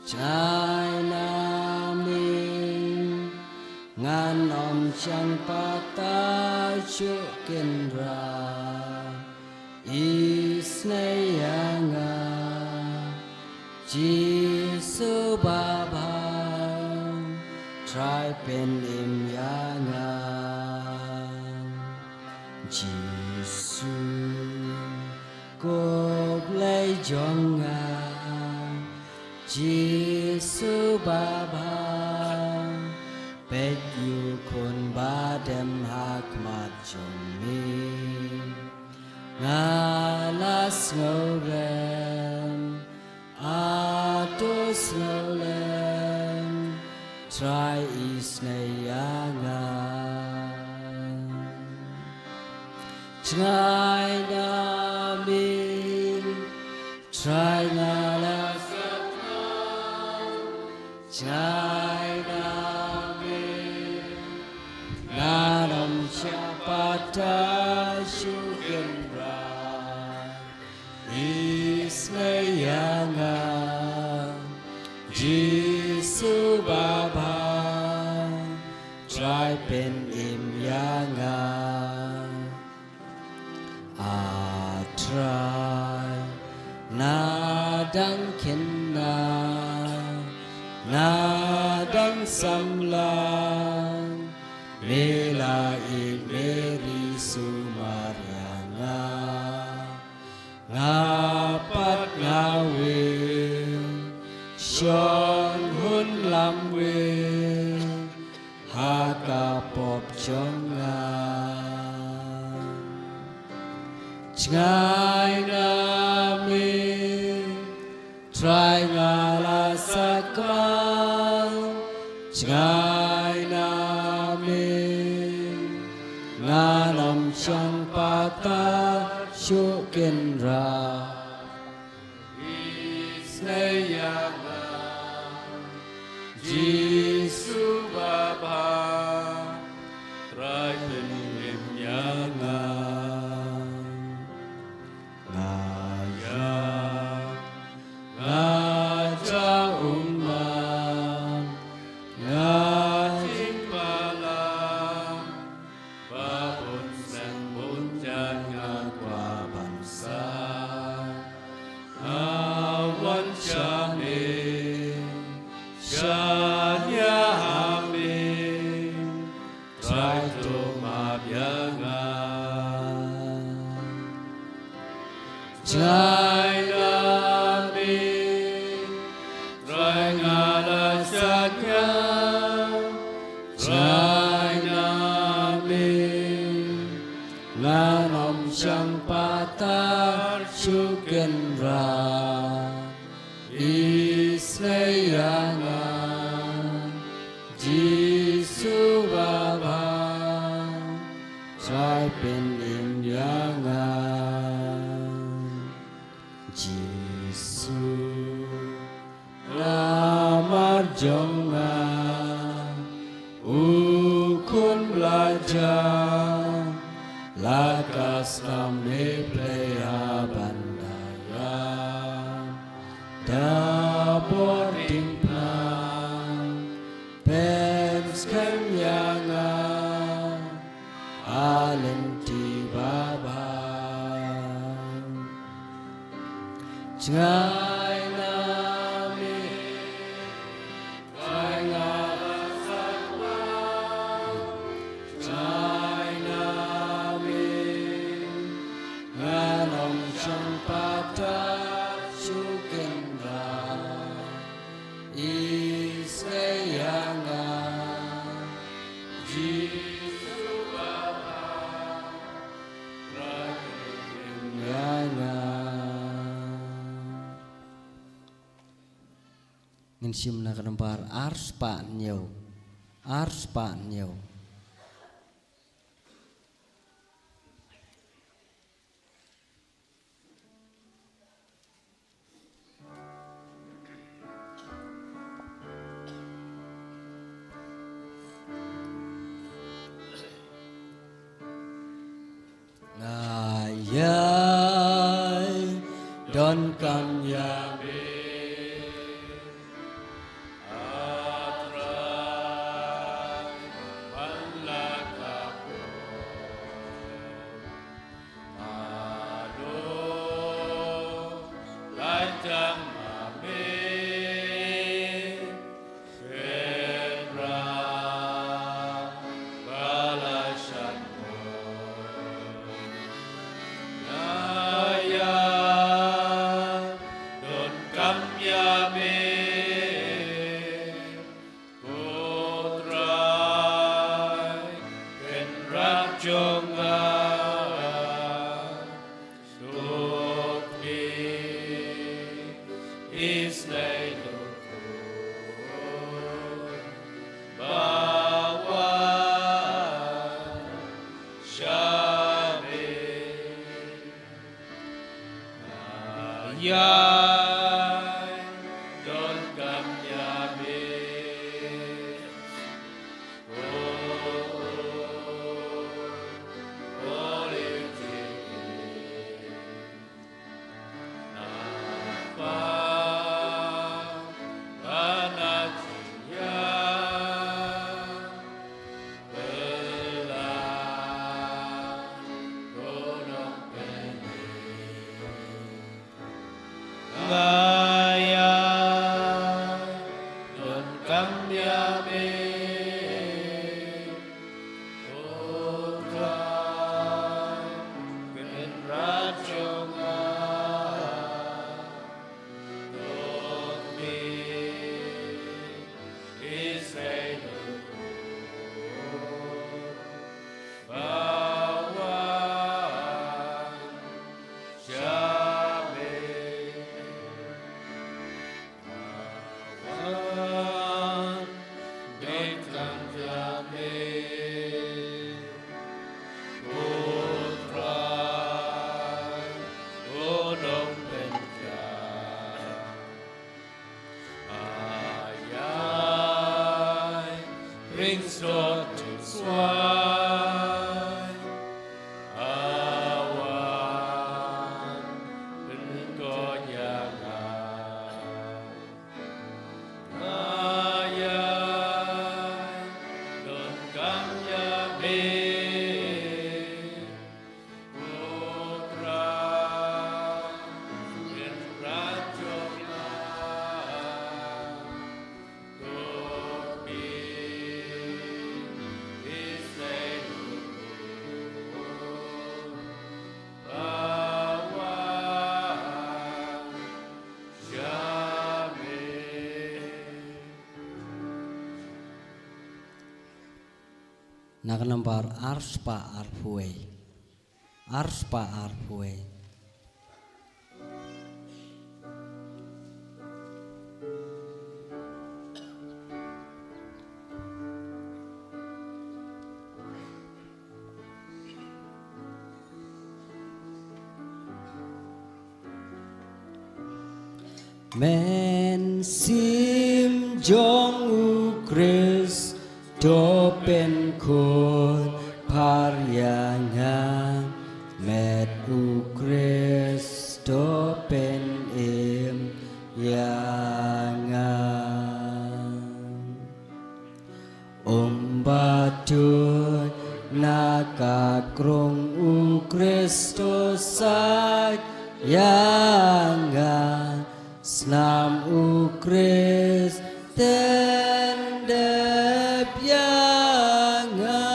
jngai na me, ngan ym shong pat shuh, Kynrad isynei ïa nga. Jisu babha, Trai pynim ïa nga. Jisu ko Blei jong nga, Jisu babha, peit ïa u khun ba dem ha khmat jong me. Nga la sngewrem, hato sngewlem, Trai isynei ïa nga. Jngai na me, Trai nga la sakma, jngai na me, ngan ym shong pat shuh, Kynrad isynei ïa nga. Jisu babha, Trai pynim ïa nga. A Trai, nga dang kynnoh, nga dang samla, me la ïeit, me ri sumar ïa nga. Nga pat nga weng, shong hun lam weng ha ka pop jong nga. Jngai na me, Trai nga la sakma, jngai na me, ngan ym shong pat shuh, Kynrad isynei ïa nga. Jisu Baba, Trai pynim ïa nga. Nga ïa, nga ja ummat, nga jingpala, ba bun snem bun jait nga kwah ban sah. Nga wan sha me, shaniah ha me, Trai to map ïa nga. Jai na me, Trai nga la sait nga. Jai na me, ngan ym shang patar shu kynrad. Isynei ïa nga, Jisu Baba, Trai pynim ïa nga. Jisu, namar jong nga, u khun la jah, la ka snam me Blei ha ban da ïa. Da bor diengphna, pynskhem ïa nga, ha lynti babha. Jngai na me, Trai nga la sait nga. Jngai na me, ngan ym shang patar shu kynrad. Isynei ïa nga, Jisu Baba, Trai pynim ïa nga. Ngin shim na ka nambar ar spah hynñiew. Ar spah hynñiew. Nga ïai donkam ïa me, A Trai, ban la ka poi. Mano lai tang ma me, Kynrad ba la shad bor. Nga ïa donkam ïa me, ko Trai Kynrad jong nga. Suk me, isynei lut ba wan sha me. Nga ïai donkam ïa me. Na ka nambar arspah arphew wei. Arspah arphew wei. Mynsiem jong U Khrist to pynkhun pyrshah ïa nga, met U Khrist to pynim ïa nga. Ym ba tuid na ka krung U Khrist to sait ïa nga, snam U Khrist ten dep ïa nga.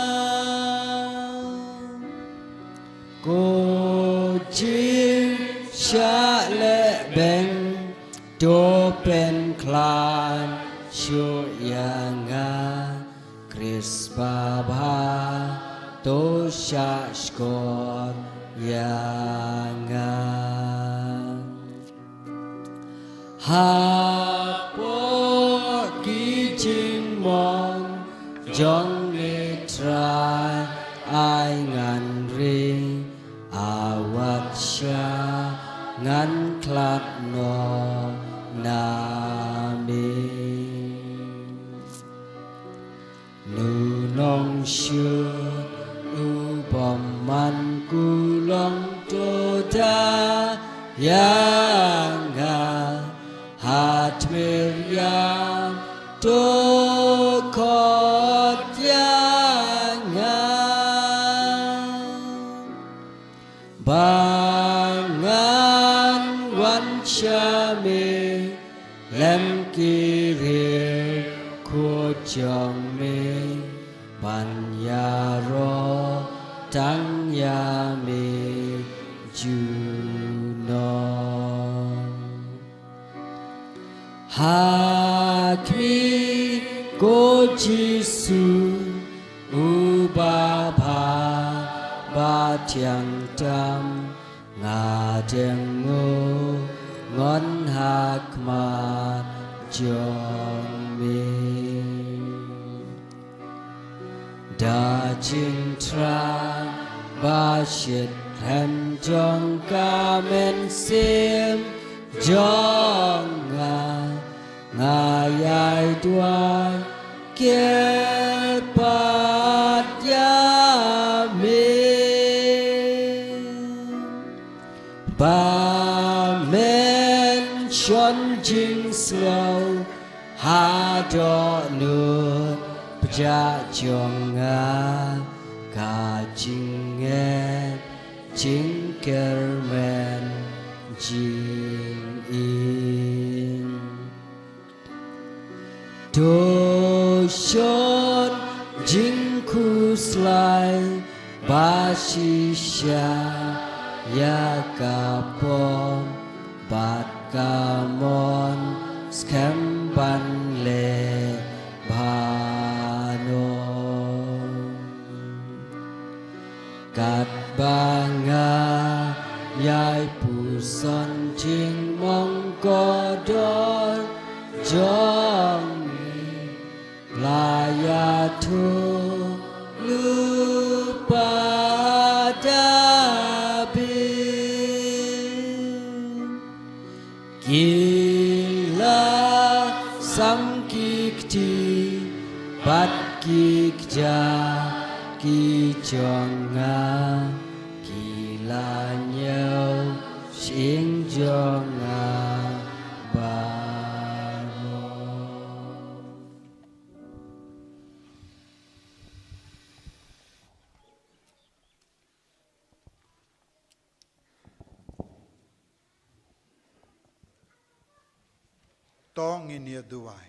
Ko jingshah leh beng to pynkhlaiñ shuh ïa nga, Khrist babha to shah shkor ïa nga. Hapoh ki jingmong jong ngi Trai, ai ngan ring, wat sha ngan khlad noh na me. Nu nongshun u bymman kulong to da ïa nga, ha tmir ïam to khot ïa nga. Ba ngan wan sha me lem ki riewkhuid jong me, ban ïaroh tang ïa me junom. Ha khmih, ko Jisu, u babha ba thiang tam, nga dang ngu ngon ha khmat jong me. Da jingthrang ba shitrhem jong ka mynsiem jong nga, nga ïai duwai kyrpad ïa me. Ba men shon jingsngew ha dohnud pjah jong nga, ka jingngeit jingkyrmen jingim. To shon jingkhuslai ba shisha ïa ka pop bad ka mon, skhem ban leh bha noh. Katba nga ïai puson jingmong kordor jong me, la ïathuh lypa da bit. Ki la sam ki kti bad ki kjat ki jong nga, ki la ñiew shyieng jong nga baroh. To ngin ïa duwai.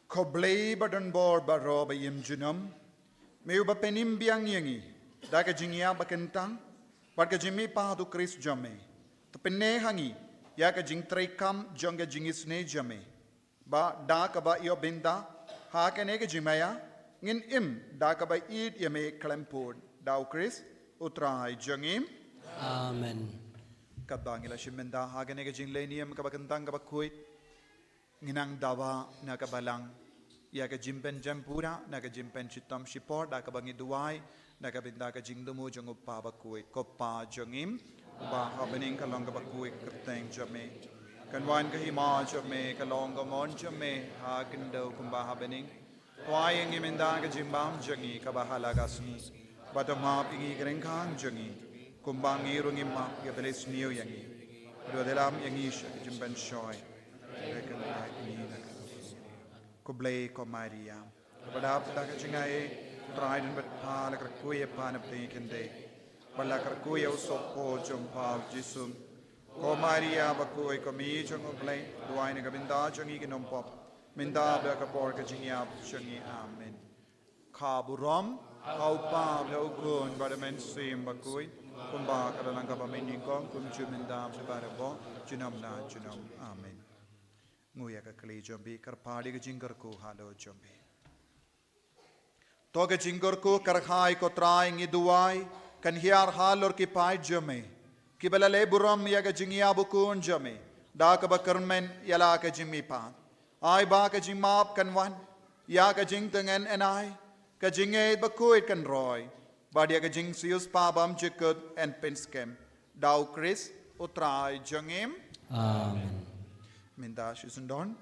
Ko Blei ba don bor baroh ba im junom, me uba pynim biang ïa ngi da ka jingïap ba kyntang bad ka jingmihpat u Khrist jong me, to pynneh ha ngi ïa ka jingtrei kam jong ka jingisynei jong me, ba da kaba ïoh bynta ha kane ka jingmaïa ngin im da kaba ïeit ïa me khlem pud, da u Khrist u Trai jong ngi. Amen. Katba ngi la shim bynta ha kane ka jingleh niam kaba kyntang kaba khuid, ngi nang dawa na ka Balang ïa ka jingpynjem pura na ka jingpynshitom shipor da kaba ngi duwai na ka bynta ka jingthmu jong u Pa bakhuid. Ko Pa jong ngi uba ha bneng, ka long kaba khuid ka kyrteng jong me. Kan wan ka hima jong me, ka long ka mon jong me ha khyndew kumba ha bneng. To ai ïa ngi mynta ka jingbam jong ngi kaba ha la ka sngi, bad to map ïa ngi ki ryngkang jong ngi, kumba ngi ruh ngi map ïa kiba la sniew ïa ngi. Bad wat ïalam ïa ngi sha ka jingpynshoi. Ko Blei, ko Maria, kaba dap da ka jingaiei, u Trai u don bad pha. La kyrkhu ïa pha na pdeng ki khyndai, bad la kyrkhu ïa u sohpop jong pha u Jisu. Ko Maria bakhuid, ko Mei jong u Blei, duwai na ka bynta jong ngi ki nongpop, mynta bad ha ka por ka jingïap jong ngi. Amen. Ka burom ha u Pa bad ha u Khun bad ha u Mynsiem Bakhuid, kumba ka la long kaba mynnyngkong, kumjuh mynta bad barabor, junom la junom. Amen. Ngui ïa ka kli jong phi, kyrpad ïa ka jingkyrkhu halor jong phi. To ka jingkyrkhu kyrhai, ko Trai, ngi duwai, kan hiar halor ki paid jong me, kiba la leh burom ïa ka jingïap u Khun jong me da kaba kyrmen ïa la ka jingmihpat. Ai ba ka jingmap kan wan, ïa ka jingtngen yn ai, ka jingngeit bakhuid kan roi, bad ïa ka jingshispah bymjukut yn pynskhem, da u Khrist u Trai jong ngi. Amen. Mynta shi syndon,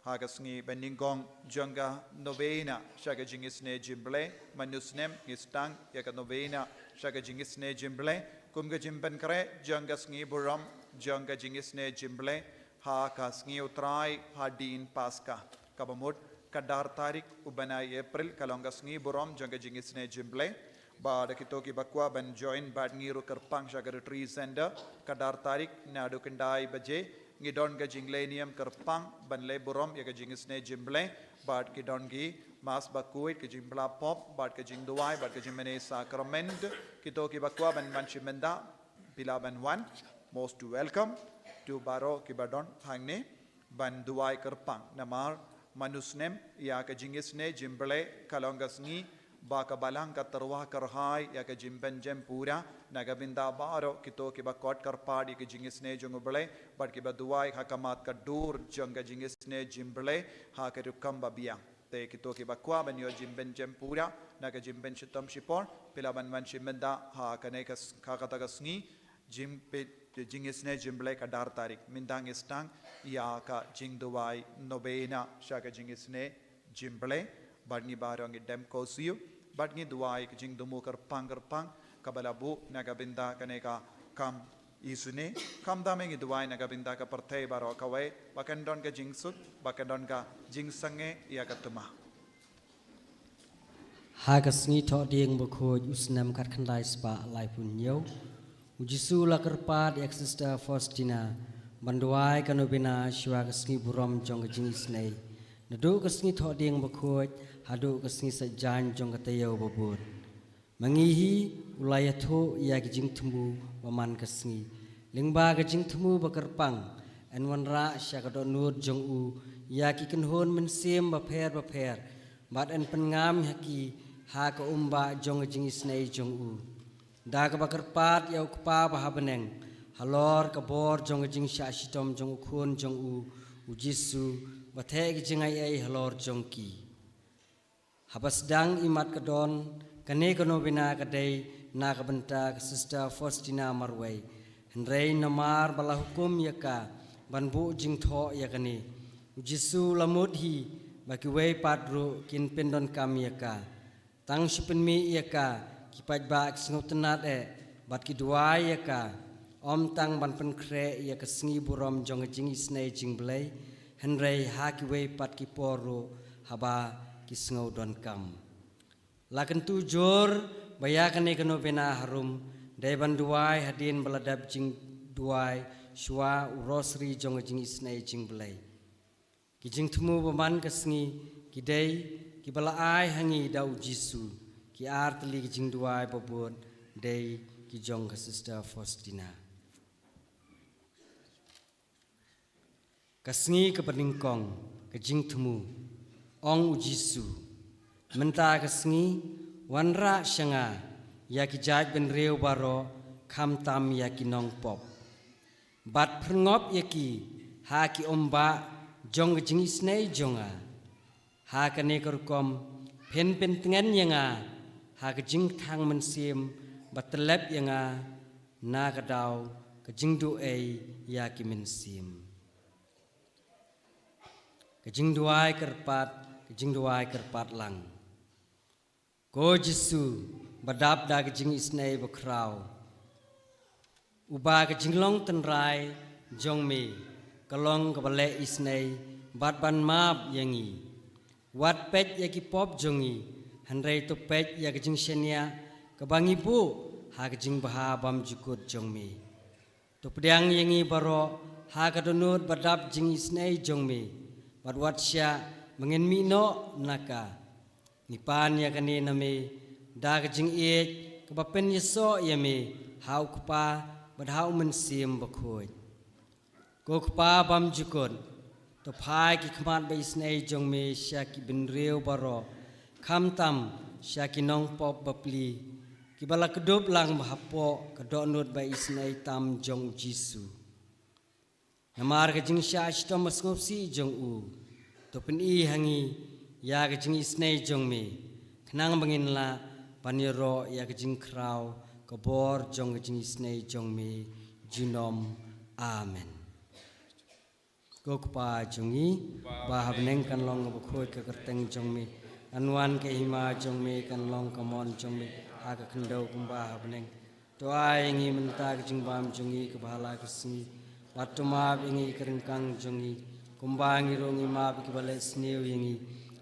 ha ka sngi banyngkong jong ka novena sha ka jingisynei jingblei, man u snem ngi sdang ïa ka novena sha ka jingisynei jingblei, kum ka jingpynkhreh jong ka sngi burom jong ka jingisynei jingblei, ha ka sngi u Trai hadien Paska, kaba mut ka dar tarik u bnai April, ka long ka sngi burom jong ka jingisynei jingblei. Bad kito kiba kwah ban join bad ngi ruh kyrpang sha ka Retreat Center, ka dar tarik naduh khyndai baje, ngi don ka jingleh niam kyrpang ban leh burom ïa ka jingisynei jingblei, bad ki don ki Mass bakhuid, ka jingpyllait pop, bad ka jingduwai, bad ka jingmane sakrament. Kito kiba kwah ban wan shim bynta, phi lah ban wan, most welcome. To baroh kiba don hangne ban duwai kyrpang, namar man u snem ïa ka jingisynei jingblei ka long ka sngi ba ka Balang ka tyrwa kyrhai ïa ka jingpynjem pura na ka bynta baroh kito kiba khot kyrpad ïa ka jingisynei jong u Blei, bad kiba duwai ha khmat ka dur jong ka jingisynei jingblei ha ka rukom ba biang. Te kito kiba kwah ban ïoh jingpynjem pura na ka jingpynshitom shipor, phi lah ban wan shim bynta ha kane ka s-, ha kata ka sngi jingpynim, jingisynei jingblei, ka dar tarik. Mynta ngi sdang ïa ka jingduwai novena sha ka jingisynei jingblei, bad ngi baroh ngi dem khusiu, bad ngi duwai ka jingthmu kyrpang kyrpang kaba la buh na ka bynta kane ka kam isynei. Khamtam ngi duwai na ka bynta ka pyrthei baroh kawei, ba kan don ka jingsuk, ba kan don ka jingsangeh ïa ka thma. Ha ka sngi Thohdieng bakhuid u snem khatkhyndai spah laiphew hynñiew, u Jisu u la kyrpad ïa ka Sister Faustina ban duwai ka novena shuwa ka sngi burom jong ka jingisynei, naduh ka sngi Thohdieng bakhuid haduh ka sngi Saitjaiñ jong ka taïew babud. Ma ngi hi u la ïathuh ïa ki jingthmu ba man ka sngi. Lyngba ka jingthmu ba kyrpang, yn wanrah sha ka dohnud jong u ïa ki kynhun mynsiem bapher bapher, bad yn pynngam ha ki ha ka umbah jong ka jingisynei jong u. Da kaba kyrpad ïa u Kpa ba ha bneng halor ka bor jong ka jingshah shitom jong u Khun jong u, u Jisu, ba theh ki jingaiei halor jong ki. Haba sdang imat ka dawn, kane ka novena ka dei na ka bynta ka Sister Faustina marwei. Hynrei namar ba la hukum ïa ka ban buh jingthoh ïa kane, u Jisu u la mut hi ba kiwei pat ruh kin pyndonkam ïa ka. Tang shu pynmih ïa ka, ki paidbah ki sngewtynnad eh, bad ki duwai ïa ka, ym tang ban pynkhreh ïa ka sngi burom jong ka jingisynei jingblei, hynrei ha kiwei pat ki por ruh haba ki sngew donkam. La kyntu jur ba ïa kane ka novena harum, dei ban duwai hadien ba la dep jingduwai shuwa u Rosary jong ka jingisynei jingblei. Ki jingthmu ba man ka sngi ki dei kiba la ai ha ngi da u Jisu. Ki ar tylli ki jingduwai babud dei ki jong ka Sister Faustina. Ka sngi kaba nyngkong, ka jingthmu. Ong u Jisu: Mynta ka sngi, wanrah sha nga ïa ki jaitbynriew baroh, khamtam ïa ki nongpop. Bad pyrngop ïa ki ha ki umbah jong ka jingisynei jong nga. Ha kane ka rukom, phin pyntngen ïa nga ha ka jingkthang mynsiem, bad tyllep ïa nga na ka daw ka jingduh ei ïa ki mynsiem. Ka jingduwai kyrpad, ka jingduwai kyrpad lang. Ko Jisu, ba dap da ka jingisynei bakhraw, uba ka jinglong tynrai jong me ka long kaba leh isynei bad ban map ïa ngi. Wat peit ïa ki pop jong ngi, hynrei to peit ïa ka jingshaniah kaba ngi buh ha ka jingbha bymjukut jong me. To pdiang ïa ngi baroh ha ka dohnud ba dap jingisynei jong me, bad wat shah ba ngin mih noh na ka. Ngi pan ïa kane na me da ka jingïeit kaba pynïasoh ïa me ha u Kpa bad ha u Mynsiem Bakhuid. Ko Kpa bymjukut, to phai ki khmat ba isynei jong me sha ki bynriew baroh, khamtam sha ki nongpop bapli, kiba la kdup lang ba hapoh ka dohnud ba isynei tam jong u Jisu. Namar ka jingshah shitom ba sngewsih jong u, to pyni ha ngi ïa ka jingisynei jong me, khnang ba ngin lah ban ïaroh ïa ka jingkhraw ka bor jong ka jingisynei jong me junom. Amen. Ko Kpa jong ngi, ba ha bneng, kan long kaba khuid ka kyrteng jong me, kan wan ka hima jong me, kan long ka mon jong me ha ka khyndew kumba ha bneng. To ai ïa ngi mynta ka jingbam jong ngi kaba ha la ka sngi, bad to map ïa ngi ka ryngkang jong ngi, kumba ngi ruh ngi map ïa kiba leh sniew ïa ngi,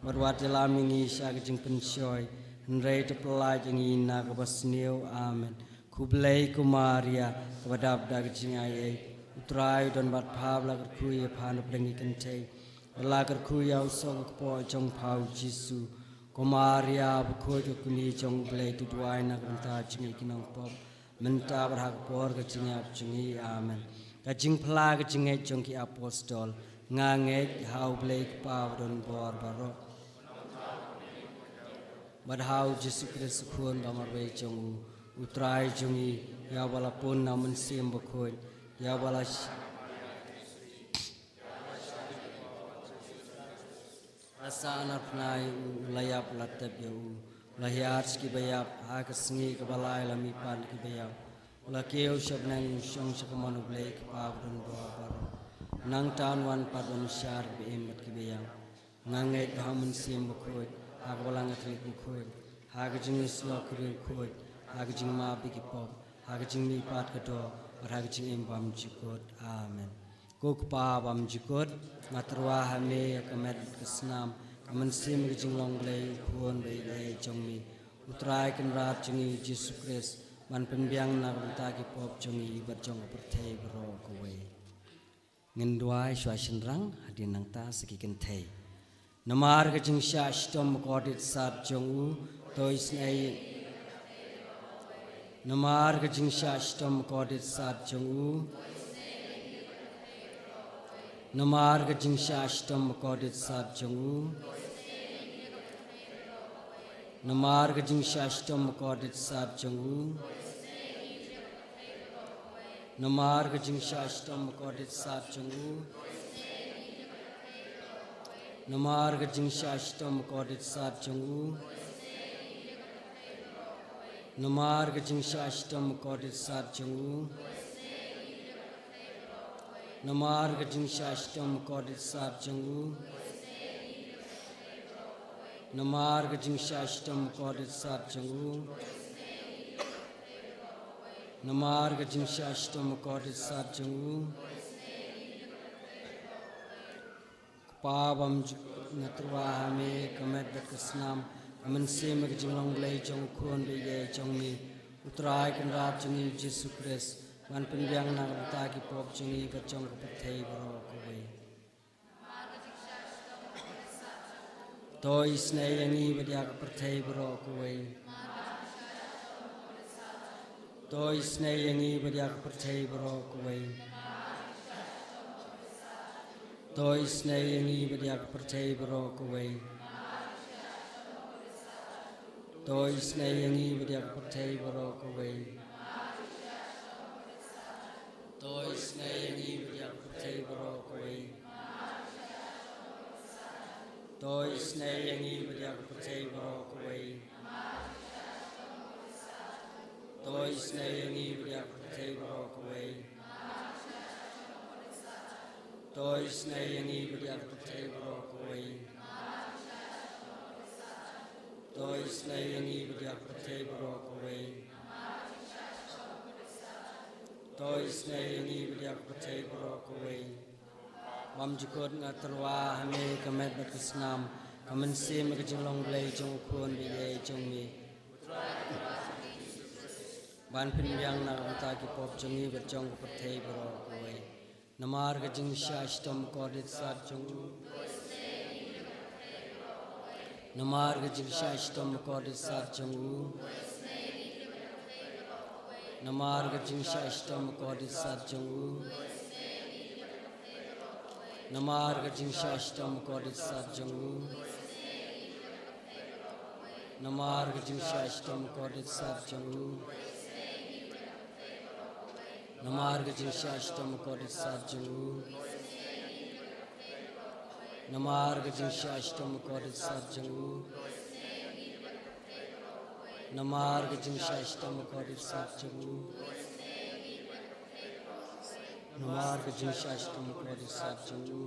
bad wat ïalam ïa ngi sha ka jingpynshoi, hynrei to pyllait ïa ngi na kaba sniew. Amen. Khublei ko Maria, kaba dap da ka jingaiei, u Trai u don bad pha, ba la kyrkhu ïa pha na pdeng ki kynthei, bad la kyrkhu ïa u soh ka kpoh jong pha u Jisu. Ko Maria bakhuid, ka kmie jong u Blei, to duwai na ka bynta jong ngi ki nongpop, mynta bad ha ka por ka jingïap jong ngi. Amen. Ka jingphla ka jingngeit jong ki apostol. Nga ngeit ha u Blei Kpa badonbor baroh, bad ha u Jisu Khrist u Khun ba marwei jong u, u Trai jong ngi, ïa uba la pun na u Mynsiem Bakhuid, ïa uba la sh- la sahnarphna ïa u, u la ïap, la tep ïa u, u la hiar sha kiba ïap, ha ka sngi kaba lai u la mihpat na kiba ïap, u la kiew sha bneng, u shong sha kamon u Blei Kpa badonbor baroh. Nangta un wan pat ban bishar kiba im bad kiba ïap. Nga ngeit ha u Mynsiem Bakhuid, ha ka Balang Katholik bakhuid, ha ka jingïasyllok ka riew khuid, ha ka jingmap ïa ki pop, ha ka jingmihpat ka doh, bad ha ka jingim bymjukut. Amen. Ko Kpa bymjukut, nga tyrwa ha me ïa ka met ka snam, ka mynsiem ka jinglong Blei, u Khun ba ïeit jong me, u Trai Kynrad jong ngi u Jisu Khrist, ban pynbiang na ka bynta ki pop jong ngi bad jong ka pyrthei baroh kawei. Ngin duwai shuwa shynrang, hadien nangta sa ki kynthei. Namar ka jingshah shitom ba kordit sat jong u, to isynei. Namar ka jingshah shitom ba kordit sat jong u. Namar ka jingshah shitom ba kordit sat jong u. Namar ka jingshah shitom ba kordit sat jong u. Namar ka jingshah shitom ba kordit sat jong u. Namar ka jingshah shitom ba kordit sat jong u. Namar ka jingshah shitom ba kordit sat jong u. Namar ka jingshah shitom ba kordit sat jong u. Namar ka jingshah shitom ba kordit sat jong u. Namar ka jingshah shitom ba kordit sat jong u. Kpa bymjukut, nga tyrwa ha me ïa ka met bad ka snam, ka mynsiem ka jinglong Blei jong u Khun ba ïeit jong me, u Trai Kynrad jong ngi u Jisu Khrist, ban pynbiang na ka bynta ki pop jong ngi bad jong ka pyrthei baroh kawei. To isynei ïa ngi bad ïa ka pyrthei baroh kawei. To isynei ïa ngi bad ïa ka pyrthei baroh kawei. To isynei ïa ngi bad ïa ka pyrthei baroh kawei. To isynei ïa ngi bad ïa ka pyrthei baroh kawei. To isynei ïa ngi bad ïa ka pyrthei baroh kawei. To isynei ïa ngi bad ïa ka pyrthei baroh kawei. To isynei ïa ngi bad ïa ka pyrthei baroh kawei. To isynei ïa ngi bad ïa ka pyrthei baroh kawei. To isynei ïa ngi bad ïa ka pyrthei baroh kawei. To isynei ïa ngi bad ïa ka pyrthei baroh kawei. Bymjukut nga tyrwa ha me ka met bad ka snam, ka mynsiem ka jinglong Blei jong u Khun ba ïeit jong me. Ban pynbiang na ka bynta ki pop jong ngi bad jong ka pyrthei baroh kawei. Namar ka jingshah shitom kordit sat jong u. Namar ka jingshah shitom kordit sat jong u. Namar ka jingshah shitom kordit sat jong u. Namar ka jingshah shitom kordit sat jong u. Namar ka jingshah shitom kordit sat jong u. Namar ka jingshah shitom kordit sat jong u. Namar ka jingshah shitom kordit sat jong u. Namar ka jingshah shitom kordit sat jong u. Namar ka jingshah shitom kordit sat jong u.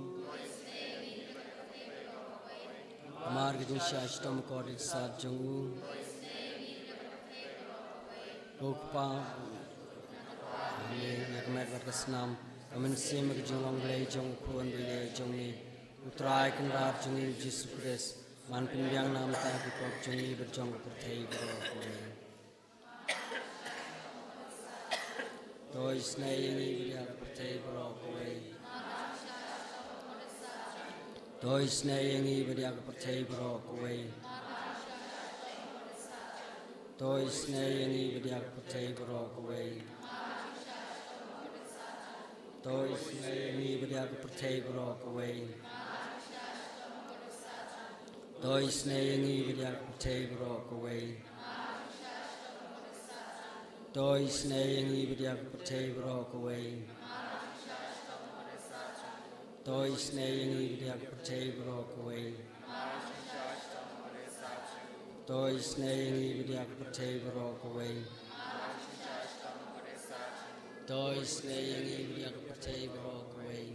Namar ka jingshah shitom kordit sat jong u. Ko Kpa, ha me ïa ka met bad ka snam, ka mynsiem ka jinglong Blei jong u Khun ba ïeit jong me, u Trai Kynrad jong ngi u Jisu Khrist, ban pynbiang na ka bynta ki pop jong ngi bad jong ka pyrthei baroh kawei. To isynei ïa ngi bad ïa ka pyrthei baroh kawei. To isynei ïa ngi bad ïa ka pyrthei baroh kawei. To isynei ïa ngi bad ïa ka pyrthei baroh kawei. To isynei ïa ngi bad ïa ka pyrthei baroh kawei. To isynei ïa ngi bad ïa ka pyrthei baroh kawei. To isynei ïa ngi bad ïa ka pyrthei baroh kawei. To isynei ïa ngi bad ïa ka pyrthei baroh kawei. To isynei ïa ngi bad ïa ka pyrthei baroh kawei. To isynei ïa ngi bad ïa ka pyrthei baroh kawei.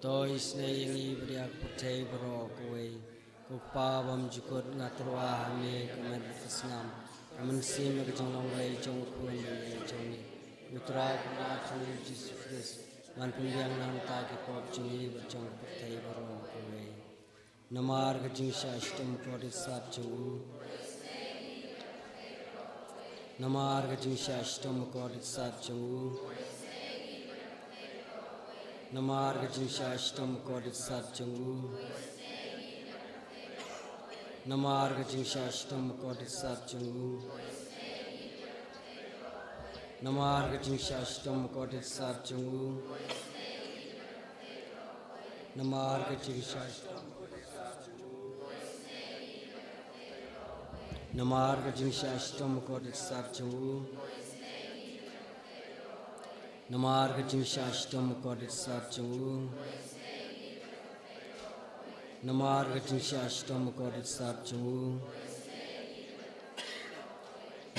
To isynei ïa ngi bad ïa ka pyrthei baroh kawei. Ko Kpa bymjukut, nga tyrwa ha me ka met bad ka snam, ka mynsiem ka jinglong Blei jong u Khun ba ïeit jong me, u Trai Kynrad jong ngi u Jisu Khrist, ban pynbiang na ka bynta ki pop jong ngi bad jong ka pyrthei baroh kawei. Namar ka jingshah shitom kordit sat jong u. Namar ka jingshah shitom kordit sat jong u. Namar ka jingshah shitom kordit sat jong u. Namar ka jingshah shitom kordit sat jong u. Namar ka jingshah shitom kordit sat jong u. Namar ka jingshah shitom. Namar ka jingshah shitom kordit sat jong u. Namar ka jingshah shitom kordit sat jong u. Namar ka jingshah shitom kordit sat jong u.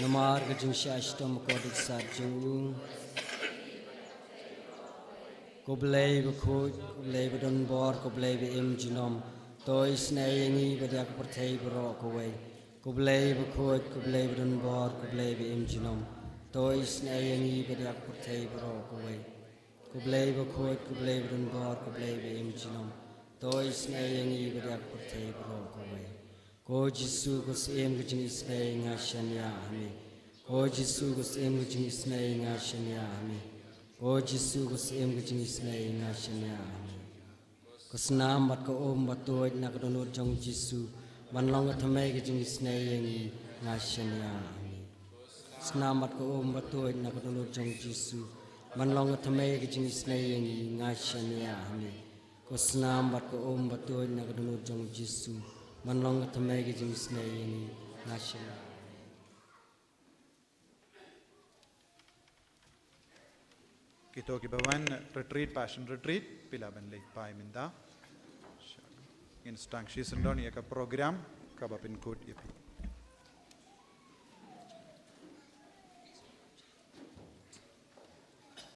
Namar ka jingshah shitom kordit sat jong u. Ko Blei bakhuid, ko Blei badonbor, ko Blei ba im junom, to isynei ïa ngi bad ïa ka pyrthei baroh kawei. Ko Blei bakhuid, ko Blei badonbor, ko Blei ba im junom, to isynei ïa ngi bad ïa ka pyrthei baroh kawei. Ko Blei bakhuid, ko Blei badonbor, ko Blei ba im junom, to isynei ïa ngi bad ïa ka pyrthei baroh kawei. Ko Jisu, ko Syiem ka jingisynei, nga shaniah ha me. Ko Jisu, ko Syiem ka jingisynei, nga shaniah ha me. Ko Jisu, ko Syiem ka jingisynei, nga shaniah ha me. Ka snam bad ka um ba tuid na ka dohnud jong u Jisu ban long ka thymmei ka jingisynei ïa ngi. Nga shaniah ha me. Snam bad ka um ba tuid na ka dohnud jong u Jisu ban long ka thymmei ka jingisynei ïa ngi. Nga shaniah ha me. Ka snam bad ka um ba tuid na ka dohnud jong u Jisu ban long ka thymmei ka jingisynei ïa ngi. Nga shaniah. Kito kiba wan retreat, Passion Retreat, phi lah ban leit phai mynta. Ngin sdang shisien don ïa ka program kaba pynkut ïa phi.